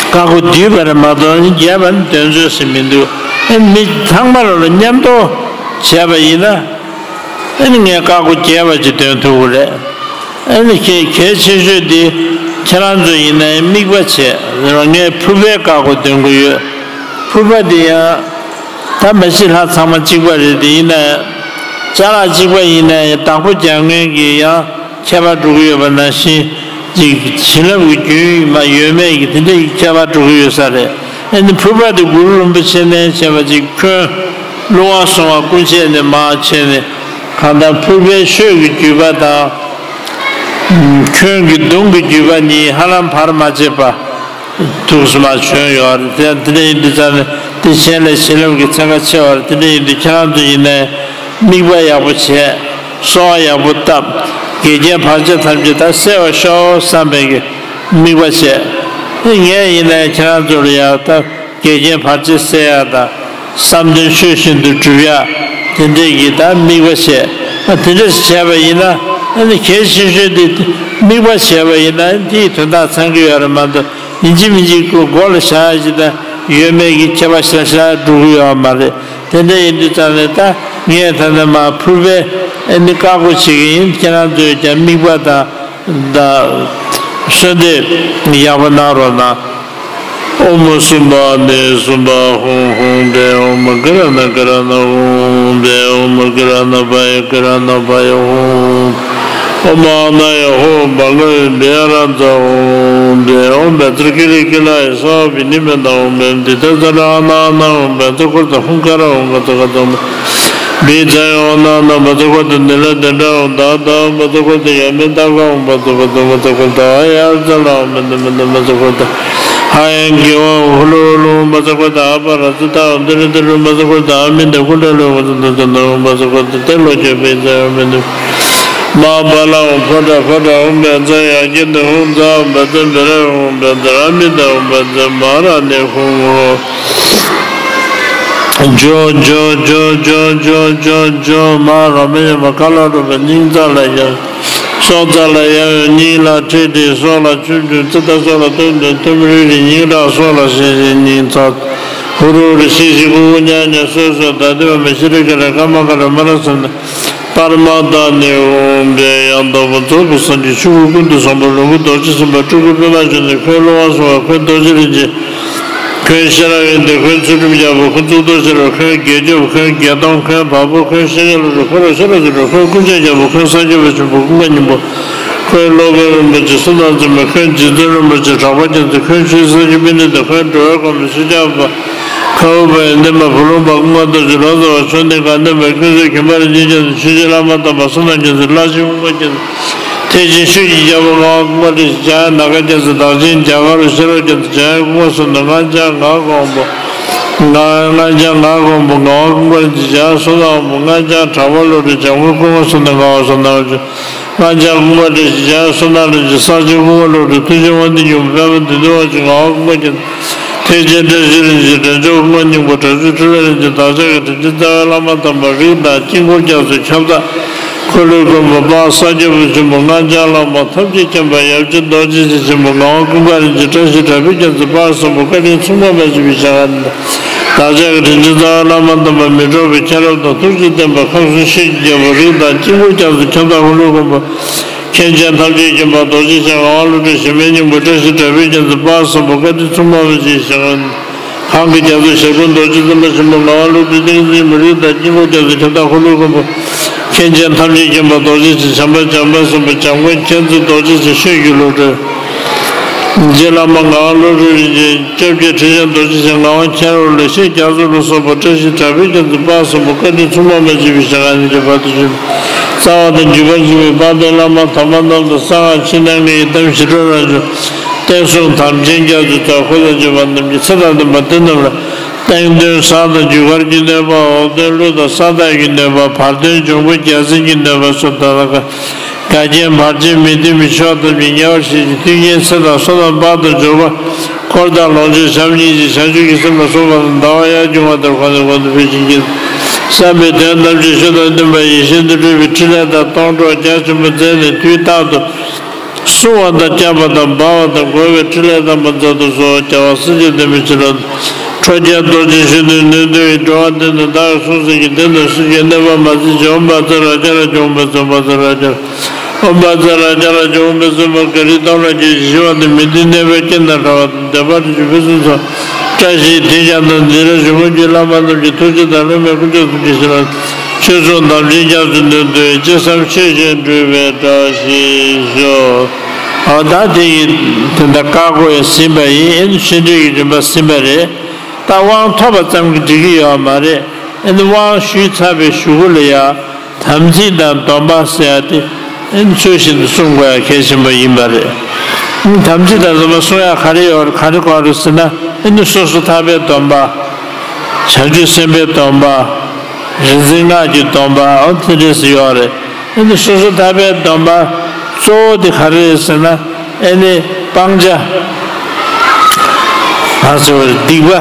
བཀག་འགོག་བསྡུས་པ་རེད་མ་གཏོགས་རྒྱས་པ་ནི་འདོན་ཚོད་ཟིན་མི་འདུག། ཨེ་མི་ཚང་མ་ལ་ལ་མཉམ་དུ་བྱས་པ་ཡིན་ན། ཨེ་ནི་ངས་བཀག་འགོག་རྒྱས་པ་ཅིག་འདོན་ཐུབ་ཀྱི་རེད། ཨ་ནི་གལ་གལ་ཆེ་ཤོས་དེ་ཁྱེད་རང་ཚོ་ཡིན་ན་དམིགས་པ་བྱས། ངས་ཕུར་པའི་བཀག་འགོག་འདོན་གྱི་ཡོད། ཕུར་པ་དེ་ཡང་ད་མ་གཞི་ལྷ་ཚང་མ་གཅིག་པ་རེད། དེ་ཡིན་ན་ཅ་ལག་གཅིག་པ་ཡིན་ན་ཡང་བདག་པོ་རྒྱག་མཁན་གྱི་ཡང་ཁྱད་པར་འགྲོ་གི་ཡོད་པ་ནང་བཞིན་ཅིག་བྱིན་རླབས་ཀྱི་རྒྱུན་མ་ཡོད་མེད་ཀྱི་དེ་འདྲ་ཡི་ཁྱད་པར་འགྲོ་གི་ཡོད་ས་རེད། ཨ་ནི་ཕུར་པ་དེ་གུ་རུ་རིན་པོ་ཆེ་ནས་བྱས་པ་ཅིག་འཁོན་བསླུ་བ་སོང་བ་སྐུ་མཆེད་ནས་མར་བྱས་ནས་གང་ལྟར་ཕུར་པའི་ཤོད་ཀྱི་བརྒྱུད་པ་དང་། ཁྱོད་ཀྱི་གདུང་གི་བརྒྱུད་པ་གཉིས་ཧ་ལམ་བར་མ་ཆད་པ་ཐུགས་སུ་མ་བྱོན་ཡོད་རེད། དེ་འདྲ་ཡིན་དུས་ཙང་ནས་དེ་གཞན་ལས་བྱིན་རླབས་ཀྱི་ཚན་ཁ་ཆེ་བ་རེད། དེ་འདྲ་ཡིན་དུས་ཁྱེད་རང་ཚོ་ཡིན་ནའི་དམིགས་པ་ཡག་པོ་བྱས། གསོལ་བ་ཡག་པོ་བཏབ། འགལ་རྐྱེན་བར་ཆད་ཐམས་ཅད་ད་སེལ་བར་ཤོག་བསམ་པའི་གི་དམིགས་པ་བྱས། དེ་ངས་ཡིན་ནའི་ཁྱེད་རང་ཚོ་ལ་ཡག་ད། འགལ་རྐྱེན་བར་ཆད་སེལ་ཡ་དང་། བསམ་དོན་ཆོས་བཞིན་དུ་འགྲུབ་ཡ། དེ་འདྲས་ཀྱི་ད་དམིགས་པ་བྱས། ཨ་དེ་འདྲས་བྱས་པ་ཡིན་ན། ཨ་ནི་གལ་ཆེ་ཤོས་དེ་དམིགས་པ་བྱས་པ་ཡིན་ན་དེའི་དོན་དག་ཚང་གི་ཡོད་རེད་མ་གཏོགས་ཡིན་གཅིག་མིན་གཅིག་མགོ་ལ་བཞག་ཡ་ཅིག་དང་ ཡོད་མེད་ཀྱི་ཁྱད་པར་ཤ་ཤ་འགྲོ་གི་ཡོད་མ་རེད། དེ་འདྲ་ཡིན་དུས་ཙང་ནས་ད་ངས་ད་ནས་མར་ཕུར་པའི་ཨ་ནི་བཀའ་བསྒོ་བྱེད་ཀྱི་ཡིན། ཁྱེད་རང་ཚོས་ཀྱང་དམིགས་པ་དང་ད་གསོལ་འདེབས་ཡག་པོ་གནང་རོགས་གནང་། ཨོཾ་སུམྦྷ་ནི་སུམྦྷ་ཧཱུྃ། ཧཱུྃ་བཻ་ཨོཾ་ག་ར་ན་ག་ར་ན། ཧཱུྃ་བཻ་ཨོཾ་ག་ར་ན་བྷ་ཡ་ག་ར་ན་བྷ་ཡ། ཧཱུྃ་ཨོཾ་ཨཱ་ན་ཡ་ཧཱུྃ་བྷ་ག་ཝེ་བཻ་ཨ་རཱ་ཛ། ཧཱུྃ་བཻ་ཨོཾ་བཛྲ་ཀི་ལི་ཀི་ལ་ཡ་སྭཱ་ཧཱ་བི་ནི་མ་ན། ཧཱུྃ་བཻ་དི་ཏ་ཛ་ར་ཨ་ན་ཨ་ན། ཧཱུྃ་བཛྲ་ཀུརྟ་ཧཱུྃ་ཀ་ར་ཧཱུྃ་ག་ཙ་ག་ཙ། བི་ཛ་ཡ་ཨ་ན་ཨ་ན། བཛྲ་ཀུརྟ་ནི་ལ་དན་ཏྲ་ཧཱུྃ་ད་ད། བཛྲ་ཀུརྟ་ཡ་མི་ཏ་ཀ་ཧཱུྃ་བཛྲ་བཛྲ་བཛྲ་ཀུརྟ་ཨ་ཡ་ཛ་ལ་ཧཱུྃ་མ་ན་མ་ན། བཛྲ་ཀུརྟ་ཧ་ཡ་གི་ཝ་ཧཱུྃ་ཧུ་ལུ་ཧུ་ལུ། བཛྲ་ཀུརྟ་ཨ་པ་ར་ཙི་ཏ་ཧཱུྃ་ཏི་རི་ཏི་རུ། བཛྲ་ཀུརྟ་ཨ་མི་ཏ་ཀུ་ཏ་ལུ་ཧཱུྃ་ཙ་ན་ཙ་ན། ཧཱུྃ་བཛྲ་ཀུརྟ་ཏེ་ལོ་ཀྱ་བི་ཛ་ཡ་མི་ཏ། མ་པ་ལ་ཧཱུྃ་ཕོ་ཏ་ཕོ་ཏ། ཧཱུྃ་བཛྲ་ཡ་གི་ཏ་ཧཱུྃ་ཛ། ཧཱུྃ་བཛྲ་བི་ར་ཧཱུྃ་བཛྲ་ཨ་མི་ཏ་ཧཱུྃ་བཛྲ་མ་ཧ་ར་ནི་ཧཱུྃ་ཧོ། ཇོ་ཇོ་ཇོ་ཇོ་ཇོ་ཇོ་ཇོ། མ་ར་མ་ཡ་མ་ཀ་ལ་རུ་པ་སྙིང་རྩ་ལ་ཡ། སྲོག་རྩ་ལ་ཡ་ཡོད་སྙིང་ལ་ཁྲིད་དེ་སྲོག་ལ་ཆུ་འདྲུད་ཙི་ཏ་སྲོག་ལ་གཏུམ་འདྲུད་གཏུམ་རིལ་རིལ་སྙིང་ཁྲག་སྲོག་ལ་ཤིང་ཤིང་སྙིང་ཚ། ཧུ་རུ་རུ་ཤིང་ཤིང་ཀུ་ཀུ་ཉ་ཉ་སོད་སོད་ད་དེ་བ་མ་ཤི་རི་ཀ་ར་ཀ་མ་ཀ་ར་མ་ར་སམ་ན། པར་མ་ད་ནི་ཧཱུྃ་བཻ་ཡང་དག་པར་རྫོགས་པའི་སངས་རྒྱས་ཆོས་སྐུ་ཀུན་ཏུ་བཟང་པོ་ལོངས་སྐུ་རྡོ་རྗེ་སེམས་དཔའ་སྤྲུལ་སྐུ་པདྨ་འབྱུང་གནས་འཁོན་ཀླུ་དབང་གསུམ་པ་འཁོན་རྡོ་རྗེ་རིན་ཆེན། འཁོན་ཤེས་རབ་ཡོན་ཏན། འཁོན་ཚུལ་ཁྲིམས་རྒྱལ་པོ། འཁོན་གཙུག་ཏོར་ཤེས་རབ། འཁོན་རྒྱལ་སྐྱོབ། འཁོན་བརྒྱད་སྟོང་། འཁོན་བལ་པོ། འཁོན་ཤཱཀྱ་བློ་གྲོས། འཁོན་རོག་ཤ་ར་ཟི་རུ། འཁོན་ཀུན་ཁྱབ་རྒྱལ་པོ། འཁོན་སངས་རྒྱས་པ་ཆེན་པོ་ཀུན་དགའ་སྙིང་པོ། འཁོན་སློབ་དཔོན་རིན་པོ་ཆེ་བསོད་ནམས་རྩེ་མོ། འཁོན་རྗེ་བཙུན་རིན་པོ་ཆེ་གྲགས་པ་རྒྱལ་མཚན། འཁོན་ཆོས་སྲས་ཀྱི་མི་ནི་དང་། འཁོན་འགྲོ་བའི་གོ་འཕང་ཤཱཀྱ་པ། འཁོན་ཨུཏྤལ་ཡོན་ཏན་མ། བུ་ལོན་པ་ཀུན་དགའ་རྡོ་རྗེ། ལོ་ཙཱ་བ་མཆོག་ལྡན་དགའ་ལྡན་པ། ཀུན་གཟིགས་མཁྱེན་པ་རིན་ཆེན་རྒྱལ་མཚན། ཆོས་རྗེ་བླ་མ་དམ་པ་བསོད་ནམས་རྒྱལ་མཚན། བླ་ཆེན་ཀུན་དགའ་རྒྱལ་མཚན། ཐེག་ཆེན་ཆོས་ཀྱི་རྒྱལ་པོ་ངག་དབང་ཀུན་དགའ་རིན་ཆེན། འཇམ་དབྱངས་ནམ་མཁའ་རྒྱལ་མཚན། རྡོ་རྗེ་འཇམ་དཀར་རུ་ཤེས་རབ་རྒྱལ་མཚན། འཇམ་དབྱངས་ཀུན་དགའ་གསུམ་དང་། སྔགས་འཆང་ངག་དབང་དབང་པོ། ང་སྔགས་འཆང་ངག་དབང་དབང་པོ། ངག་དབང་ཀུན་དགའ་རིན་ཆེན། འཇམ་དབྱངས་བསོད་ནམས་དབང་པོ། སྔགས་འཆང་གྲགས་པ་བློ་གྲོས། འཇམ་མགོན་ཀུན་དགའ་གསུམ་དང་། ངག་དབང་བསོད་ནམས་དབང་ཆེན། སྔགས་འཆང་ཀུན་དགའ་རིན་ཆེན། འཇམ་དབྱངས་བསོད་ནམས་རིན་ཆེན། གསང་ཆེན་ཀུན་དགའ་བློ་གྲོས། མཐུ་ཆེན་དབང་ལྡན་སྙིང་པོ། པདྨ་འདུས་སྟོན་དབང་ཆེན། ངག་དབང་ཀུན་དགའ་རྒྱལ་མཚན། ཐེག་ཆེན་བཀྲ་ཤིས་རིན་ཆེན། འབྲེལ་ཆོག་ཀུན་དགའ་སྙིང་པོ། དྲག་ཤུལ་འཕྲིན་ལས་རིན་ཆེན། བདག་ཅག་གི་དྲིན་ཅན་རྩ་བའི་བླ་མ་དམ་པ། རིགས་དང་དཀྱིལ་འཁོར་རྒྱ་མཚོའི་ཁྱབ་བདག་འཁོར་ལོའི་མགོན་པོ་དཔལ་སངས་རྒྱས་པ་ཆེན་པོ། སྔགས་འཆང་བླ་མ་ཐམས་ཅད་མཁྱེན་པ་ཡབ་རྗེ་རྡོ་རྗེ་འཆང་ཆེན་པོ། ངག་དབང་ཀུན་དགའ་རིན་ཆེན། བཀྲ་ཤིས་གྲགས་པའི་རྒྱལ་མཚན། དཔལ་གསུམ་པོ་བཀའ་དྲིན་མཚུངས་པ་མ་མཆིས་པའི་ཞལ་སྔ་ནས། བདག་ཅག་གི་དྲིན་ཅན་རྩ་བའི་བླ་མ་དམ་པ། མི་འཕྲོགས་པའི་མཁྱེན་རབ་དང་ཐུགས་རྗེ་ལྡན་པ། ཁམས་གསུམ་ཤེས་རྒྱལ་པོ། རིགས་དང་དཀྱིལ་འཁོར་རྒྱ་མཚོའི་ཁྱབ་བདག་འཁོར་ལོའི་མགོན་པོ། མཁན་ཆེན་ཐམས་ཅད་མཁྱེན་པ་རྡོ་རྗེ་འཆང་། ངག་དབང་བློ་གྲོས་གཞི་མེད་སྙིང་པོ། བཀྲ་ཤིས་གྲགས་པའི་རྒྱལ་མཚན། དཔལ་གསུམ་པོ་བཀའ་དྲིན་མཚུངས་པ་མ་མཆིས་པའི་ཞལ་སྔ་ནས། གང་གི་རྒྱ་མཚོ་ཞབས་དྲུང་རྡོ་རྗེ་སེམས་དཔའ་ཆེན་པོ། ངག་དབང་བློ་གྲོས་ཏིང་འཛིན་མི་རིགས་དང་དཀྱིལ་འཁོར་རྒྱ་མཚོའི་ཁྱབ་བདག་འཁོར་ལོའི་མགོན་པོ། མཁན་ཆེན་ཐམས་ཅད་མཁྱེན་པ་རྡོ་རྗེ་འཆང་། བྱམས་པ་བྱམས་པ་གསུམ་པོ། བྱམས་མགོན་མཁྱེན་བརྩེ་རྡོ་རྗེ་འཆང་། ཆོས་ཀྱི་བློ་གྲོས། རྗེ་བླ་མ་ངག་དབང་བློ་གྲོས་རིན་ཆེན། སྐྱབས་རྗེ་ཁྲི་བྱང་རྡོ་རྗེ་འཆང་། ངག་དབང་མཁྱེན་རབ་བློ་ཆེན་རྒྱ་མཚོ་ལ་སོགས་པ། བཀྲ་ཤིས་གྲགས་པའི་རྒྱལ་མཚན། དཔལ་གསུམ་པོ་བཀའ་དྲིན་མཚུངས་པ་མ་མཆིས་པའི་ཞལ་སྔ་ནས་ཀྱི་བར་དུ་བྱོན། རྩ་བ་དང་བརྒྱུད་པ་གཉིས་པའི་དཔལ་ལྡན་བླ་མ་དམ་པ་རྣམས་དང་། གསང་སྔགས་ཕྱི་ནང་གི་ཡི་དམ་ཞི་ཁྲོ་རབ་འབྱམས། བསྟན་སྲུང་དམ་ཅན་རྒྱ་མཚོའི་ཚོགས། འཁོར་དང་བཅས་པ་རྣམས་ཀྱི་ཚེ་དང་ལྡན་པ་དེ་རྣམས་ལ། སྟེང་གདོན་ཟངས་དང་རྒྱུ་སྐར་གྱི་གནོད་པ། འོག་གདོན་ཀླུ་དང་ས་བདག་གི་གནོད་པ། བར་གདོན་འབྱུང་པོ་བརྒྱ་བྱིན་གྱི་གནོད་པ་སོགས་དག་ལ་དགའ། འགལ་རྐྱེན་བར་ཆད་མི་མཐུན་པའི་ཕྱོགས་ཐམས་ཅད་ཉེ་བར་ཞི་ཞིང་། མཐུན་རྐྱེན་ཚེ་དང་བསོད་ནམས་དཔལ་དང་འབྱོར་པ། འཁོར་དང་ལོངས་སྤྱོད་བྱམས་སྙིང་རྗེ། བྱང་ཆུབ་ཀྱི་སེམས་ལ་སོགས་པ་དང་། ཟླ་བ་ཡར་འབྱུང་བ་ལྟར་གོང་ནས་གོང་དུ་འཕེལ་ཞིང་རྒྱས། བསམ་པའི་དོན་ཐམས་ཅད་ཆོས་དང་མཐུན་པ་ཡིད་བཞིན་དུ་འགྲུབ་པའི་ཕྲིན་ལས་དང་སྡོང་གྲོགས་རྒྱ་ཆེན་པོ་མཛད་ནས། དུས་རྟག་ཏུ་བསྲུང་བ་དང་བསྐྱབ་པ་དང་སྦ་བ་དང་བསྒོ་བའི་ཕྲིན་ལས་རྣམ་པ་མཛད་དུ་གསོལ། རྒྱལ་བ་སྲས་བཅས་བདེ་མོ་ཅིར་ལོག །ཁྲོ་རྒྱལ་རྡོ་རྗེ་གཞོན་ནུའི་ནུས་མཐུ་ཡིས། འགྲོ་བ་འདི་ན་བདག་གིས་སྲུང་ཟེར་གྱིས། བདེན་དང་སྲིད་ཀྱི་གནོད་པ་མ་ཚིག་ཅིང་། ཨོཾ་བཛྲ་རཀྵ་རཀྵ་ཧཱུྃ་ཕཊ་སྭཱ་ཧཱ། ཨོཾ་བཛྲ་རཀྵ་རཀྵ་ཧཱུྃ་ཕཊ་སྭཱ་ཧཱ། ཨོཾ་བཛྲ་རཀྵ་རཀྵ་ཧཱུྃ་ཕཊ་སྭཱ་ཧཱ། ག་རི་སྟོང་ལ་སྐྱེ་ཞིང་ཤི་བ་དང་། མི་མཐུན་གནོད་པའི་རྐྱེན་དང་བྲལ་བ་དང་། བདེ་བར་གྲོལ་ཕུན་སུམ་ཚོགས། བཀྲ་ཤིས་དེས་ཀྱང་དང་། འཛིན་རར་བཞུགས་མོས་ཀྱི་བླ་མ་རྣམས་ཀྱི་ཐུགས་རྗེ་དང་། སློབ་མའི་སྐུ་ཚེ་ཐུགས་ཀྱི་བཞེད་དང་། ཆོས་སྲུང་དམ་ཅན་རྒྱ་མཚོའི་ནུས་མཐུ་ཡིས། ཅི་བསམ་ཆོས་བཞིན་འགྲུབ་པའི་བཀྲ་ཤིས་ཤོག་ཨ་ད་དེ་ཡིས་དེ་འདྲ་བཀའ་བསྒོ་ཡང་ཟིན་པ་ཡིན། ཨེ་ནི་ཆོས་འབྲེལ་གྱི་རིམ་པ་ཟིན་པ་རེད། ད་དབང་ཐོབ་པ་ཙམ་གྱིས་འགྲིག་གི་ཡོད་མ་རེད། ཨེ་ནི་དབང་ཞུས་ཚར་བའི་གཞུག་གུ་ལ་ཡང་དམ་ཚིག་དང་སྡོམ་པ་ཟེར་ཡ་དེ་ཨེ་ནི་ཚུལ་བཞིན་དུ་སྲུང་དགོས་ཡ་གལ་ཆེན་པོ་ཡིན་པ་རེད། ཨེ་ནི་དམ་ཚིག་དང་སྡོམ་པ་སྲུང་ཡ་ག་རེ་ཡོད་རེད། ག་རེ་དགོས་རེད་ཟེར་ན། ཨེ་ནི་སོ་སོ་ཐར་པའི་སྡོམ་པ། བྱང་ཆུབ་སེམས་དཔའི་སྡོམ་པ། རིག་འཛིན་སྔགས་ཀྱི་སྡོམ་པ། འོ་དེ་འདྲས་ཡོད་རེད། ཨེ་ནི་སོ་སོ་ཐར་པའི་སྡོམ་པ་གཙོ་བོ་དེ་ག་རེ་རེད་ཟེར་ན། ཨེ་ནི་སྤང་བྱ། ང་ཚོས་སྡིག་པ།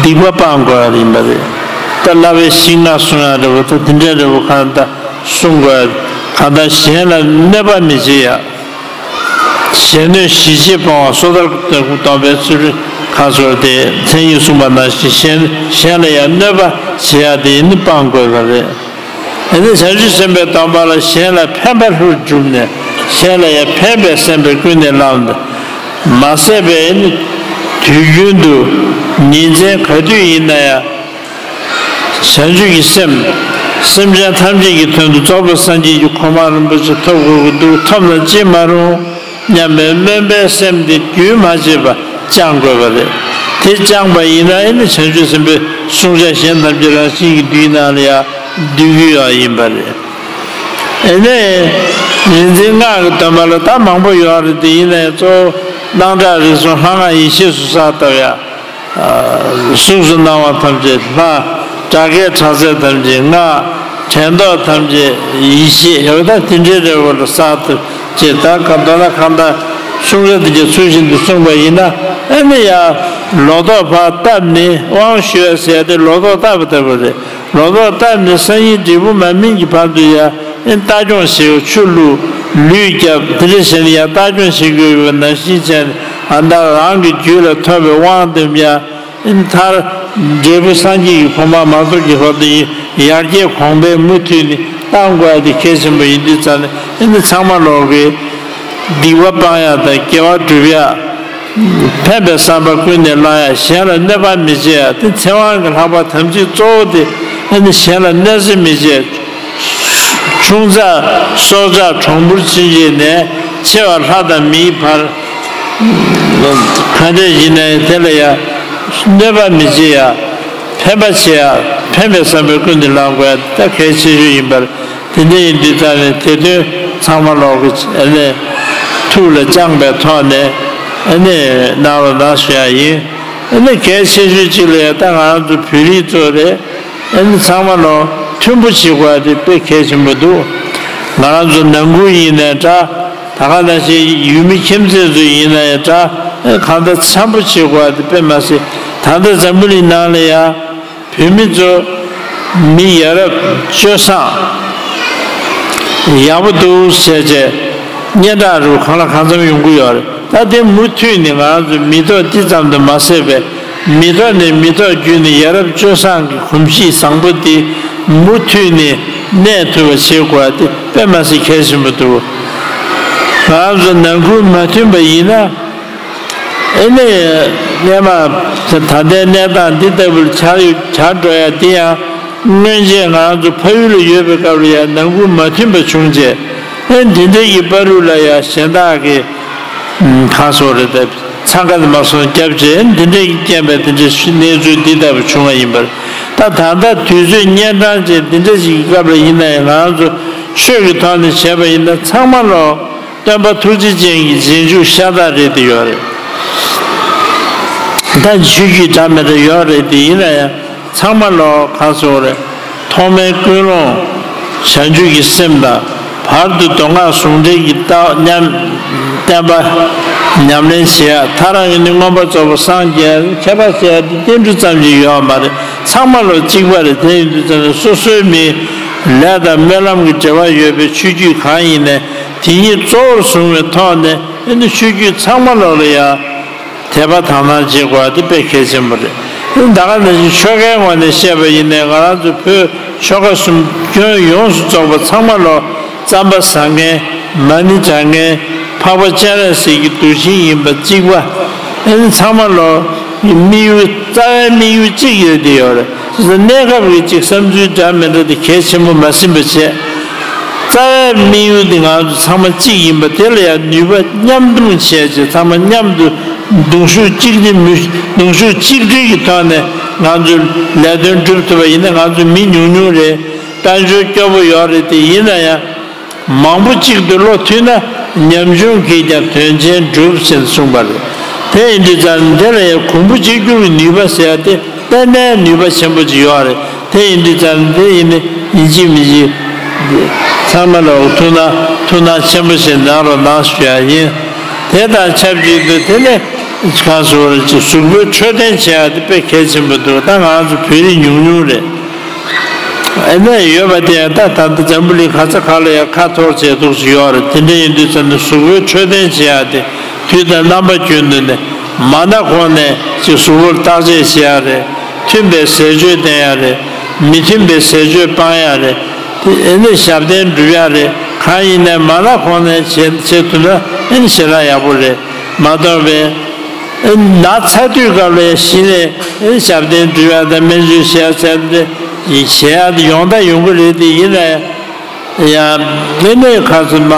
སྡིག་པ་སྤང་དགོས་ཡ་ཡིན་པ་རེད། ད་བསླབ་པའི་ཤིང་ནགས་སྲུང་ཡ་འདྲ་བོ་ད་དེ་འདྲ་འདྲ་བོ་གང་ལྟར་སྲུང་དགོས་ཡ། གང་ལྟར་གཞན་ལ་གནོད་པ་མི་བྱེད་ཡ། གཞན་གནོད་གཞིས་བྱེས་སྤོང་བ། སོ་ཐར་སྡོམ་པའི་ཚུལ་ཁྲིམས། ཁ་སོར་ཏེ་མཚན་ཉིད་གསུངས་པ་ནང་བཞིན་གཞན་གཞན་ལ་ཡང་གནོད་པ་བྱེད་ཡ་དེ་ནི་སྤང་དགོས་པ་རེད། དེ་ནས་བྱང་ཆུབ་སེམས་དཔའི་སྡོམ་པ་ལ་གཞན་ལ་ཕན་པ་ལྷུར་གྲུབ་ནས་གཞན་ལ་ཡང་ཕན་པའི་སེམས་པས་ཀུན་ནས་བསླངས་ཏེ། མ་ཟད་པའི་ནི་དུས་རྒྱུན་དུ་ཉིན་མཚན་ག་དུས་ཡིན་ན་ཡང་། བྱང་ཆུབ་ཀྱི་སེམས། སེམས་ཅན་ཐམས་ཅད་ཀྱི་དོན་དུ་རྫོགས་པའི་སངས་རྒྱས་ཀྱི་གོ་འཕང་རིན་པོ་ཆེ་ཐོབ་དགོས་ཀྱི་འདུག་ཐོབ་ན་ཅི་མ་རུང་སྙམ་པའི་སྨོན་པའི་སེམས་དེ་རྒྱུན་མ་ཆད་པར་བཅང་དགོས་པ་རེད། དེ་བཅངས་པ་ཡིན་ན་ཨེ་ནི་བྱང་ཆུབ་སེམས་དཔའི་བསྲུང་བྱ་གཞན་ཐམས་ཅད་རང་བཞིན་གྱིས་འདུལ་ནང་ལ་ཡང་འདུལ་གྱི་ཡོད་ཡིན་པ་རེད། ཨེ་ནི་རིག་འཛིན་སྔགས་ཀྱི་སྡོམ་པ་ལ་ད་མང་པོ་ཡོད་རེད། དེ་ཡིན་ན་ཡང་གཙོ་བོ་སྣང་གྲགས་རིག་གསུམ་ལྷ་སྔགས་ཡེ་ཤེས་སུ་གསལ་བཏབ་ཡ། གཟུགས་སུ་སྣང་བ་ཐམས་ཅད་ལྷ། སྒྲ་སྐད་གྲགས་ཚད་ཐམས་ཅད་སྔགས། དྲན་རྟོག་ཐམས་ཅད་ཡེ་ཤེས། ཡོད་ད་དེ་འདྲའི་རེ་བ་ལ་གསལ་བཏབ་ཅེས་ད་ག་མདོར་ན་གང་ལྟར་གསུང་རབ་དེ་གའི་ཚུལ་བཞིན་དུ་གསུངས་པ་ཡིན་ན་ཨེ་ནི་ཡ་ལོ་ཏོག་ཕར་བཏབ་ནས་དབང་ཞུ་ཡ་ཟེར་ཏེ་ལོ་ཏོག་བཏབ་པ་ལྟ་བུ་རེད། ལོ་ཏོག་བཏབ་ནས་སང་ཉིན་འབྲས་བུ་མ་སྨིན་གྱི་བར་དུ་ཡ། ཨེ་ལྟ་སྐྱོང་བྱེད། ཆུ་བླུགས། ལུད་བརྒྱབ། དེ་འདྲ་བྱས་ནས་ཡང་ལྟ་སྐྱོང་བྱེད་དགོས་པ་ནང་བཞིན་བྱས་ནས་ཨ་ད་རང་གི་རྒྱུད་ལ་ཐོབ་པའི་དབང་དེ་ཡང་ཨེ་མཐར་འབྲས་བུ་སངས་རྒྱས་ཀྱི་གོ་འཕང་མ་ཐོབ་ཀྱི་བར་དུ་ཡང་ཡར་རྒྱས་གོང་འཕེལ་མུ་མཐུད་ནས་གཏང་དགོས་ཡ་དེ་གལ་ཆེན་པོ་ཡིན་དུས་ཙང་ནས་ཨེ་ནི་ཚང་མ་ལོག་གི་སྡིག་པ་སྤང་ཡ་དང་དགེ་བ་སྒྲུབ་ཡ། ཕན་པའི་བསམ་པ་ཀུན་ནས་བསླང་ཡ། གཞན་ལ་གནོད་པ་མི་བྱེད་ཡ། དེ་ཚེ་དབང་གི་ལྷག་པ་དམ་ཚིག་གཙོ་བོ་དེ་ཨ་ནི་གཞན་ལ་གནོད་འཚེ་མི་བྱེད། ཆུང་ཙག་སྲོག་ཆགས་གྲོག་འབུར་ཕྱིན་ཆད་ནས་ཆེ་བ་ལྷ་དང་མིའི་བར་ག་འདྲ་ཡིན་ན་ཡང་དེ་ལ་ཡ་གནོད་པ་མི་བྱེད་ཡ། ཕན་པ་བྱེད་ཡ། ཕན་པའི་བསམ་པ་ཀུན་ནས་བསླང་དགོས་ཡ་ད་གལ་ཆེ་ཤོས་ཡིན་པར། དེ་འདྲ་ཡིན་དུས་ཙང་ནས་དེ་དོན་ཚང་མ་ལོག་གི་ཨ་ནི་ཐུགས་ལ་བཅངས་པའི་ཐོག་ནས་ཨ་ནི་གནང་རོགས་གནང་ཞུ་ཡ་ཡིན། ཨ་ནི་གལ་ཆེ་ཤོས་གཅིག་ལ་ཡ་ད་ང་རང་ཚོ་བོད་རིགས་ཚོ་རེད། ཨ་ནི་ཚང་མ་ལོག་མཐུན་པོ་བྱེད་དགོས་ཡ་དེ་དཔེ་གལ་ཆེན་པོ་འདུག་ང་རང་ཚོ་ནང་ཁུལ་ཡིན་ནའི་འདྲ། ད་ག་ནང་བཞིན་ཡུལ་མི་ཁྱིམ་མཚེས་ཚོ་ཡིན་ནའི་འདྲ། ཨ་གང་ལྟར་འཆམ་པོ་བྱེད་དགོས་ཡ་དེ་དཔེ་མ་སྲིད་ད་ལྟ་འཛམ་བུ་གླིང་ནང་ལ་ཡ། བོད་མི་ཚོ་མི་ཡ་རབས་སྤྱོད་བཟང་ཡག་པོ་འདུག་ཟེར་བྱས་སྙན་གྲགས་རུ་གང་ལ་གང་འཚམ་ཡོང་གི་ཡོད་རེད། ད་དེ་མུ་མཐུད་ནས་ང་རང་ཚོ་མི་ཐོག་འདི་ཙམ་དུ་མ་ཟད་པའི་མི་ཐོག་ནས་མི་ཐོག་བརྒྱུད་ནས་ཡ་རབས་སྤྱོད་བཟང་གི་གོམས་གཤིས་བཟང་པོ་དེ་མུ་མཐུད་ནས་གནས་ཐུབ་པ་བྱེད་དགོས་པ་དེ་དཔེ་མ་སྲིད་གལ་ཆེན་པོ་འདུག་ང་རང་ཚོ་ནང་ཁུལ་མ་མཐུན་པ་ཡིན་ན། ཨེ་ནས་སྔས་མ་ད་ལྟའི་གནས་སྟངས་འདི་ལྟ་བུར་ཆགས་ཆགས་འགྲོ་ཡ་འདི་ཡང་སྔོན་ཆད་ང་རང་ཚོ་ཕ་ཡུལ་ལ་ཡོད་པའི་སྐབས་ལ་ཡང་ནང་ཁུལ་མ་མཐུན་པ་བྱུང་རྗེས་ཨེ་འདི་འདྲ་ཡི་བར་དུ་ལ་ཡང་གཞན་དག་གི་གང་སོགས་རེད་དེ་འཚང་ཁ་མ་སོང་སྐྱབས་རྗེས་འདི་འདྲ་ཡི་རྐྱེན་པས་འདི་འདྲ་གནས་ཚུལ་འདི་ལྟ་བུ་བྱུང་བ་ཡིན་པར་ད་ད་ལྟ་དུས་ཚོད་གཉན་འཕྲང་ཅན་འདི་འདྲ་ཞིག་གི་སྐབས་ལ་ཡིན་ན་ཡང་ང་རང་ཚོ་ཆོས་ཀྱི་ཐོག་ནས་བྱས་པ་ཡིན་ན་ཚང་མ་ལོ། སྟོན་པ་ཐུགས་རྗེ་ཅན་གྱི་རྗེས་འཇུག་ཤ་སྟག་རེད་དེ་ཡོད་རེད། ད་ཆོས་བརྒྱུད་འདྲ་མི་འདྲ་ཡོད་རེད་དེ་ཡིན་ན་ཡང་ཚང་མ་ལོ་ག་ཚོད་རེད། ཐོག་མའི་ཀུན་སློང་བྱང་ཆུབ་ཀྱི་སེམས་དང་བར་དུ་མདོ་སྔགས་ཟུང་འབྲེལ་གྱི་ལྟ་ཉམས་བསྟན་པ་ཉམས་ལེན་བྱེད་ཡ་མཐའ་རང་གི་ནི་མངོན་པར་རྫོགས་པར་སངས་རྒྱས་ཁྱད་པར་ཟེར་ཡ་དེ་བསྟན་འགྲོ་ཙམ་གྱི་ཡོད་མ་རེད། ཚང་མ་ལོ་གཅིག་པ་རེད། དེ་ཡིན་དུས་ཙམ་ནས་སོ་སོའི་མི་ལས་དང་སྨོན་ལམ་གྱི་འབྲེལ་བ་ཡོད་པའི་ཆོས་བརྒྱུད་གང་ཡིན་ནས། དེ་ཉིད་གཙོ་བོར་བཟུང་བའི་ཐོག་ནས་ཨེ་ནི་ཆོས་བརྒྱུད་ཚང་མ་ལོག་ལ་ཡང་དད་པ་དག་སྣང་བྱེད་དགོས་པ་དེ་དཔེ་གལ་ཆེན་པོ་རེད། ད་ག་ནང་བཞིན་ཆོལ་ཁའི་ངོས་ནས་བཤད་པ་ཡིན་ནའི་ང་རང་ཚོ་བོད་ཆོལ་ཁ་གསུམ་ཁྱོན་ཡོངས་སུ་རྫོགས་པ་ཚང་མ་ལོག་རྩམ་པ་ཟ་མཁན་མ་ཎི་བགྲང་མཁན་འཕགས་པ་སྤྱན་རས་གཟིགས་ཀྱི་གདུལ་ཞིང་ཡིན་པ་གཅིག་པ་ཨེ་ནི་ཚང་མ་ལོག་དམིགས་ཡུལ་རྩ་བའི་དམིགས་ཡུལ་གཅིག་ཡོད་དེ་ཡོད་རེད། གནས་སྐབས་ཀྱི་གཅིག་བསམ་ཚུལ་འདྲ་མི་འདྲ་དེ་གལ་ཆེན་པོ་མ་ཟིན་པ་བྱས། རྩ་བའི་དམིགས་ཡུལ་དེ་ང་ཚོ་ཚང་མ་གཅིག་ཡིན་པ་དེ་ལ་ཡང་ནུས་པ་མཉམ་སྡོམ་བྱས་རྗེས་ཚང་མ་མཉམ་དུ་གདུང་ཤུགས་གཅིག་སྒྲིལ་མུ་གདུང་ཤུགས་གཅིག་སྒྲིལ་གྱི་ཐོག་ནས་ང་ཚོས་ལས་དོན་སྒྲུབ་ཐུབ་པ་ཡིན་ན་ང་ཚོ་མི་ཉུང་ཉུང་རེད། དཔལ་འབྱོར་སྐྱོ་པོ་ཡོད་རེད་དེ་ཡིན་ན་ཡང་། མང་པོ་གཅིག་ཏུ་བློ་མཐུན་ན་ཉམ་ཆུང་གིས་ཀྱང་དོན་ཆེན་འགྲུབ་ཅེས་གསུངས་པ་རེད། དེ་ཡིན་དུས་ཙང་འདི་ལ་ཡང་གོང་བུ་གཅིག་གྱུར་གྱི་ནུས་པ་ཟེར་ཡ་དེ་གཏན་གཏན་ནུས་པ་ཆེན་པོ་ཅིག་ཡོད་རེད། དེ་ཡིན་དུས་ཙང་འདི་ཡིན་ནི་ཡིན་གཅིག་མིན་གཅིག་ཚང་མ་ལ་ཐུགས་སྣང་ཐུགས་སྣང་ཆེན་པོ་ཞིག་གནང་རོགས་གནང་ཞུ་ཡ་ཡིན། དེ་དང་ཆབས་ཅིག་ཏུ་དེ་ནས་གང་སོ་རེ་ཅིག་གཟུགས་པོའི་འཕྲོད་བསྟེན་བྱེད་ཡ་དེ་དཔེ་གལ་ཆེན་པོ་འདུག་ད་ང་རང་ཚོ་བོད་རིགས་ཉུང་ཉུང་རེད། ཨ་ནི་ཡོད་པ་དེ་ད་ད་ལྟ་འཛམ་བུ་གླིང་ག་ས་ག་ལ་ཡང་ཁ་འཐོར་བྱས་འདུག་སེ་ཡོད་རེད། དེ་འདྲ་ཡིན་དུས་ཙམ་ནས་གཟུགས་པོའི་འཕྲོད་བསྟེན་བྱེད་ཡ་དེ་དུས་དང་རྣམ་པ་ཀུན་ཏུ་ནས་ མ་ན་གོང་ནས་ཅིག་གཟུགས་པོར་བརྟག་དཔྱད་བྱེད་ཡ་རེད། མཐུན་པའི་ཟས་སྤྱོད་བསྟེན་ཡ་རེད། མི་མཐུན་པའི་ཟས་སྤྱོད་སྤང་ཡ་རེད། དེ་ཨེ་ནས་ཞབས་བརྟན་སྒྲུབ་ཡ་རེད། གང་ཡིན་ནའི་མ་ན་གོང་ནས་བྱེད་བྱེད་ཐུབ་ན་ཨེ་ནས་ཞེ་དྲག་ཡག་པོ་རེད། མ་གཏོགས་པའི་ཨེ་ན་ཚ་དུས་སྐབས་ལ་གཞི་ནས་ཨེ་ཞབས་བརྟན་སྒྲུབ་ཡ་དང་སྨན་བཅོས་བྱེད་ཡ་ཚད་དེ་བྱེད་ཡ་དེ་ཡོང་ད་ཡོང་གི་རེད། དེ་ཡིན་ནའི། ཡང་ཨེ་ནས་ཁ་ཚུར་མ་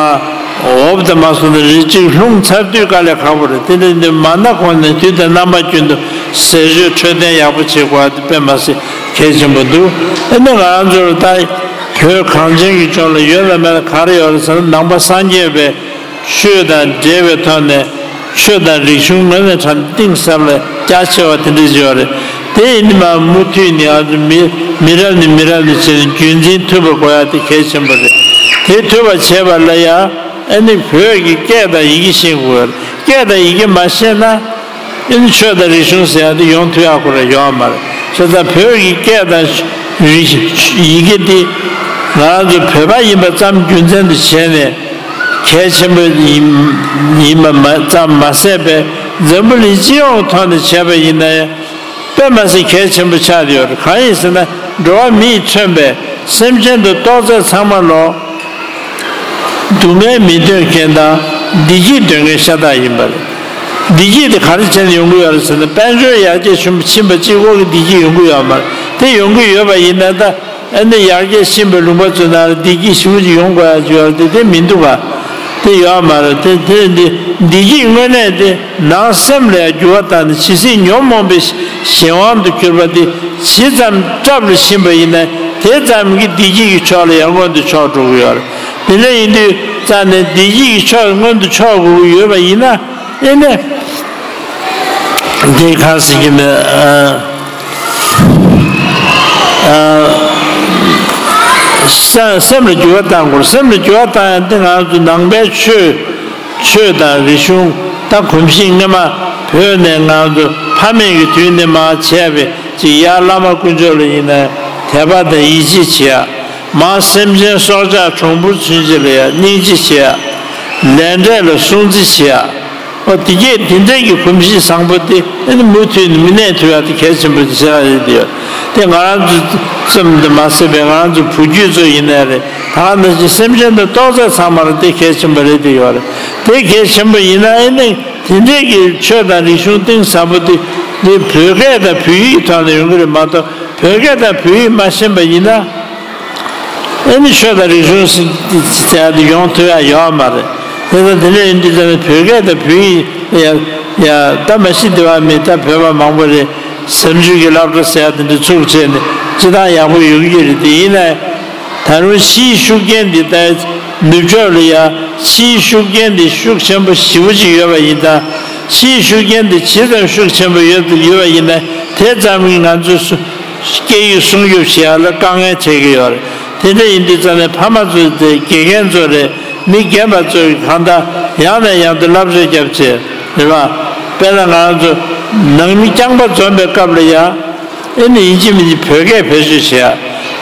འོབ་དང་མ་སོང་ན་རེ་གཅིག་ལྷུང་ཚར་དུས་དཀའ་ལས་ཁག་པོ་རེད། དེ་འདྲ་འདི་མ་ན་གོང་ནས་དུས་དང་རྣམ་པ་ཀུན་ཏུ་ཟས་སྤྱོད་འཕྲོད་བསྟེན་ཡག་པོ་བྱེད་དགོས་པ་དེ་དཔེ་མ་སྲིད་གལ་ཆེན་པོ་འདུག་ཨེ་ནས་ང་རང་ཚོར་ད་བོད་གངས་ཅན་གྱི་ལྗོངས་ལ་ཡོད་ལ་མེད་ལ་ག་རེ་ཡོད་རེད་ཟེར་ན་ནང་པ་སངས་རྒྱས་པའི་ཆོས་དང་འབྲེལ་བའི་ཐོག་ནས་ཆོས་དང་རིག་གཞུང་དངོས་གནས་དྲང་གཏིང་ཟབ་ལ་རྒྱ་ཆེ་བ་དེ་འདྲ་ཅིག་ཡོད་རེད། དེ་ཡིན་དུས་མ་མུ་མཐུད་ནས་ང་ཚོ་མི་མི་རབས་ནས་མི་རབས་ནས་བྱས་ནས་རྒྱུན་འཛིན་ཐུབ་པ་དགོས་ཡ་དེ་གལ་ཆེན་པོ་རེད། དེ་ཐུབ་པ་བྱེད་པ་ལ་ཡང་ཨ་ནི་བོད་ཀྱི་སྐད་དང་ཡི་གེ་ཤེས་དགོས་རེད། སྐད་དང་ཡི་གེ་མ་ཤེས་ན་ཨ་ནི་ཆོས་དང་རིག་གཞུང་ཟེར་ཡ་དེ་ཡོང་ཐུབ་ཡ་ཁོ་རང་ཡོད་མ་རེད། བྱས་ཙང་བོད་ཀྱི་སྐད་དང་རིག་ཡི་གེ་དེ་ང་རང་ཚོ་བོད་པ་ཡིན་པ་ཙམ་རྒྱུ་མཚན་དུ་བྱས་ནས། གལ་ཆེན་པོ་ཡིན་ཡིན་པ་མ་ཙམ་མ་ཟད་པའི་འཛམ་བུ་གླིང་སྤྱི་ཡོངས་ཐོག་ནས་བྱས་པ་ཡིན་ན་ཡང་དཔེ་མ་སྲིད་གལ་ཆེན་པོ་ཆགས་ཡོད་རེད། གང་ཡིན་ཟེར་ན་འགྲོ་བ་མིས་མཚོན་པའི་སེམས་ཅན་དུ་གཏོགས་ཚད་ཚང་མ་ལོ། སྡུག་བསྔལ་མི་འདོད་མཁན་དང་བདེ་སྐྱིད་འདོད་མཁན་ཤ་སྟག་ཡིན་པ་རེད། བདེ་སྐྱིད་དེ་ག་རེ་བྱས་ནས་ཡོང་གི་ཡོད་རེད་ཟེར་ན་དཔལ་འབྱོར་ཡར་རྒྱས་ཕྱིན་པ་གཅིག་པོ་གི་བདེ་སྐྱིད་ཡོང་གི་ཡོད་མ་རེད། དེ་ཡོང་གི་ཡོད་པ་ཡིན་ན་ད། ཨ་ནི་ཡར་རྒྱས་ཕྱིན་པའི་ལུང་པ་ཚོའི་ནང་ལ་བདེ་སྐྱིད་ཞེ་པོ་ཅིག་ཡོང་དགོས་ཡ་ཅིག་ཡོད་རེད་དེ་དེ་མི་འདུག་ག་དེ་ཡོད་མ་རེད། དེ་དེ་འདི་བདེ་སྐྱིད་དངོས་གནས་དེ་ནང་སེམས་ལ་འགྱུར་བ་བཏང་ནས་ཇི་སྲིད་ཉོན་མོངས་པའི་གཞན་དབང་དུ་གྱུར་པ་དེ་ཇི་ཙམ་བཀྲབ་ལ་ཕྱིན་པ་ཡིན་ན་དེ་ཙམ་གྱིས་བདེ་སྐྱིད་ཀྱི་ཕྱོགས་ལ་ཡང་མངོན་དུ་ཕྱོགས་འགྲོ་གི་ཡོད་རེད། དེ་འདྲ་ཡིན་དུས་རྩ་ནས་བདེ་སྐྱིད་ཀྱི་ཕྱོགས་མངོན་དུ་ཕྱོགས་དགོས་ཀྱི་ཡོད་པ་ཡིན་ན། ཨེ་ནས། འདི་ག་ཟེར་གྱི་མེད། ཨ། ཨ། ས་སེམས་ལ་འགྱུར་བ་བཏང་དགོས། སེམས་ལ་འགྱུར་བ་བཏང་ཡང་འདི་ང་ཚོ་ནང་པའི་ཆོས། ཆོས་དང་རིག་གཞུང་ད་གོམས་གཤིས་སྔོན་མ་བོད་ནས་ང་ཚོ་ཕ་མེས་ཀྱི་དུས་ནས་མར་བྱས་པའི་ཅིག་ཡར་བླ་མ་དཀོན་མཆོག་ལ་ཡིན་ན་དད་པ་དང་ཡིད་ཆེས་བྱེད་ཡ། མར་སེམས་ཅན་སྲོག་ཆགས་གྲོང་བུར་ཚུན་ཆད་ལ་ཡ་སྙིང་རྗེ་བྱེད་ཡ། ལས་འབྲས་ལ་སྲུང་བརྩི་བྱེད་ཡ། ཨོ་དེ་གས་དེ་འདྲས་ཀྱི་གོམས་གཤིས་བཟང་པོ་དེ་ཨ་ནི་མུ་མཐུད་ནས་མི་གནས་ཐུབ་ཡ་དེ་གལ་ཆེན་པོ་དེ་ཤེས་ཡ་ཡོད་དེ་ཡོད། དེ་ང་རང་ཚོ་ཙམ་དུ་མ་ཟད་པའི་ང་རང་ཚོ་བུ་རྒྱུད་ཚོ་ཡིན་ནའི་རེད། ད་ག་ནང་བཞིན་སེམས་ཅན་དུ་གཏོགས་ཚད་ཚང་མ་ལ་དེ་གལ་ཆེན་པོ་རེད་དེ་ཡོད་རེད། དེ་གལ་ཆེན་པོ་ཡིན་ན་ཨ་ནི་དེ་འདྲས་ཀྱི་ཆོས་དང་རིག་གཞུང་གཏིང་ཟབ་པོ་དེ་དེ་བོད་སྐད་དང་བོད་ཡིག་ཐོག་ནས་ཡོང་གི་རེད་མ་གཏོགས་བོད་སྐད་དང་བོད་ཡིག་མ་ཤེས་པ་ཡིན་ན། ཨ་ནི་ཆོས་དང་རིག་གཞུང་ཟེར་ཡ་དེ་ཡོང་ཐུབ་ཡ་ཡོད་མ་རེད། དེ་ཚོ་དེ་འདྲ་ཡིན་དུས་ཙམ་ནས་བོད་སྐད་དང་བོད་ཡིག་ཡ་ཡ་ད་མ་གཞི་དེ་བ་མི་ད་བོད་པ་མང་པོ་རེད། ཟབ་འཇུག་གི་སློབ་གྲྭ་ཟེར་ཡ་དེ་འདྲ་ཚུགས་བྱས་ནས་སྤྱི་བཏང་ཡག་པོ་ཡོང་གི་རེད། དེ་ཡིན་ན་ད་རུང་ཕྱིའི་ཤུགས་རྐྱེན་འདི་ལྟར་ནུབ་ཕྱོགས་ལ་ཡ་ཕྱིའི་ཤུགས་རྐྱེན་འདི་ཤུགས་ཆེན་པོ་ཞེ་པོ་ཅིག་ཡོད་པ་ཡིན་ཙང་ཕྱིའི་ཤུགས་རྐྱེན་འདི་ཇི་ཙམ་ཤུགས་ཆེན་པོ་ཡོད་ཡོད་པ་ཡིན་ན་དེ་ཙམ་གྱིས་ང་ཚོས་སུ། སྐད་ཡིག་སྲུང་སྐྱོབ་བྱེད་ཡག་ལ་དཀའ་ངལ་འཕྲད་ཀྱི་ཡོད་རེད། དེ་འདྲ་ཡིན་དུས་ཙང་ནས་ཕ་མ་ཚོས་དེ་དགེ་རྒན་ཚོ་རེད། མི་རྒན་པ་ཚོས་གང་ལྟར་ཡང་ནས་ཡང་དུ་བསླབ་བྱ་བརྒྱབ་བྱས་རེད་བ། དཔེར་ན་ང་རང་ཚོ་ནང་མི་རྐྱང་པ་འཛོམས་པའི་སྐབས་ལ་ཡང་ཨེ་ནི་ཡིན་གཅིག་མིན་གཅིག་བོད་སྐད་བེད་སྤྱོད་བྱེད་ཡག་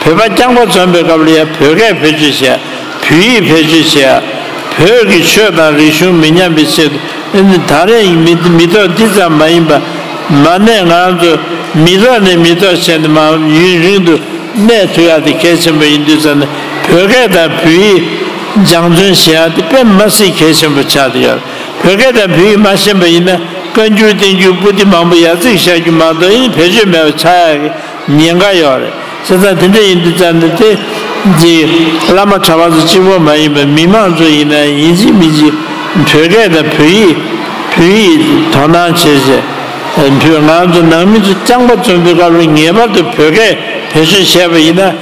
བོད་པ་རྐྱང་པ་འཛོམས་པའི་སྐབས་ལ་ཡང་བོད་སྐད་བེད་སྤྱོད་བྱེད་ཡག་བོད་ཡིག་བེད་སྤྱོད་བྱེད་ཡག་བོད་ཀྱི་ཆོས་དང་རིག་གཞུང་མི་ཉམས་པའི་ཆེད་དུ་ཨེ་ནི་ད་རེས་མི་མི་ཐོག་འདི་ཙམ་མ་ཡིན་པ་མ་གནས་ང་རང་ཚོ་མི་ཐོག་ནས་མི་ཐོག་བྱས་ནས་མ་ཡུན་རིང་དུ་གནས་ཐུབ་ཡག་དེ་གལ་ཆེན་པོ་ཡིན་དུས་ཙམ་ནས་བོད་སྐད་དང་བོད་ཡིག་སྦྱང་བརྩོན་བྱེད་ཡག་དེ་དཔེ་མ་སྲིད་གལ་ཆེན་པོ་ཆགས་བསྡད་ཡོད། བོད་སྐད་དང་བོད་ཡིག་མ་ཤེས་པ་ཡིན་ན་བཀའ་འགྱུར་བསྟན་འགྱུར་པོ་ཏི་མང་པོ་ཡ་རྩིས་བཞག་རྒྱུ་མ་གཏོགས་ཨེ་ནི་བེད་སྤྱོད་མེད་པ་ཆགས་ཡག་གི་ཉེན་ཁ་ཡོད་རེད། བྱས་ཙང་དེ་འདྲ་ཡིན་དུས་ཙང་ནས་དེ་གི་བླ་མ་གྲྭ་པ་ཚོ་གཅིག་པོ་མ་ཡིན་པར་མི་མང་ཚོ་ཡིན་ན་ཡིན་གཅིག་མིན་གཅིག་བོད་སྐད་དང་བོད་ཡིག་བོད་ཡིག་དོ་སྣང་བྱེད་བྱེད། བོད་ང་ཚོ་ནང་མི་ཚོ་རྐྱང་པ་འཛོམས་པའི་སྐབས་ལ་ངེས་པར་དུ་བོད་སྐད་བེད་སྤྱོད་བྱས་པ་ཡིན་ན་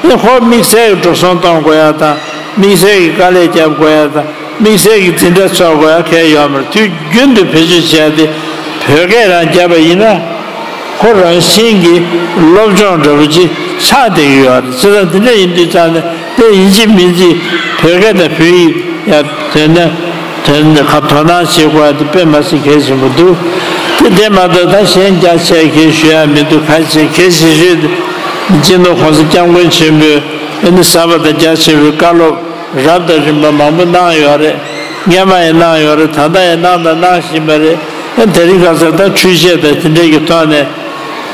ཨེ་ཁོ་དམིགས་བསལ་གྱི་འགྲོ་སོང་གཏོང་དགོས་ཡ་དང་དམིགས་བསལ་གྱི་དཀའ་ལས་རྒྱབ་དགོས་ཡ་དང་། དམིགས་བསལ་གྱི་འཛིན་གྲྭ་ཚོགས་དགོས་ཡ་གལ་ཡོད་མ་རེད། དུས་རྒྱུན་དུ་བེད་སྤྱོད་བྱས་ཏེ་བོད་སྐད་རང་བརྒྱབ་པ་ཡིན་ན་ཁོ་རང་བཞིན་གྱི་སློབ་སྦྱོང་འདྲ་པོ་ཅིག་ཆགས་བསྡད་ཀྱི་ཡོད་རེད། བྱས་ཙང་དེ་འདྲ་ཡིན་དུས་ཙང་ནས་དེ་ཡིན་གཅིག་མིན་གཅིག་བོད་སྐད་དང་བོད་ཡིག་ཡ་དོན་ན་དོན་ཁ་དོ་སྣང་བྱེད་དགོས་ཡ་དེ་དཔེ་མ་སྲིད་གལ་ཆེན་པོ་འདུག་དེ་དེ་མ་གཏོགས་ད་གཞན་རྒྱ་ཆེ་གི་ཞུ་ཡ་མི་འདུག་གལ་ཆེ་གལ་ཆེ་ཤོས་སྤྱི་ནོར་༸གོང་ས་༸སྐྱབས་མགོན་ཆེན་པོས་ཨ་ནི་གསར་པ་དང་རྒྱ་ཆེ་བའི་བཀའ་སློབ། རབ་དང་རིམ་པ་མང་པོ་གནང་ཡོད་རེད། སྔོན་མ་ཡང་གནང་ཡོད་རེད། ད་ལྟ་ཡང་གནང་དང་གནང་བཞིན་པ་རེད། དེ་རིང་ཁ་སང་ད་འཕྲུལ་ཆས་དང་དེ་འདྲའི་གི་ཐོག་ནས་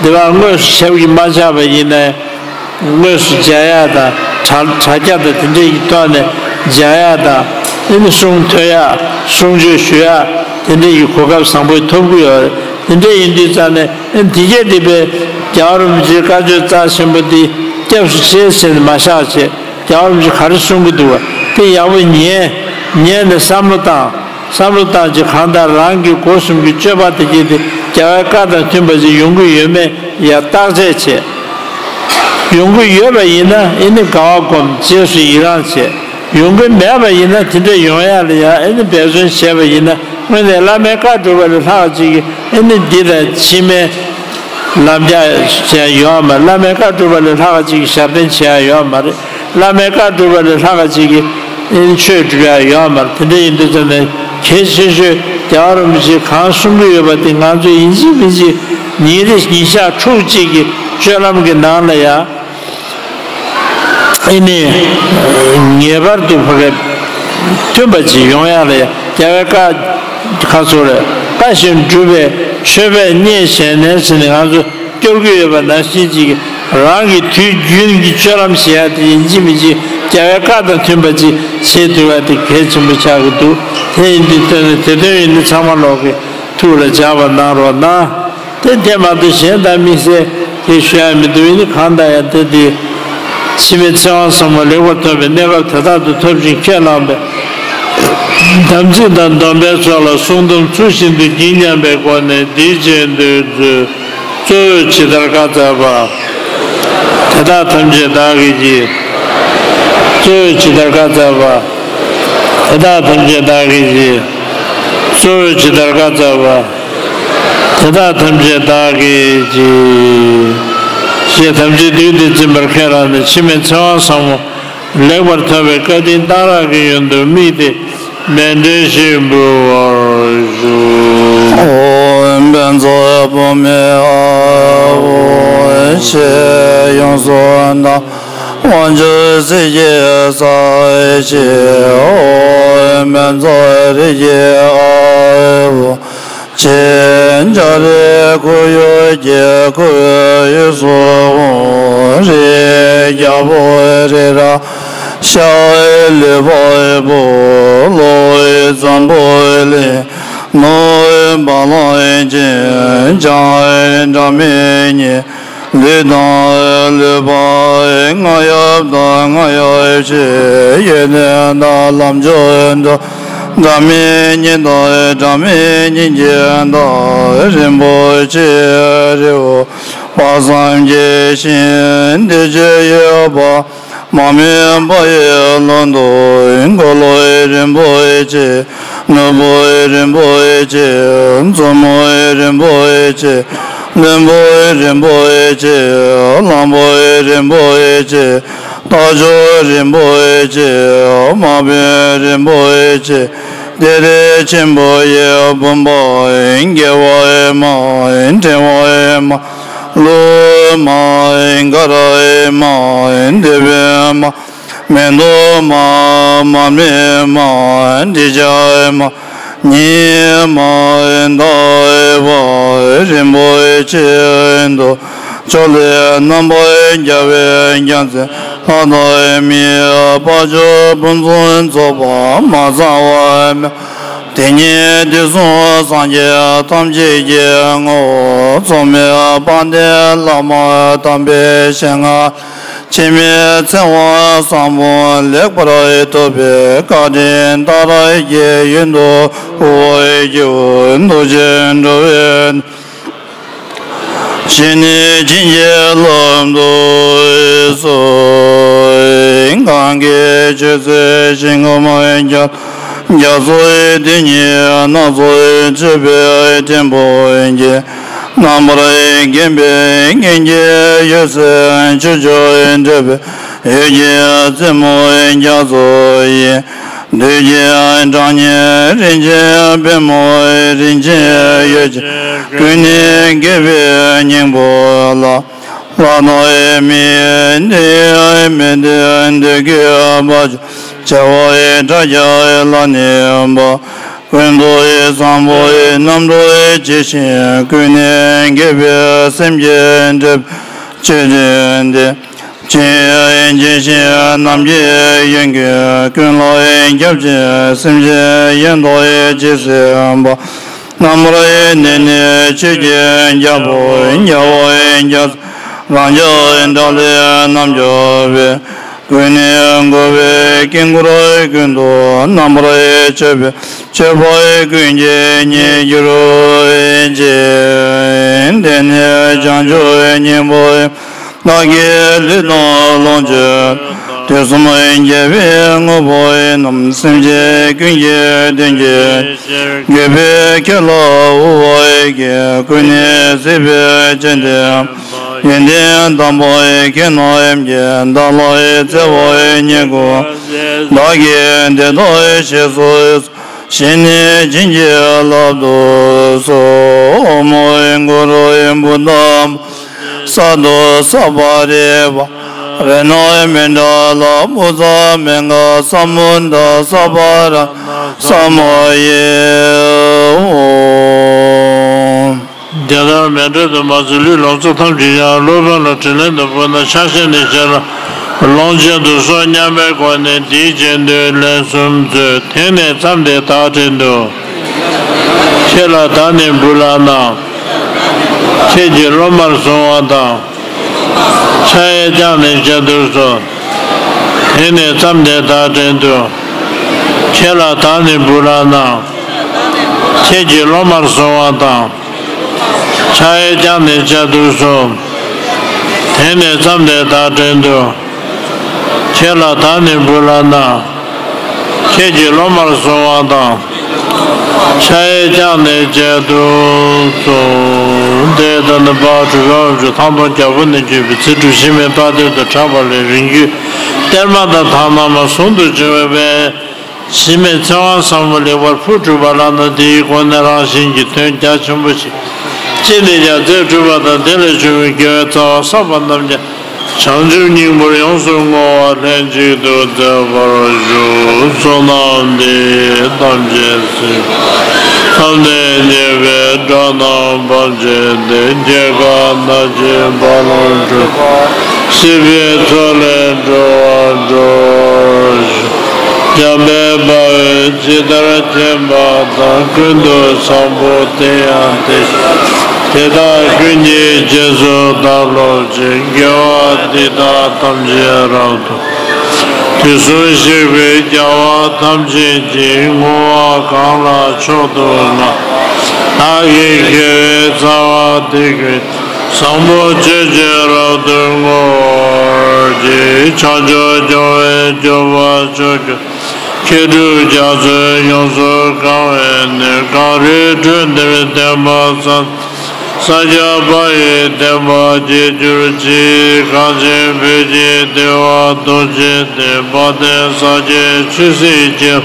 འདི་བར་དངོས་སུ་ཞབས་ཀྱིས་མ་བཅགས་པ་ཡིན་ན། དངོས་སུ་མཇལ་ཡ་དང་དྲ་དྲ་རྒྱ་དང་དེ་འདྲའི་གི་ཐོག་ནས་མཇལ་ཡ་དང་། ཨེ་ནི་གསུང་ཐོས་ཡ། གསུང་ཆོས་ཞུ་ཡ། དེ་འདྲའི་གི་གོ་སྐབས་བཟང་པོ་ཐོབ་ཀྱི་ཡོད་རེད། དེ་འདྲ་ཡིན་དུས་ཙང་ནས་ཨེ་འདི་གས་འདི་པའི་རྒྱལ་བ་རིན་པོ་ཆེའི་བཀའ་ཆོས་རྩ་ཆེན་པོ་འདི་སྐྱབས་སུ་མཆི་ཟེར་ནས་མ་བཞག་བྱས། རྒྱལ་བ་རིན་པོ་ཆེས་ག་རེ་གསུང་གི་འདུག་བ་དེ་ཡག་པོ་ཉན། ཉན་ནས་བསམ་བློ་བཏང་། བསམ་བློ་བཏང་རྗེས་གང་ལྟར་རང་གི་སྒོ་གསུམ་གྱི་སྤྱོད་པ་དེ་གྱིས་དེ་རྒྱལ་བའི་བཀའ་དང་མཐུན་པ་ཅིག་ཡོང་གི་ཡོད་མེད་ཡ་བརྟག་དཔྱད་བྱེད། ཡོང་གི་ཡོད་པ་ཡིན་ན་ཨེ་ནི་དགའ་བ་སྒོམ། རྗེས་སུ་ཡི་རང་བྱེད། ཡོང་གི་མེད་པ་ཡིན་ན་དེ་འདྲ་ཡོང་ཡ་ལ་ཡ་ཨེ་ནི་འབད་བརྩོན་བྱས་པ་ཡིན་ན་དངོས་གནས་བླ་མའི་བཀའ་སྒྲུབ་པ་ལས་ལྷག་ཅིག་གིས་ཨེ་ནི་འདི་དང་ཕྱི་མའི་ལམ་རྒྱགས་བྱས་ཡོད་མ་རེད། བླ་མའི་བཀའ་སྒྲུབ་པ་ལས་ལྷག་ཅིག་གིས་ཞབས་བརྟན་བྱེད་ཡ་ཡོད་མ་རེད། བླ་མའི་བཀའ་སྒྲུབ་པ་ལས་ལྷག་ཅིག་གིས་ཨེ་ནི་ཆོས་སྒྲུབ་ཡ་ཡོད་མ་རེད། དེ་འདྲ་ཡིན་དུས་ཙམ་ནས་གལ་ཆེ་ཤོས་རྒྱལ་བ་རིན་པོ་ཆེས་གང་གསུང་གི་ཡོད་པ་དེ་ང་ཚོས་ཡིན་གཅིག་མིན་གཅིག་ཉིན་རེ་ཉིན་ཞག་ཕྲུགས་གཅིག་གི་སྤྱོད་ལམ་གྱི་ནང་ལ་ཡ། ཨེ་ནི་ངེས་པར་དུ་ཕ་གི་མཐུན་པ་ཅིག་ཡོང་ཡ་ལ་ཡ། རྒྱལ་བའི་བཀའ་ཁ་སོ་རེ་བཀའ་བཞིན་སྒྲུབ་པའི་མཆོད་པས་མཉེས་བྱས་ནས་ཟེར་ནས་ང་ཚོ་སྐྱོར་གྱི་ཡོད་པ་ནང་བཞིན་ཅིག་རང་གི་དུས་རྒྱུན་གྱི་སྤྱོད་ལམ་བྱེད་ཡ་དེ་ཡིན་གཅིག་མིན་གཅིག་རྒྱལ་བའི་བཀའ་དང་མཐུན་པ་ཅིག་བྱེད་ཐུབ་པ་དེ་གལ་ཆེན་པོ་ཆགས་ཀྱི་འདུག་དེ་ཡིན་དུས་ལྟོས་ནས་དེ་དོན་ཡིན་ན་ཚང་མ་ལོག་གི་ཐུགས་ལ་འཇགས་པ་གནང་རོགས་གནང་། དེ་དེ་མ་གཏོགས་གཞན་དང་དམིགས་བསལ་དེ་ཞུ་ཡ་མི་འདུག་ཡིན་ནི་གང་ལྟར་ཡང་དེ་དེ་འཆི་མེད་ཚེ་དབང་ཟབ་མོ་ལེགས་པར་ཐོབ་པའི་གནས་སྐབས་དེ་དག་ཏུ་ཐོབ་ཅིང་ཁས་བླངས་པའི་དམ་ཚིག་དང་སྡོམ་པའི་ཚོགས་ལ་སྲུང་སྡོམ་ཚུལ་བཞིན་དུ་བགྱིད་སྙམ་པའི་སྒོ་ནས་འདིའི་རྗེས་ཟློས་མཛོད། གཙོ་བོས་ཇི་ལྟར་བཀའ་སྩལ་པ། དེ་དག་ཐམས་ཅད་བདག་གིས་བགྱི། གཙོ་བོས་ཇི་ལྟར་བཀའ་སྩལ་པ། དེ་དག་ཐམས་ཅད་བདག་གིས་བགྱི། གཙོ་བོས་ཇི་ལྟར་བཀའ་སྩལ་པ། དེ་དག་ཐམས་ཅད་བདག་གིས་བགྱི། ཞེས་དམ་ཚིག་བསྡུས་ཏེ་འཛིན་པར་ཁས་བླངས་ནས་འཆི་མེད་ཚེ་དབང་ཟབ་མོ་ལེགས་པར་ཐོབ་པའི་བཀའ་དྲིན་གཏང་རག་གི་ཡོན་དུ་དམིགས་ཏེ་མཎྜལ་ཞིག་འབུལ་བར་ཞུ། ཨོཾ་བཛྲ་བྷཱུ་མི་ཨཱཿཧཱུྃ་ཆེ། ཡོངས་སུ་དག་དབང་ཕྱུག་སྲས་ཀྱི་ས་ཆེ། ཨོཾ་བཛྲ་རིགས་ཀྱི་ཨཱཿཧཱུྃ་ཆེ། ལྕགས་རི་ཁོར་ཡུག་གི་ཁོར་ཡུག་སུ་རི་རྒྱལ་པོ་རི་རབ་ཤར་ལུས་འཕགས་པོ་ལྷོ་འཛམ་བུ་གླིང་ནུབ་བ་ལང་སྤྱན་བྱང་སྒྲ་མི་སྙན། ལུས་དང་ལུས་འཕགས་རྔ་ཡབ་དང་རྔ་ཡབ་ཆེ། ཡོན་ཏན་དང་ལམ་མཆོག་འགྲོ་སྒྲ་མི་སྙན་དང་སྒྲ་མི་སྙན་གྱི་མཐའ་རིན་པོ་ཆེ་རི་བོ་དཔག་བསམ་གྱི་ཞིང་བདེ་སྤྱོད་ཡོད་པ། མ་རྨོས་པ་ཡི་ཀློང་དུ་འཁོར་ལོ་རིན་པོ་ཆེ། ནོར་བུ་རིན་པོ་ཆེ། མཛོ་མོ་རིན་པོ་ཆེ། བློན་པོ་རིན་པོ་ཆེ། གླང་པོ་རིན་པོ་ཆེ། རྟ་མཆོག་རིན་པོ་ཆེ། དམག་དཔོན་རིན་པོ་ཆེ། གཏེར་ཆེན་པོ་ཡི་བུམ་པ། རྒྱལ་བའི་མ། ཕྲེང་བའི་མ། ཀླུ་མ། འགའ་རེའི་མ། འདོད་པའི་མ། མེ་ཏོག་མ། མར་མེའི་མ། དྲི་ཆབ་མ། ཉི་མ། ཟླ་བ། རིན་པོ་ཆེ་དུ། ཕྱོགས་ལས་རྣམ་པར་རྒྱལ་བའི་རྒྱལ་མཚན་ལྷ་དང་མིའི་དཔལ་འབྱོར་ཕུན་སུམ་ཚོགས་པ་མ་ཚང་བ་མེད། དེ་ཉིད་དུས་གསུམ་སངས་རྒྱས་ཐམས་ཅད་ཀྱི་ངོ་བོ་མཚུངས་མེད་དཔལ་ལྡན་བླ་མ་དམ་པའི་ཞལ་སྔ། འཆི་མེད་ཚེ་དབང་ཟབ་མོ་ལེགས་པར་ཐོབ་པའི་བཀའ་དྲིན་གཏང་རག་གི་ཡོན་དུ་དབུལ་བར་བགྱིའོ། འདུ་བྱེད་འགྲོ་བའི་གཞི་ནས་བྱིན་གྱིས་བརླབ་ཏུ་གསོལ། གང་གི་མཆོད་རྫས་ཞིང་ཁམས་རྒྱ་རྒྱ་མཚོའི་དེ་ཉིད་སྣ་ཚོགས་མཆོད་པའི་ཕྲེང་བུ་གྱིས། རྣམ་པར་བརྒྱན་པའི་སྔོན་གྱི་འོད་ཟེར་ཕྱོགས་བཅུར་འཕྲོས་པའི་འོད་ཀྱི་རྩེ་མོ་རྒྱ་མཚོ་ཡི། བདུད་ཀྱི་གྲགས་སྙན་རིན་ཆེན་པད་མོ་རིན་ཆེན་འོད་ཀྱིས། ཀུན་ནས་བསྐལ་པའི་སྙིང་པོ་ལ། ལྷ་དང་མིའི་འདུས་མི་འདུས་འདོད་དགུའི་བར་ཆད། བྱེ་བ་ཕྲག་བརྒྱ་ལ་གནས་པ། ཀུན་ཏུ་བཟང་པོའི་རྣམ་གྲོལ་ཇི་བཞིན་ཀུན་ནས་རྒྱལ་བའི་སེམས་ཀྱི་འབྲས་བུ་ཆོས་ཅན་ཏེ། ཇི་ཡང་ཇི་བཞིན་ནམ་མཁའི་དབྱིངས་ཀྱི་ཀུན་ལ་ཁྱབ་ཅིང་སེམས་ཅན་ཡོངས་རྫོགས་ཇི་སྲིད་པ། རྣམ་པར་གནས་ནས་ཆོས་ཀྱི་རྒྱལ་པོ་རྒྱལ་བ་རྒྱལ་རང་རྒྱལ་དགྲ་ལས་རྣམ་རྒྱལ་བའི། ཀུན་ནས་བསྐོར་བའི་དཀྱིལ་འཁོར་ཀུན་ཏུ་རྣམ་པར་ཁྱབ་པའི་ཆོས་འཁོར་ཀུན་གྱི་ཉེ་གྱུར་ཅིག་དེ་ནས་བྱང་ཆུབ་སྙིང་པོ་བདག་གི་ལུས་དང་ལོངས་སྤྱོད་དུས་གསུམ་རྒྱལ་བའི་དངོས་པོ་རྣམས་སེམས་ཅན་ཀུན་གྱི་དོན་གྱི་དགེ་བའི་ཁྱེད་ལ་དབུལ་བ་ཡི་གེ་ཀུན་ནས་གཟིགས་པའི་སྤྱན་ལྡན། ཡོན་ཏན་དམ་པ་ཡི་ཁྱེད་རྣམས་ཀྱིས་བདག་ལ་བརྩེ་བ་ཡི་བསྙེན་བཀུར། བདག་གིས་དེ་དག་བཞེས་སུ་གཞན་ནི་བྱིན་གྱིས་བརླབ་ཏུ་གསོལ། ཨོཾ་གུ་རུ་བུདྡྷ་བྷཱ་ཏི་སཱ་དྷུ་སརྦ་རི་བྷཱ་རེ་ཎ་མཎྜལ་བྷུ་ཛ་མེ་གྷ་ས་མུདྡྷ་སརྦ་ར་ཎ་ས་མ་ཡེ། ཨོཾ། དེ་ལྟར་མཎྜལ་དུ་མ་ཚུད་ལུས་ལོངས་སྤྱོད་ཐམས་ཅད་ཀྱང་སློབ་དཔོན་ལ་དྲིན་ལན་དུ་ཕུལ་ན་ཕྱག་ཕྱི་ནས་ཞལ་ལ་ལོངས་སྤྱོད་དུ་གསོལ་སྙམ་པའི་སྒོ་ནས་འདིའི་རྗེས་ཟློས་ལན་གསུམ་མཛོད། དེང་ནས་མཚམས་འདི་དག་བྲན་དུ། ཁྱེད་ལ་བདག་ནི་འབུལ་ལགས་ན། ཁྱེད་ཀྱི་སློབ་མར་བཟུང་བ་དང་། ཕྱག་གཡས་བརྐྱངས་ནས་མཇལ་དུ་གསོལ། དེང་ནས་མཚམས་འདི་དག་བྲན་དུ། ཁྱེད་ལ་བདག་ནི་འབུལ་ལགས་ན། ཁྱེད་ཀྱི་སློབ་མར་བཟུང་བ་དང་། ཕྱག་གཡས་བརྐྱངས་ནས་མཇལ་དུ་གསོལ། དེང་ནས་མཚམས་འདི་དག་བྲན་དུ། ཁྱེད་ལ་བདག་ནི་འབུལ་ལགས་ན། ཁྱེད་ཀྱི་སློབ་མར་བཟུང་བ་དང་། ཕྱག་གཡས་བརྐྱངས་ནས་མཇལ་དུ་གསོལ། དེ་ལྟར་ན་འཕགས་པ་གྲུབ་པའི་དབང་ཕྱུག་ཐང་སྟོང་རྒྱལ་པོ་ནས་བརྒྱུད་པའི་ཚེ་སྒྲུབ་འཆི་མེད་དཔལ་སྟེར་དུ་གྲགས་པ་ལས་རིང་བརྒྱུད་གཏེར་མ་དང་དག་སྣང་མ་ཟུང་དུ་འཇུག་པའི་འཆི་མེད་ཚེ་དབང་ཟབ་མོ་ལེགས་པར་འཕོ་གྲུབ་པ་ལགས་ན། དེའི་སྒོ་ནས་རང་གཞན་གྱི་དོན་རྒྱ་ཆེན་པོ་ཞིག་ཅི་ནས་ཀྱང་མཛད་གྲུབ་པ་དང་། དེ་ལས་བྱུང་བའི་དགེ་བའི་རྩ་བ་བསགས་པ་རྣམས་ཀྱང་བྱང་ཆུབ་སྙིང་པོར་ཡོངས་སུ་བསྔོ་བ་ལྷན་ཅིག་ཏུ་མཛད་པར་ཞུ། བསོད་ནམས་འདི་ཡིས་ཐམས་ཅད་གཟིགས། ཐོབ་ནས་ཉེས་པའི་དགྲ་རྣམས་ཕམ་བྱས་ཏེ། སྐྱེ་རྒ་ན་འཆིའི་རྦ་ཀློང་འཁྲུགས། སྲིད་པའི་མཚོ་ལས་འགྲོ་བ་སྒྲོལ། འཇམ་དཔལ་དཔའ་བོས་ཇི་ལྟར་མཁྱེན་པ་དང་། ཀུན་ཏུ་བཟང་པོ་དེ་ཡང་དེ་བཞིན་ཏེ། དེ་དག་ཀུན་གྱི་རྗེས་སུ་བདག་སློབ་ཅིང་། དགེ་བ་འདི་དག་ཐམས་ཅད་རབ་ཏུ། དུས་གསུམ་གཤེགས་པའི་རྒྱལ་བ་ཐམས་ཅད་ཀྱིས། བསྔོ་བ་གང་ལ་མཆོག་ཏུ་བསྔགས། བདག་གི་དགེ་བའི་རྩ་བ་འདི་ཀུན། བཟང་པོ་སྤྱོད་ཕྱིར་རབ་ཏུ་བསྔོ་བར་བགྱི། བྱང་ཆུབ་སྐྱོང་བའི་སྐྱོབ་པ་མཆོག་གྱུར། མཁས་གྲུབ་རྒྱ་མཚོས་ཡོངས་སུ་གང་བའི་གནས། གངས་རིའི་ཁྲོད་འདིར་བསྟན་པ་བསམ། ས་སྐྱ་པ་ཡི་བསྟན་པ་རྒྱས་གྱུར་ཅིག་གངས་ཅན་བོད་ཀྱི་བདེ་བ་རྡོ་རྗེ་གདན། དཔལ་ལྡན་ས་སྐྱའི་ཆོས་སྲིད་ཀྱི།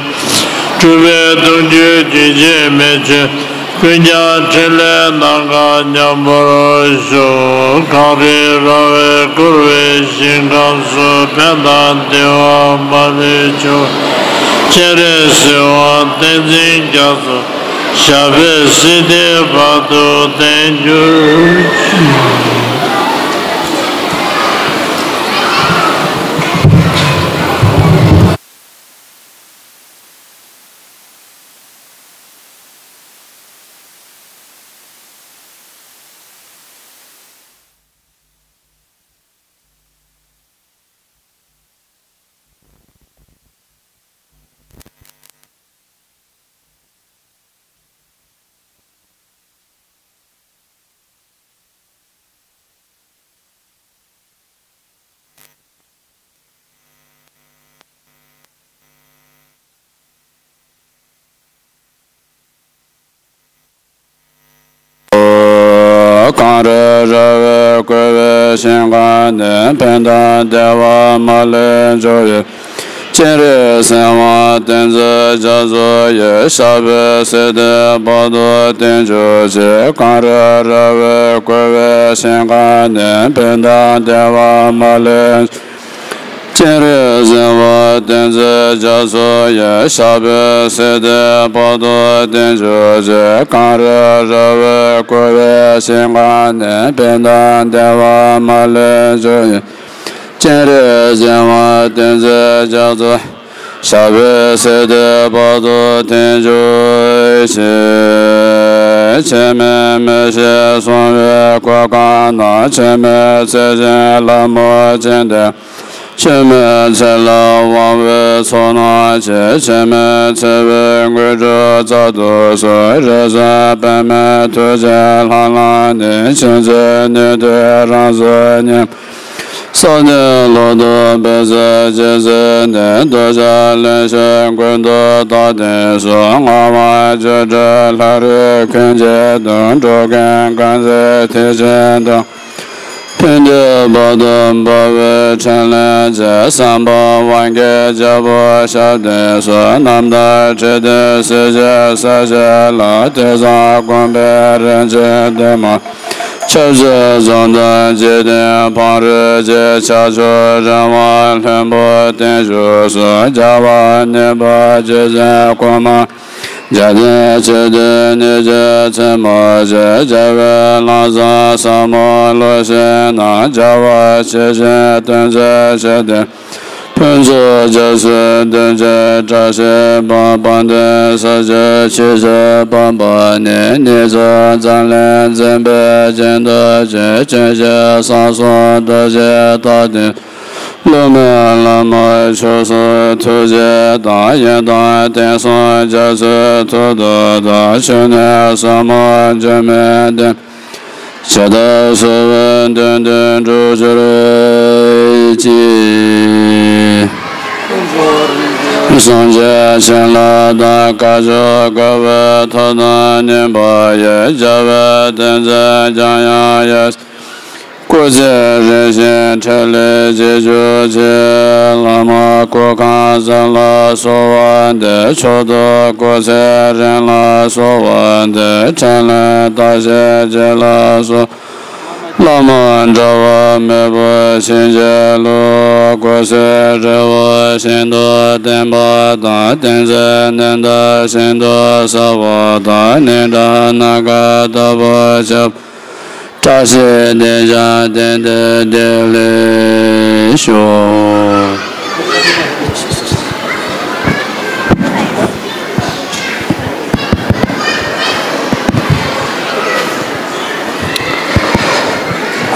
སྤྲུལ་པའི་གདུང་རྒྱུད་རྒྱུན་ཆད་མེད་ཆོས། ཀུན་ཀྱང་ཕྲིན་ལས་རྣམ་དཀར་མཉམ་པར་བཞུགས། གངས་རིའི་ར་བས་བསྐོར་བའི་ཞིང་ཁམས་སུ། ཕན་དང་བདེ་བ་མ་ལུས་འབྱུང་། སྤྱན་རས་གཟིགས་དབང་བསྟན་འཛིན་རྒྱ་མཚོ། ཞབས་པད་སྲིད་མཐའི་བར་དུ་བརྟན་གྱུར་ཅིག་གངས་རི་ར་བས་བསྐོར་བའི་ཞིང་ཁམས་ནས། ཕན་དང་བདེ་བ་མ་ལུས་འབྱུང་བའི། སྤྱན་རས་གཟིགས་དབང་བསྟན་འཛིན་རྒྱ་མཚོ་ཡི། ཞབས་པད་སྲིད་མཐའི་བར་དུ་བརྟན་གྱུར་ཅིག་གངས་རི་ར་བས་བསྐོར་བའི་ཞིང་ཁམས་ནས། ཕན་དང་བདེ་བ་མ་ལུས། སྤྱན་རས་གཟིགས་དབང་བསྟན་འཛིན་རྒྱ་མཚོ་ཡི། ཞབས་པད་སྲིད་མཐའི་བར་དུ་བརྟན་གྱུར་ཅིག་གངས་རི་ར་བས་བསྐོར་བའི་ཞིང་ཁམས་ནས། ཕན་དང་བདེ་བ་མ་ལུས་འབྱུང་བའི། སྤྱན་རས་གཟིགས་དབང་བསྟན་འཛིན་རྒྱ་མཚོ། ཞབས་པད་སྲིད་མཐའི་བར་དུ་བརྟན་གྱུར་ཅིག་འཆི་མེད་མི་ཤིགས་གསང་བའི་གོ་འཕང་དང་། འཆི་མེད་ཚེ་བཞིན་ལྷ་མོ་སྤྱན་སྡེ། འཆི་མེད་ཚེ་ལ་དབང་བའི་ཚོགས་རྣམས་ཀྱིས། འཆི་མེད་འཚེ་བའི་མགོན་སྐྱོབ་མཛད་དུ་གསོལ། རིག་འཛིན་པདྨའི་ཐུགས་རྗེའི་ལྷ་ལམ་ནས། མཁྱེན་བརྩེ་ནུས་མཐུ་རང་གཟུགས་བརྙན། སངས་རྒྱས་ལོ་ཏོག་བི་ཛ་ཇི་ཟེར་ནས། གདུལ་བྱ་ལེགས་བཤད་མགོན་དུ་བཏགས་ཏེ་སོ། ངག་དབང་སྒྱུ་འཕྲུལ་ལྷ་རིས་ཀུན་གྱི་དུང་། འགྲོ་ཀུན་དཀའ་མཛད་མཐིལ་གྱིས་བརྡུང་། ཕན་བདེའི་བར་དུ་འབར་བའི་ཕྲིན་ལས་ཀྱིས། སྲིད་པ་དབང་གི་རྒྱལ་པོ་ཞབས་ཏོག་སོགས། རྣམ་དག་ཁྲི་སྟེང་གསེར་གྱི་ས་གཞི་ལ། དེང་སང་གོམ་པའི་རིམ་གྱིས་བསྡུས་མ། ཆབ་སྲིད་འཛུམ་མདངས་འཇིག་རྟེན་ཕང་རོལ་གྱི། ཕྱག་མཆོག་རིན་དབང་ལྷུན་པོ་བརྟན་བཞུགས་སུ། རྒྱལ་བ་གཉིས་པ་རྗེ་བཙུན་གོང་མ། རྒྱལ་བསྟན་སྤྱི་དོན་གཉིས་ཀྱི་མཚན་མོ་ཞིག་རྒྱལ་བའི་ལམ་བཟང་ཟབ་མོ་བློ་ཞིག་གནང་། རྒྱལ་བ་ཇི་བཞིན་སྟོན་མཛད་ཞི་བདེ། ཕུན་ཚོགས་རྒྱ་མཚོའི་མདུན་གྱི་བཀྲ་ཤིས་པ། དཔལ་ལྡན་ས་སྐྱའི་ཆོས་ཀྱི་པདྨ་ནས། ཉེར་འཚོ་འཛམ་གླིང་འཛིན་པའི་སྤྱན་སྟོབས་ཀྱིས། ཀུན་གཞི་གསང་གསུམ་རྡོ་རྗེའི་ཐོག་ཏུ། བསླུ་མེད་བླ་མ་མཆོག་གསུམ་ཐུགས་རྗེ་དང་། ཡི་དམ་དེང་སང་རྒྱ་མཚོའི་ཐོག་ཏུ་དག །ཕྱུག་ནས་ཟབ་མོ་འགྱུར་མེད་བདེ། ཇི་ལྟར་གསོལ་བའི་དོན་དུ་འགྲུབ་གྱུར་ཅིག །སངས་རྒྱས་བྱིན་རླབས་དང་། སྐལ་མཆོག་དགའ་བའི་ཐོབ་ཐང་སྙིང་པོ་ཡི། རྒྱལ་བའི་བསྟན་འཛིན་ཀྱང་ཡང་ཡིད། སྐུ་ཚེ་རིང་ཞིང་འཕྲིན་ལས་རྒྱས་གྱུར་ཅིག །བླ་མ་སྐུ་ཁམས་གསུམ་ལ་གསོལ་བ་འདེབས། མཆོག་ཏུ་སྐུ་ཚེ་རིང་ལ་གསོལ་བ་འདེབས། འཕྲིན་ལས་རྟག་བཞད་རྒྱས་ལ་གསོལ། བླ་མ་འབྲལ་བ་མེད་པར་བྱིན་གྱིས་རློབས། སྐུ་ཚེ་རིང་བོ་ཤིན་ཏུ་བརྟན་པ་དང་། བསྟན་འཛིན་ནི་ཟླ་ཤིན་ཏུ་གསལ་བ་དང་། ཉི་ཟླ་ནམ་མཁའ་ལྟ་བུར་ཁྱབ། བཀྲ་ཤིས་བདེ་འབྱུང་ལྡན་ཏེ་བདེ་ལེགས་ཤོག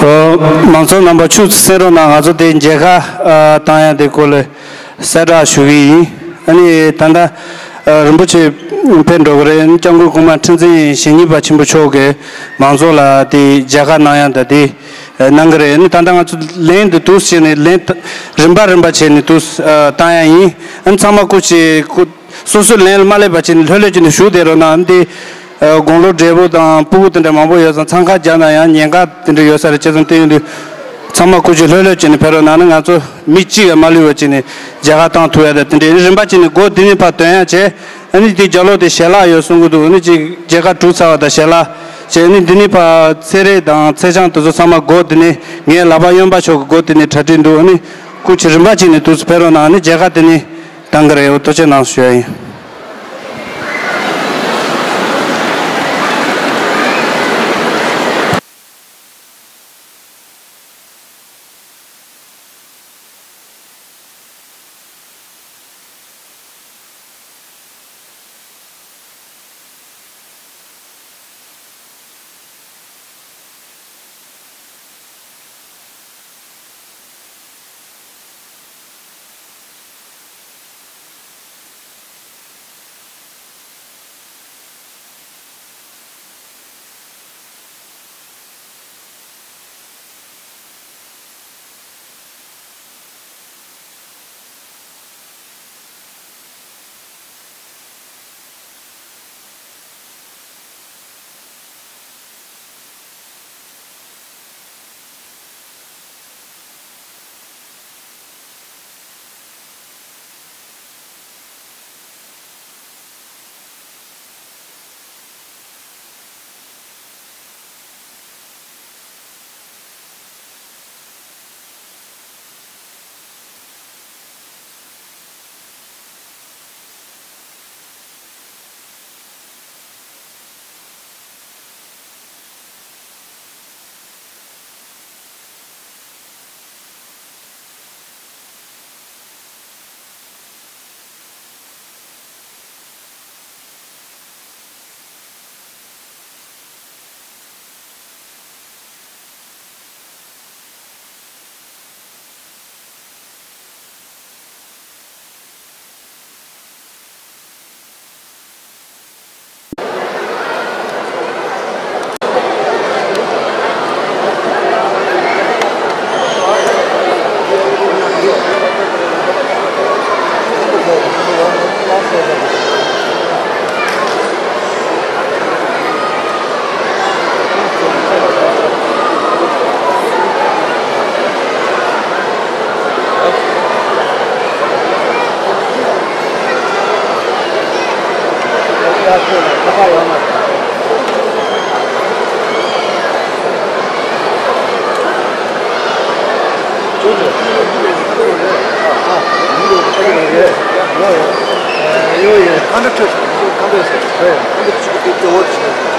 །ཨོ། མང་ཚོགས་རྣམ་པ་ཁྱུག་ཙམ་གསན་རོགས་གནང་། ང་ཚོ་དེ་མཇལ་ཁ་ཨ་བཏང་ཡ་དེ་སྐོར་ལ་གསལ་བསྒྲགས་ཞུ་གི་ཡིན། ཨ་ནི་ད་ལྟ་ཨ་རིན་པོ་ཆེ་ཕེབས་འགྲོ་གི་རེད། སྐྱབས་མགོན་གོང་མ་ཁྲི་འཛིན་ཞེ་གཉིས་པ་ཆེན་པོ་མཆོག་གིས་མང་ཚོགས་ལ་དེ་མཇལ་ཁ་གནང་ཡ་ད་དེ་གནང་གི་རེད། ཨ་ནི་ད་ལྟ་ང་ཚོ་ལན་དེ་འདུག་བྱས་ནས་ལན་རིམ་པ་རིམ་པ་བྱས་ནས་འདུག་བཏང་ཡ་ཡིན། ཨ་ནི་ཚང་མ་སྐུ་མཁྱེན་སྐུ། སོ་སོའི་ལན་ལ་མ་སླེབས་པ་བྱས་ནས་ལྷོད་ལྷོད་བྱས་ནས་བཞུགས་བསྡད་རོགས་གནང་། འདི་ཨ་དགུང་ལོ་བགྲེས་པོ་དང་སྤུ་གུ་དེ་འདྲ་མང་པོ་ཡོད་ཙང་། འཚང་ཁ་རྒྱག་ན་ཡང་ཉེན་ཁ་དེ་འདྲ་ཡོད་ས་རེད། བྱས་ཙང་དེ་ཡིན་དུས་ཚང་མ་སྐུ་མཁྱེན་ལྷོད་ལྷོད་བྱས་ནས་ཕེབས་རོགས་གནང་། ཨ་ནི་ང་ཚོ་མི་གཅིག་ཡང་མ་ལུས་པ་བྱས་ནས་མཇལ་ཁ་བཏང་ཐུབ་ཡ་དང་། དེ་འདྲའི་རིམ་པ་བྱས་ནས་སྒོ་འདི་ནས་ཕར་ཐོན་ཡ་བྱས། ཨ་ནི་དེ་རྒྱབ་ལོགས་དེ་ཞལ་ལག་ཡོད་གསུང་གི་འདུག །ཨ་ནི་ཅིག་མཇལ་ཁ་གྲུབ་ཚར་བ་དང་ཞལ་ལག་བྱས། ཨ་ནི་འདི་ནས་ཕར་ཚེ་རིང་དང་ཚེ་ཆང་དེ་ཚོ་ཚང་མ་སྒོ་འདི་ནས། ངའི་ལག་པ་གཡོན་པ་ཕྱོགས་ཀྱི་སྒོ་འདི་ནས་གྲ་སྒྲིག་འདུག །ཨ་ནི་སྐུ་མཁྱེན་རིམ་པ་བྱས་ནས་འདུག་སེ་ཕེབས་རོགས་གནང་། ཨ་ནི་མཇལ་ཁ་དེ་ནས་གཏང་གི་རེད། འོ་ཐུགས་རྗེ་གནང་ཞུ་ཡ་ཡིན། ཡོད་ཡོད། ཁ་འདྲ་ཁྲོད་ཤག་ཁ་འདྲ་ཟེར། ཁ་འདྲ་ཆུ་གི་དེ་འོ་ཆུ།